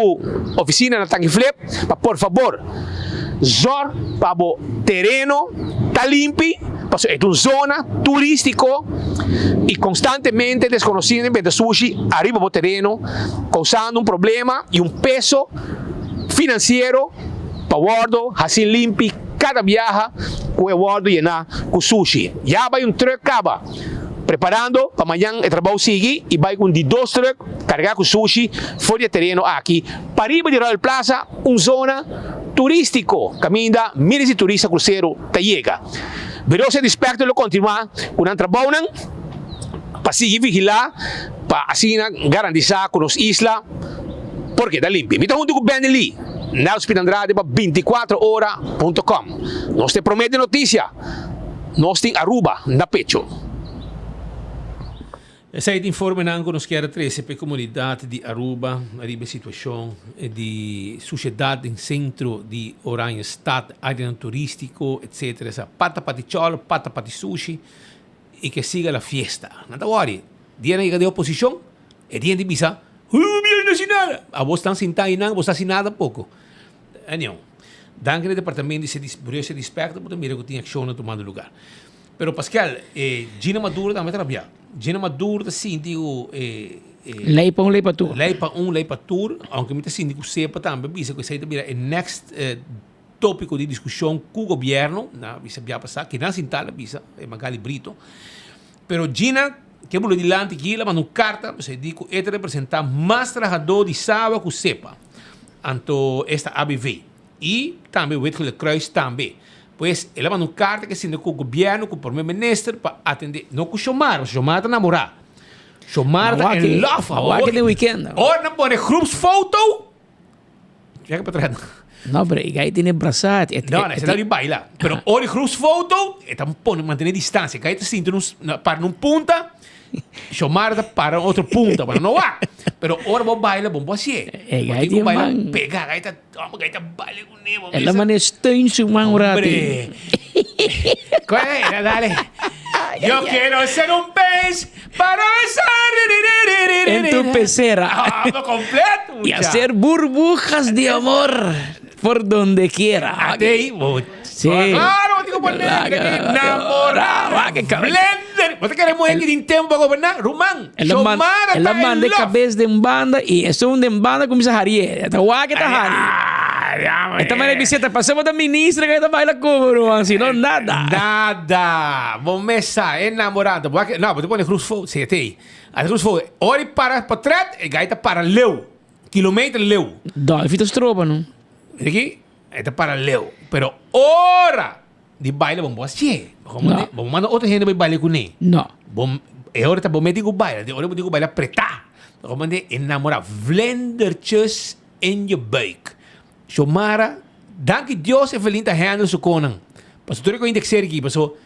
ofisina na Tanguiflip pa por fabor zòrg pa bo tereno ta limpi pasobra e ta un zona turístiko i konstantemente deskonosínan ta benta sushi ariba bo tereno kousando un problema i un peso finansiero. Pa wòrdu hasi limpi kada biaha ku e wòrdu yená ku sushi. Ya bai un trùk kaba preparando pa mañan e trabou sigui i bai ku un di dos trùk kargá ku sushi for di e tereno aki pariba di Royal Plaza, un zona. turístiko kaminda miles di turista krusero ta yega. Bureau Safety Inspector lo kontinuá ku nan trabounan pa sigui vigilá pa asina garantisá ku nos isla por keda limpi. Mi ta huntu ku Benny Lee, Nelspin Andrade pa bintikuatro ora punto com. Nos ta e promé di notisia, nos tin Aruba na pecho. Esei ta informenan ku nos kier a trese pa e komunidat di Aruba riba e situashon di sushedat den sentro di Oranjestad, áreanan turístiko, etsetera. Esa pata pa di chòlo, pata pa di sushi i ke siga la fiesta. Nan ta wòri. Dia nan yega den oposishon, e dia di bisa, Gobierno no hasi nada! Abo stan sintá einan, bo sa hasi nada poko. Anyhow, danki na e departamento di Bureo Safety Inspector bo ta mira ku tin akshonnan tumando lugar. Pero Pascal, e Gina Maduro tambe ta rabia. Gina Maduro ta sinti ku e Lei pa un, lei pa tur. Lei pa un, lei pa tur. Aunke mi ta sinti ku SEPA tambe bisa ku esei ta bira e next tópiko di diskushon ku gobièrnu. Nan a bisa bia pasá, kinan sintá la bisa, e Magali Brito. Pero Gina ke bula dilanti aki, el a manda un karta, pasobra e di ku e ta representá mas trahadó di SABA ku SEPA. Anto esta ABV. I tambe Wit Gele Kruis tambe. Pues el a manda un karta ke sinta ku gobièrnu, ku prome minister pa atendé, no ku Xiomara, pasobra Xiomara ta namorá. Xiomara ta in love awor. Awor den weekend. Ora nan pone groepsfoto, cheka pa tras. No, pero e gai tene brasá. No, no, esei ta di baila. Pero ora e groepsfoto, e ta pone mantené distansia. E gai ta sinta nun, para nun punta. Xiomara ta para un otro punta, pero no wak. Pero ora bo baila, bo bo hasié. E Bo gai tin ku tin baila man. pega, gai ta, hombre, gai ta baila ku ne, bo El a mester. mane steun su man un rati. Hombre. Kue, era dale. Yo quiero ser un pez para besar. En tu pecera. Ah, bo completo, Y mucha. hacer burbujas de amor por donde quiera. Atei, bo. Sí. Claro, bo tin ku poner Claro, que claro. enamorá. Que cabe- Blender. Bo ta kere muher que tin tempo pa goberná? Ruman, El a man, Xiomara el a ta in manda e love. cabes den banda y esun den banda cuminsa harié. Ta wak que ta hari. Ah, Esta manera bisita, pasemos ta ministra que ta baila como, ruman, si no nada. Nada. Bo mesa enamorado. Bo ke, no, bo te pone groepsfoto. Sí, te. A groepsfoto. Ora e para portret, e gai ta para leu. Kilometer leu. Dolphy ta stroba, no? Ricky, e ta para leu. Pero ora di baile bon bo hacié. Bo No. bo manda otro hende bai baile kuné. No. Bo, e ora ta bo meti ku baila. De ora bo tin ku baila pretá. Bo manda enamorá. Vlindertjes in je buik. Xiomara, danki Dios Evelyn ta handle su konan. Paso tur e koin ta ekser aki. Paso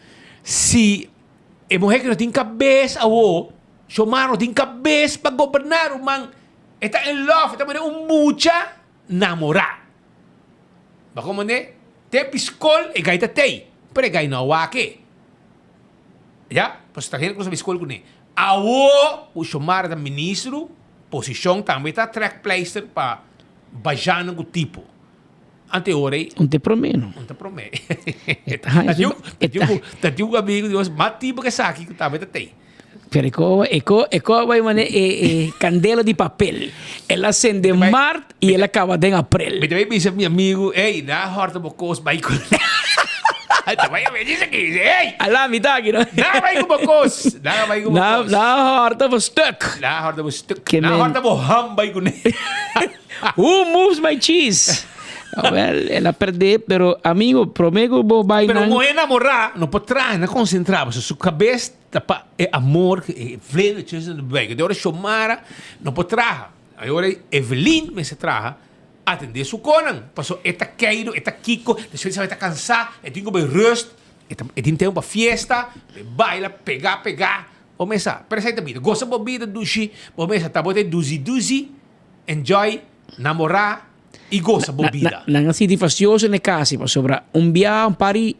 si e muher ki no tin kabes awo, Xiomara no tin kabes pa goberná ruman. E ta in love, e ta manera un mucha namorá. Bo komprendé? Te piskol e gai ta tei, pero e gai no a wak e. Ya, pasobra ta hende ku no sabi skol kuné. Awo ku Xiomara ta ministro, posishon tambe ta trekpleister pa bajanan ku tipo. Ante ora ei. Un te promé no. Un te promé. Ta tin un amigo di nos, mas tipo ke esaki ku tambe ta tei. Pero e ko, e ko, e ko bai mane e, e candela di papel. El a sende mart y el a caba den aprel. Mi ta bai bisa mi amigo, ey, na horta bo kos bai ku. Ta bai a dice aki, dice, ey. Ala mi ta aki no. Na bai ku bo kos. Na bai ku bo Na, kos. na horta bo stuk. Na horta bo stuk. Ke Na men- horta bo ham bai kuné. Who moves my cheese? Wel, el a perdé, pero amigo, promé ku bo bai Pero nan. un muhé namorá no por traha, no konsentrá, pasobra su kabes ta pa e amor, e vlindertjes in de buik. De ora Xiomara no por traha. E ora Evelyn mester traha, atendé su konan, pasobra e ta keiru, e ta kiko, despues e ta kansá, e tin ku bai rust, e ta e tin tempu pa fiesta, e baila, pegá pegá. Bo mester sa, pero esei ta bida. Gosa bo bida dushi, bo mester ta bo ta e duzi duzi. Enjoy, namorá i gosa bo bida. Nan a sinti fastioso n'e kasi pasobra un bia un par di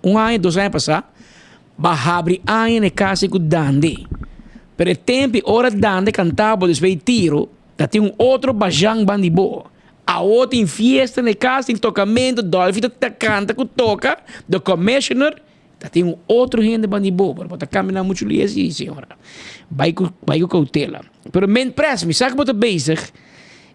un aña dos aña pasá ba habri aña n'e kasi ku Dande. Pero e tempu ora Dande kanta bo despues di tiro ta tin un otro bajan ban di bo. Awo tin fiesta n'e kas tin tokamentu Dolfi ta kanta ku toka The Commissioner Ta tin un otro hende ban di bo, pero bo ta caminá mucho lies y señora. Bai cu, bai cu cautela. Pero men pres, mi sa cu bo ta bezig.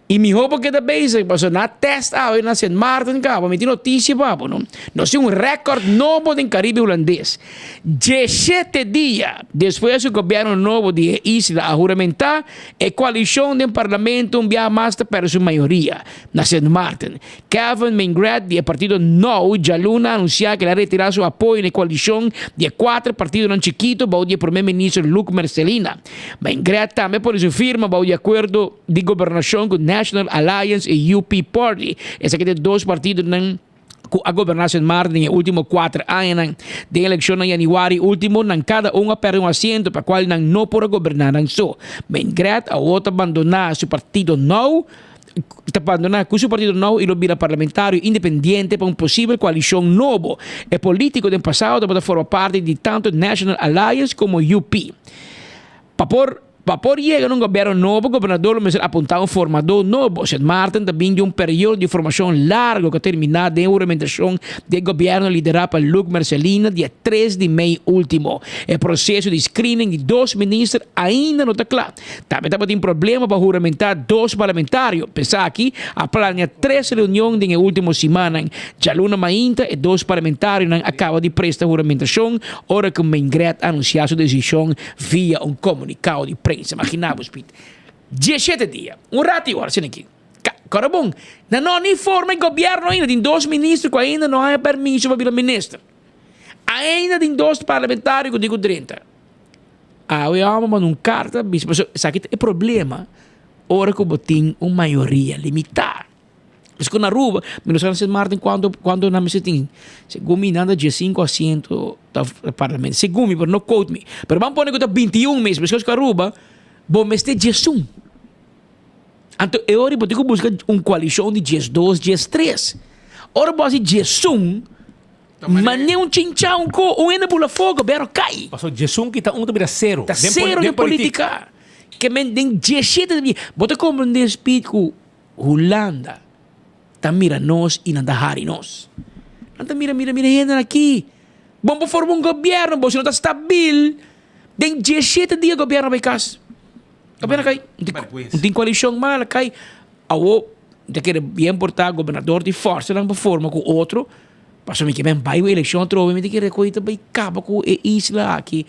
I mihó bo keda bezig pasobra na test awe na Sint Maarten kaba mi tin notisia pa bo no. Nos tin un rèkòrt nobo den Karibe Hulandes. Dieshete dia despues ku gobièrnu nobo di e isla a huramentá, e koalishon den parlamento un biaha mas ta pèrdè su mayoria na Sint Maarten. Kevin Mingret di e partido Nou djaluna a anunsiá ku el a retirá su apoyo na e koalishon di e kuater partidonan chikitu bou di e promé minister Luc Mercelina. Mingret tambe pone su firma bou di akuerdo di gobernashon ku National Alliance i UP Party. Esaki ta e dos partidonan ku a goberná Sint Maarten den e último kuater añanan. Den elekshonnan yanüari último, nan kada un a pèrdè un asiento pa kual nan no por a goberná nan so. Mingret awor ta bandoná su partido nou ta bandoná ku su partido nou i lo bira parlamentario independiente pa un posibel koalishon nobo. E polítiko den pasado tabata forma parti di tantu National Alliance komo UP. Pa por Pa por yega na un gobierno nobo, gobernador lo mester apuntá un formadó nobo. Sint Maarten ta bin di un periodo di formashon largo ku a terminá den e huramentashon di e gobierno liderá pa Luc Mercelina dia tres di mei último. E proseso di screening di dos minister ainda no ta kla. Tambe tabatin problema pa huramentá dos parlamentario. P'esaki a plania tres reunion den e último simannan. Djaluna mainta e dos parlamentarionan a kaba di presta huramentashon ora ku Mengret a anunsiá su desishon Via un komunikado di prensa. Imagina bo, Speed. Dieshete dia. Un ratu i ora, asina aki. Ka, kòrda bon, nan no ni forma e gobièrnu ainda. Tin dos minister ku ainda no haña permiso pa bira minister. Ainda tin dos parlamentario ku tin ku drenta. Awe hòmber manda un karta bisa, pasobra esaki ta e problema ora ku bo tin un mayoria limitá. Es ku na Aruba, mi no sa na Sint Maarten kuantu kuantu nan mester tin. Segun mi nan ta diesinko asiento ta parlamento. Segun mi, pero no quote me. Pero ban pone ku ta bintiun mes, meskos ku Aruba, bo mester diesun. Anto e ora bo tin ku buska un koalishon di diesdos, diestres. Ora bo hasi diesun, mane un chincha un ko, un hende bula afó, gobièrnu kai. Pasobra diesun kita un ta bira sero. Ta sero den politika. Ke men den dieshete, bo ta komprende Speed ku Hulanda ta mira nos y nan ta hari nos. Nan ta mira, mira, mira hendenan aki. Bon por forma un gobierno, boso no ta stabil. Den dieshete dia gobierno a bay cas. Gobierno a cay. Un tin coalicion mal a cay. Awo ta kere bien por ta gobernador di forsa nan pa forma cu otro. Pasobra mi ke ben bai un elekshon atrobe, mi ta kere ku e ta bai kaba ku e isla aki,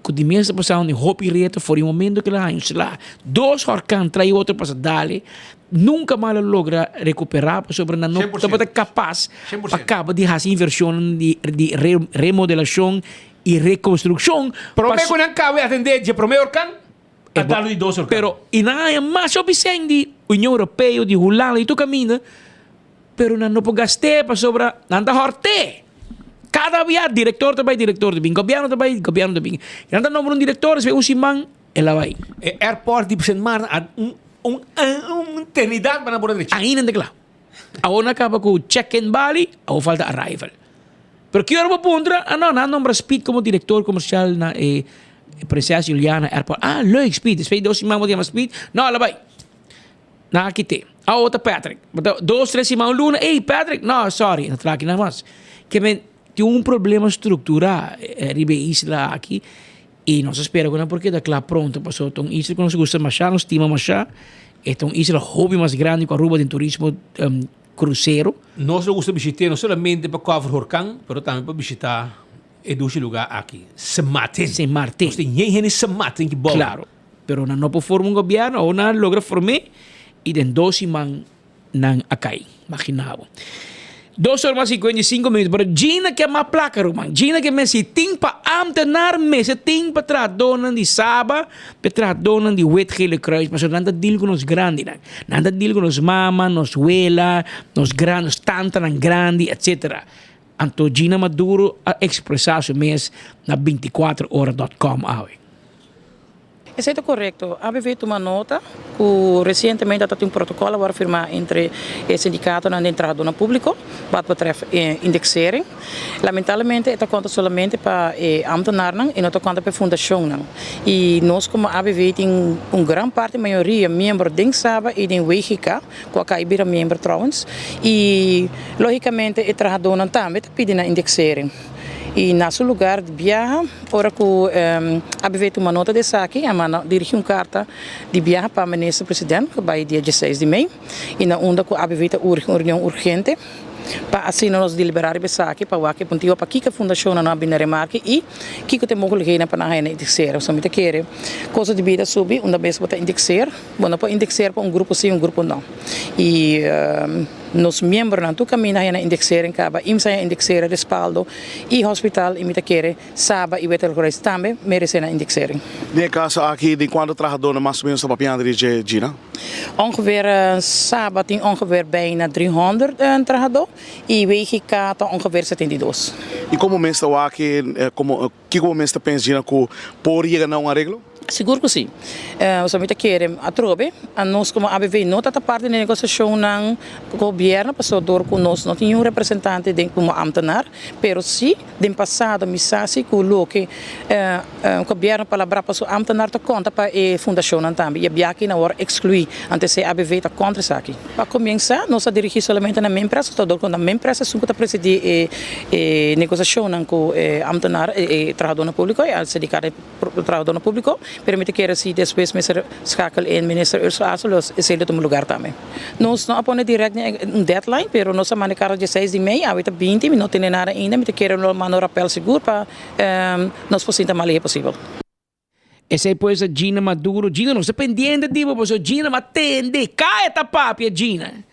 ku di mes ta pasando den hopi reto for di momento ku el a haña un sla. Dos horkan trai otro pasa dale, nunka mas el a logra rekuperá pasobra nan no tabata kapas pa kaba di hasi invershonnan di di remodelashon i rekonstrukshon. Promé ku nan kaba e atendé dje promé horkan, a dal di dos horkan. Pero i nan a haña mas hopi sèn di Union Europeo, di Hulanda, di tur kaminda. Pero nan no por gast'é pasobra nan ta hòrt'é. Kada bia direktor ta bai, direktor ta bin, gobièrnu ta bai, gobièrnu ta bin. I nan ta nombra un direktor, despues un siman el a bai. E airport di Sint Maarten a un un un eternidat pa nan por a drecha. Ainda no ta kla. Awor nan a kaba ku check-in bali, awor falta arrival. Pero ki ora bo puntra? Ah no, nan a nombra Speed komo direktor komersial na e Prinses Juliana Airport. Ah, leuk Speed. Despues di dos siman bo ta yama Speed, no, el a bai. Nan a kite. Awo ta Patrick. Bo ta dos, tres siman, un luna, ey Patrick! No, sorry, no traha kinan mas. Ke men tin un problema strukturá riba e isla aki i nos a spera ku nan por keda kla pronto pasobra ta un isla ku nos gusta mashá, nos stima mashá. E ta un isla hopi mas grandi ku Aruba den turismo krusero. Nos lo gusta bishit'é no solamente pa cover horkan, pero tambe pa bishitá e dushi lugá aki, Sint Maarten. Sint Maarten. Nos tin yen hende Sint Maarten ki bou. Claro. Pero nan no por forma un gobierno, awor nan a logra form'é y den dos siman nan a cay. Magina bo. Dos ora mas 55 minuut, pero Gina ke mas placa ruman. Gina ke men si tin pa ambtenaar mester tin pa trahadornan di Saba, pa trahadornan di Wit Gele Kruis, pasobra nan ta deal cu nos grandinan. Nan ta deal cu nos mama, nos wela, nos gran, nos tantanan grandi, etcetera. Anto Gina Maduro a expresa su mes na 24 ora dot com awe. Esei ta korekto. ABV tuma nota ku resientemente ta tin un protokòl a wòrdu firmá entre e sindikatonan den trahadónan públiko wat betrèft e indeksering. Lamentablemente e ta konta solamente pa e ámtenarnan i no ta konta pa e fundashonnan. I nos komo ABV tin un gran parti, mayoria, miembro den Saba i den WGK, ku a kai bira miembro trouwens. I lógikamente e trahadónan tambe ta pidi nan indeksering. Y na su lugar di biaha ora cu ABV tuma nota di esaki a manda dirigi un carta di biaha pa Minister President cu bay dia dieseis di mei y na unda cu ABV ta urgi un reunion urgente pa asina nos delibera riba esaki pa wak e puntiho pakiko e fundacionnan no a bini na remarke y kiko ta e mogelijkheden pa nan haya na indexer. Pasobra mi ta kere kosto di bida subi unda bes bo ta indexer bo no por indexer pa un grupo si un grupo no y nos miembronan tur kaminda haya na indexering kaba IMSA haya indexeren respaldo y hospital y mi ta kere Saba y Wetelgroes tambe merece nan indexering. Den e caso aki di cuanto trahadornan mas o menos ta papiando di dje Gina? Ongeveer Saba tin ongeveer bijna 300 trahador y WGK ta ongeveer 72. Y como mes ta wak como kico bo mes ta pensa Gina cu por yega na un areglo? Sigur ku si. Pasobra mi ta kere atrobe, anos komo ABV no ta ta parti den negosiashonnan ku gobièrnu pasobra dor ku nos no tin niun representante den komo ámtenar, pero si den pasado mi sa si ku loke gobièrnu palabrá pa su ámtenar ta konta pa e fundashonnan tambe i e biaha aki nan wòrdu ekskluí, anto esei ABV ta kontra esaki. Pa komiensá nos a dirigí solamente na Mempresa pasobra dor ku na Mempresa esun ku ta presidí e negosiashonnan ku e ámtenar, e trahadónan públiko i sindikato. Trabadornan publico, pero mi ta kere si despues mester schakel in minister Ursula Arcelus esey lo tuma lugar tambe. Nos no a pone direct un deadline, pero nos a manda e carta dieseis di mei, awe ta binti, mi no tene nada ainda, mi ta kere lo manda un rappel sigur pa nos por sinta mas lihe posibel. Esey pues ta Gina Maduro. Gina nos ta pendiente di bo pasobra Gina a tende. Caya ta papia Gina.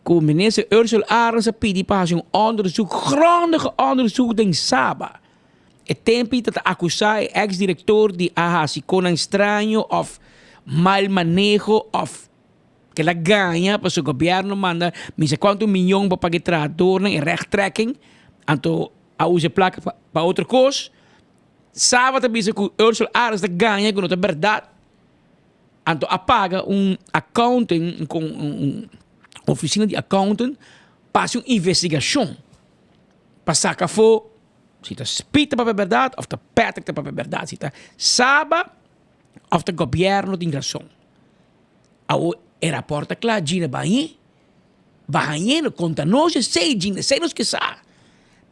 Cu minister Ursula Arends a pidi pa haci un onderzoek, grondige onderzoek den Saba. E tempi ta ta akusá e eks direktor di a hasi konan straño òf mal maneho òf kel a gaña pasobra gobièrnu manda mi sa kuantu miyon pa paga e trahadornan e rechttrekking anto a usa e plaka pa otro kos. Saba ta bisa ku Ursel Arends ta gaña ku no ta bèrdat anto a paga un accountant un ofisina di accountant pa hasi un investigashon pa saka afó. Si ta Speed ta papia berdad of ta Patrick ta papia berdad. Si ta Saba of ta gobierno tin rason. Awo e raport ta kla Gina bañ'e. Bañ'e no konta nos esei Gina esei nos ke sa.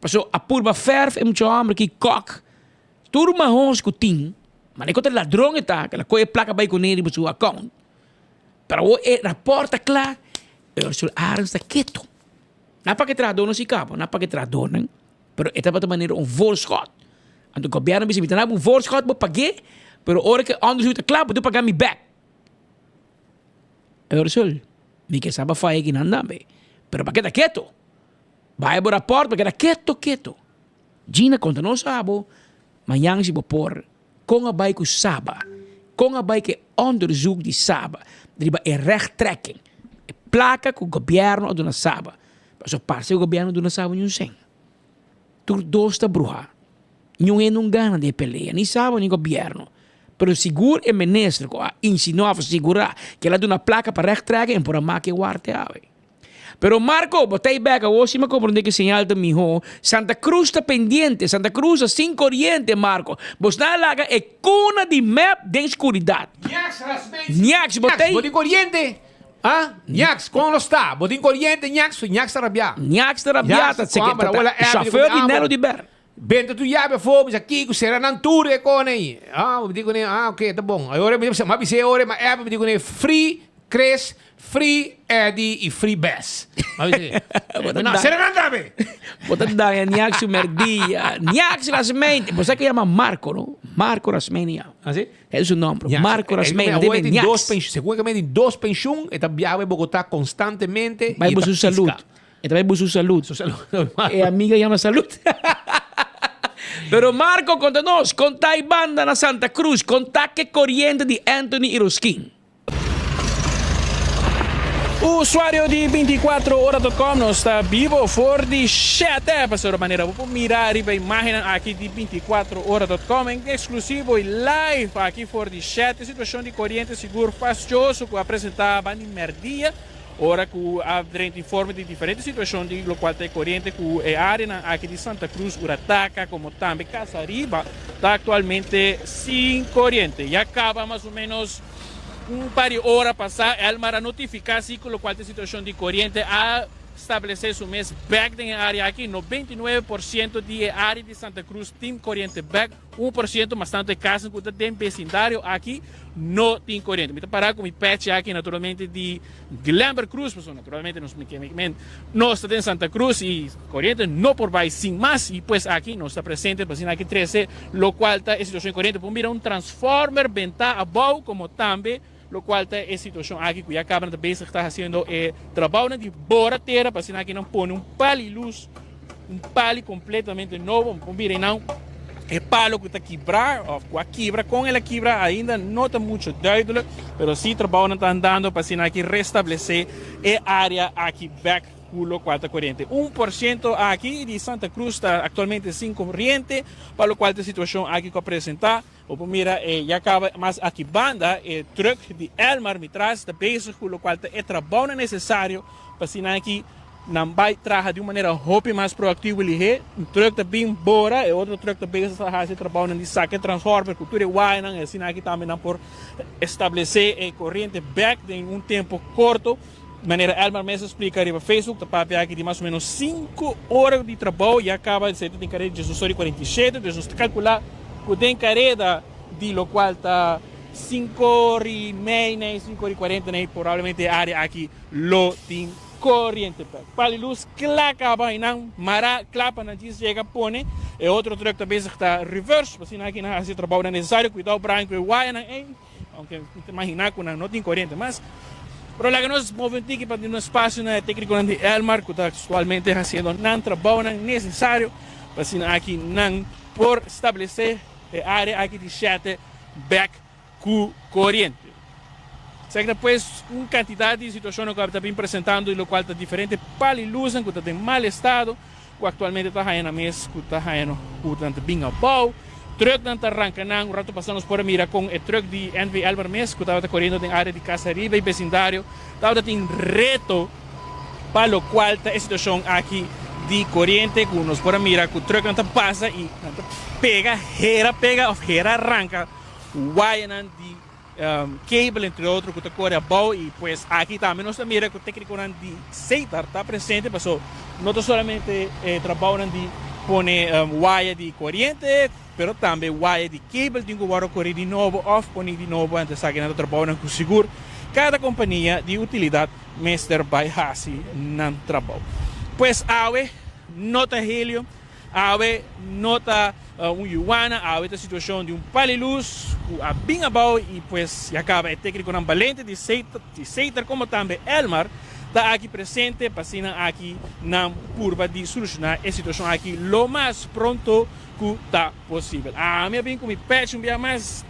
Paso a purba verf e mucha homber ki kok tur mahos ku tin mane ku ta ladron e ta ku el a kohe e plaka bai kune riba su account. Pero awo e raport ta kla Ursula Arends ta keto. Na pa ke trahadornan si kaba na pa ke trahadornan. Pero e tabata manera un voorschot. Anto gobierno bisa mi ta dabo un voorschot bo pag'é, pero ora ku e onderzoek ta kla bo ta paga mi bek. Ursel, mi ke sa bo faya kinan tambe, pero bo a keda keto. Bai bo raport bo a keda keto keto. Gina konta nos abo mañan si bo por kon a bai ku Saba, kon a bai ku e onderzoek di Saba riba e rechttrekking, e plaka ku gobierno a duna Saba. Pasobra parse ku gobièrnu duna saba niun sen. Tur dos ta bruhá. Niun hende no gana den e pelea, ni saba ni gobièrnu. Pero sigur e minister ku a insinuá òf sigurá ku el a duna plaka pa rechttrekken, e por a maka e warte awe. Pero Marco, bo ta ei bèk awor si mi a komprondé ku e señal ta mihó. Santa Cruz ta pendiente, Santa Cruz ta sin koriente, Marco. Bosnan a laga e kuna di mep den skuridat. Ñaks, Rasmijn. Ñaks, bo ta ei. Bo tin koriente? Ah, Ñax, kon lo sta? Bo tin koriente, Ñax? Ñax ta rabiá. Ñax ta rabiá, ta seke, ta, ta, chauffeur di Nelo di Ber. Benta tur yabi afó, mi sa kiko, sera nan tur e kone ei. Ah, mi di kuné, ah, oké, ta bon. Ayora mi a bis'é ora, ma èp mi di kuné, free Chris, free Eddie i free Bess. Mi a bis'é. Bo ta No, da- sera nan tambe! Bo ta daña Ñax su merdia. Ñax Rasmijn, bo sa ke yama Marco, no? Marco Rasmijn yama. Ah, si? E su nomber, Marco Rasmijn, Awor e tin dos penshun, segun e tin dos penshun, e ta biaha bai Bogotá konstantemente Bai i e bu ta su salud. piska. E ta bai bu su salud. Su salud. E amiga yama salud. Pero Marco konta nos, konta e banda na Santa Cruz, konta ke koriente di Anthony Iroskin. Usuario di binticuatro ora dot com nos ta bibo for di shete pasobra manera bo por mira riba imagennan aki di binticuatro ora dot com en exclusivo y live aki for di shete situacion di coriente sigur fastioso cu a presenta banda di merdia ora cu a drenta informe di diferente situacion di locual ta e coriente cu e areanan aki di Santa Cruz, Urataca como tambe Casariba ta actualmente sin coriente. Ya caba mas o menos Un par di ora pasá Elmar a notifiká si ku lokual ta e situashon di koriente a stablesé su mes bèk den e área aki. 99% di e área di Santa Cruz tin koriente bèk, 1% mas tantu e kasnan ku ta den besindario aki no tin koriente. Mi ta pará ku mi pèchi aki naturalmente di Glenber Cruz, pasobra naturalmente nos nos ta den Santa Cruz i koriente no por bai sin mas i pues aki nos ta presente pa asina aki trese lokual ta e situashon di koriente. Por mira un transformer bentá abou komo tambe Locual ta e situacion aki cu ya caba nan ta bezig ta haciendo e trabounan di bora tera pa asina aki nan pone un pali luz, un pali completamente nobo. Bo por mira einan e palo cu ta kibra of cu a kibra, con el a kibra ainda no ta mucho duidelijk, pero si trabounan ta andando pa asina aki restablece e area aki bek cu locual ta coriente. 1% aki di Santa Cruz ta actualmente sin coriente pa locual ta e situacion aki cu a presenta. Bo por mira e ya caba mas aki banda e truck di Elmar mi tras ta bezig cu locual ta e trabounan necesario pa asina aki nan bay traha di un manera hopi mas proactivo y lihe. Un truck ta bin bora e otro truck ta bezig ta haci e trabounan di saca e transformer cu tur e wayanan y asina aki tambe nan por establece e coriente bek den un tempo corto. Manera Elmar mes a splica riba Facebook ta papia aki di mas o menos cinco ora di trabou ya caba esey ta den careda di diesdos ora y 47 dus nos ta calcula cu den careda di locual ta cinco ora y mei nei cinco ora y cuarenta nei probablemente e area aki lo tin coriente bek. Pali luz cla caba y nan mara cla pa nan djis yega pone e otro truck ta bezig ta reverse pa asina aki nan haci e trabounan necesario. Cuidao Brian cu e wayanan ey. Aunke mi ta imaginá ku nan no tin koriente mas. Pero laga nos move un tiki pa duna spasio na e téknikonan di Elmar ku ta aktualmente hasiendo nan trabounan nesesario pa asina aki nan por stablesé e área aki di shete bèk ku koriente. Esaki ta pues un kantidat di situashonnan ku ta bin presentando i lokual ta diferente pal i lusnan ku ta den mal estado. Ku aktualmente ta haña nan mes ku ta haña no ku nan ta bin abou. Trùknan ta ranka nan. Un ratu pasá nos por a mira kon e trùk di NV Elmar mes ku tabata koriendo den área di Casa Riba i besindario tabata tin reto pa lokual ta e situashon aki di koriente ku nos por a mira ku trùknan ta pasa i nan ta pega hera pega òf hera ranka wayanan di Cable entre otro cu ta core abao y pues aki tambe nos ta mira cu tecniconan di Setar ta presente paso no ta solamente e trabaonan di pone waya di coriente pero tambe waya di cable tin cu worde cori di nobo of poni di nobo anto esakinan ta trabaonan cu sigur cada compania di utilidad mester bay haci nan trabao. Pues awe no ta helio. Awe no ta un yuana, awe ta situacion di un pali luz cu a bin abao y pues ya caba e tecniconan balente di Setar como tambe Elmar ta aki presente pa asina aki nan purba di soluciona e situacion aki lo mas pronto cu ta posibel. Ami a bin cu mi pech un bia mas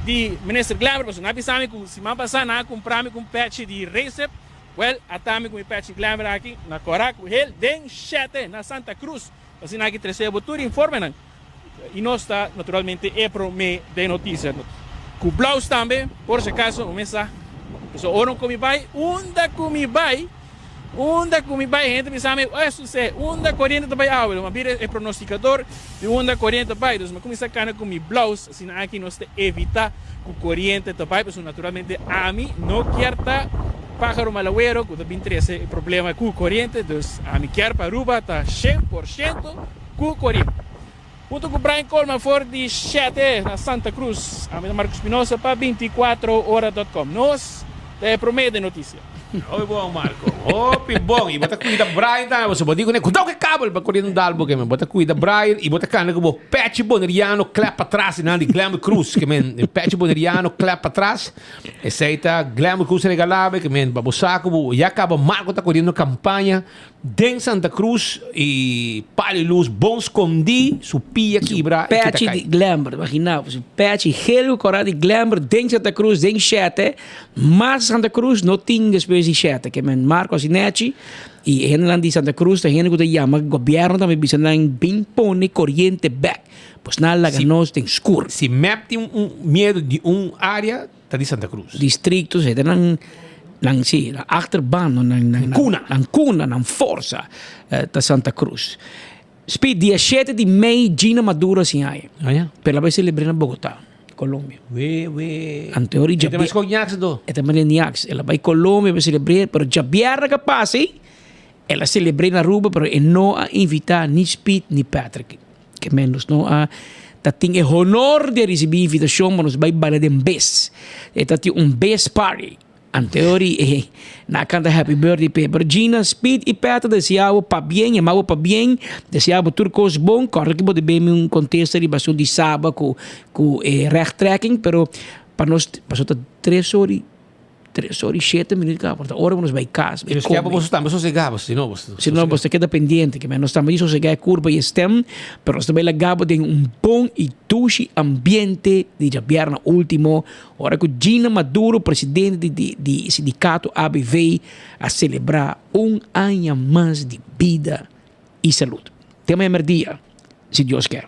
di Minister Glenbert pasobra nan a bisa mi cu siman pasa nan a cumpra mi cu un pech di Recep. Wel, ata mi ku mi pechi Glenver aki na kora ku hel den shete na Santa Cruz. Asina aki trese bo tur informenan. I nos ta naturalmente e prome den notisia. Ku blouse tambe, por si acaso, bo mes sa. Pasobra ora ku mi bai, unda ku mi bai, unda ku mi bai, hende ta bisa mi, oe Suse, unda koriente ta bai awe? Mi a bira e pronostikador di unda koriente ta bai. Dus mi a kuminsá kana ku mi blouse. Asina aki nos ta evita ku koriente ta bai, pasobra naturalmente ami no kier ta pájaro malawero ku ta bin trese e problema ku koriente, dus ami kier pa Aruba ta 100% ku koriente. Hunto ku Brian Colman for di shete na Santa Cruz, ami ta Marco Espinosa pa 24 ora dot com. Nos ta e prome den notisia. Hopi bon Marco, hopi bon. Y bo ta cuida Brian tambe, pasobra bo di cune, cuidao cu e kabel pa coriendo dal bo kemen. Bo ta cuida Brian y bo ta cana cu bo pechi boneriano klep patras di nan di Glenwood Cruz. Kemen, e pechi boneriano klep patras. Esey ta Glenwood Cruz regala bo, kemen, pa bo sa cu bo ya caba Marco ta coriendo campaña Den Santa Cruz y palo y luz bon scondi, su pia kibra y kita Pechi cay. di Glenbert, imagina bo, su pechi geel cu cora di Glenbert den Santa Cruz, den shete, mas Santa Cruz no tin despues di shete, ke men Marco a haci nechi y e hendenan di Santa Cruz ta hende cu ta yama gobierno tambe bisa nan bin pone coriente bek, pues nan a laga nos den scur. Si mep tin un miedo di un area ta di Santa Cruz. Districto, se nan nan si, nan achterban, nan nan nan Cuna. Nan cuna, nan forsa ta Santa Cruz. Speed, dia shete di mei Gina Maduro a siña aye. Ah ya. Pero la bai celebre na Bogota, Colombia. We we. Anto ori E ta mes con Niax do. E ta mane Niax. El a bai Colombia pa celebre, pero djabièrnè ka pasa ei. El a selebr'é na Aruba pero e no a invitá ni Speed ni Patrick. Ke men nos no a ta tin e honor di a risibí invitashon pa nos bai baila den bes. E ta tin un bes party. Anteori e na a kanta happy birthday p'e. Pero Gina, Speed i Patrick deseá bo pabien, yamá bo pabien, deseá bo tur kos bon. Kòrda ku bo debe mi un kontesta riba asun di Saba ku ku e rechttrekking, pero pa nos pasobra ta tres ora i Tres ora i shete minuut kaba, ta ora ku nos bai kas, bai Nos kaba kome. boso tambe sosegá, boso si no boso. Si no boso ta keda pendiente, ke men nos tambe di sosegá e kurpa i e stem, pero nos ta bai laga bo den un bon i dushi ambiente di djabièrnè último, ora ku Gina Maduro, presidente di di di sindikato ABV, a selebrá un aña mas di bida i salud. Te maña mèrdia, si Dios ker.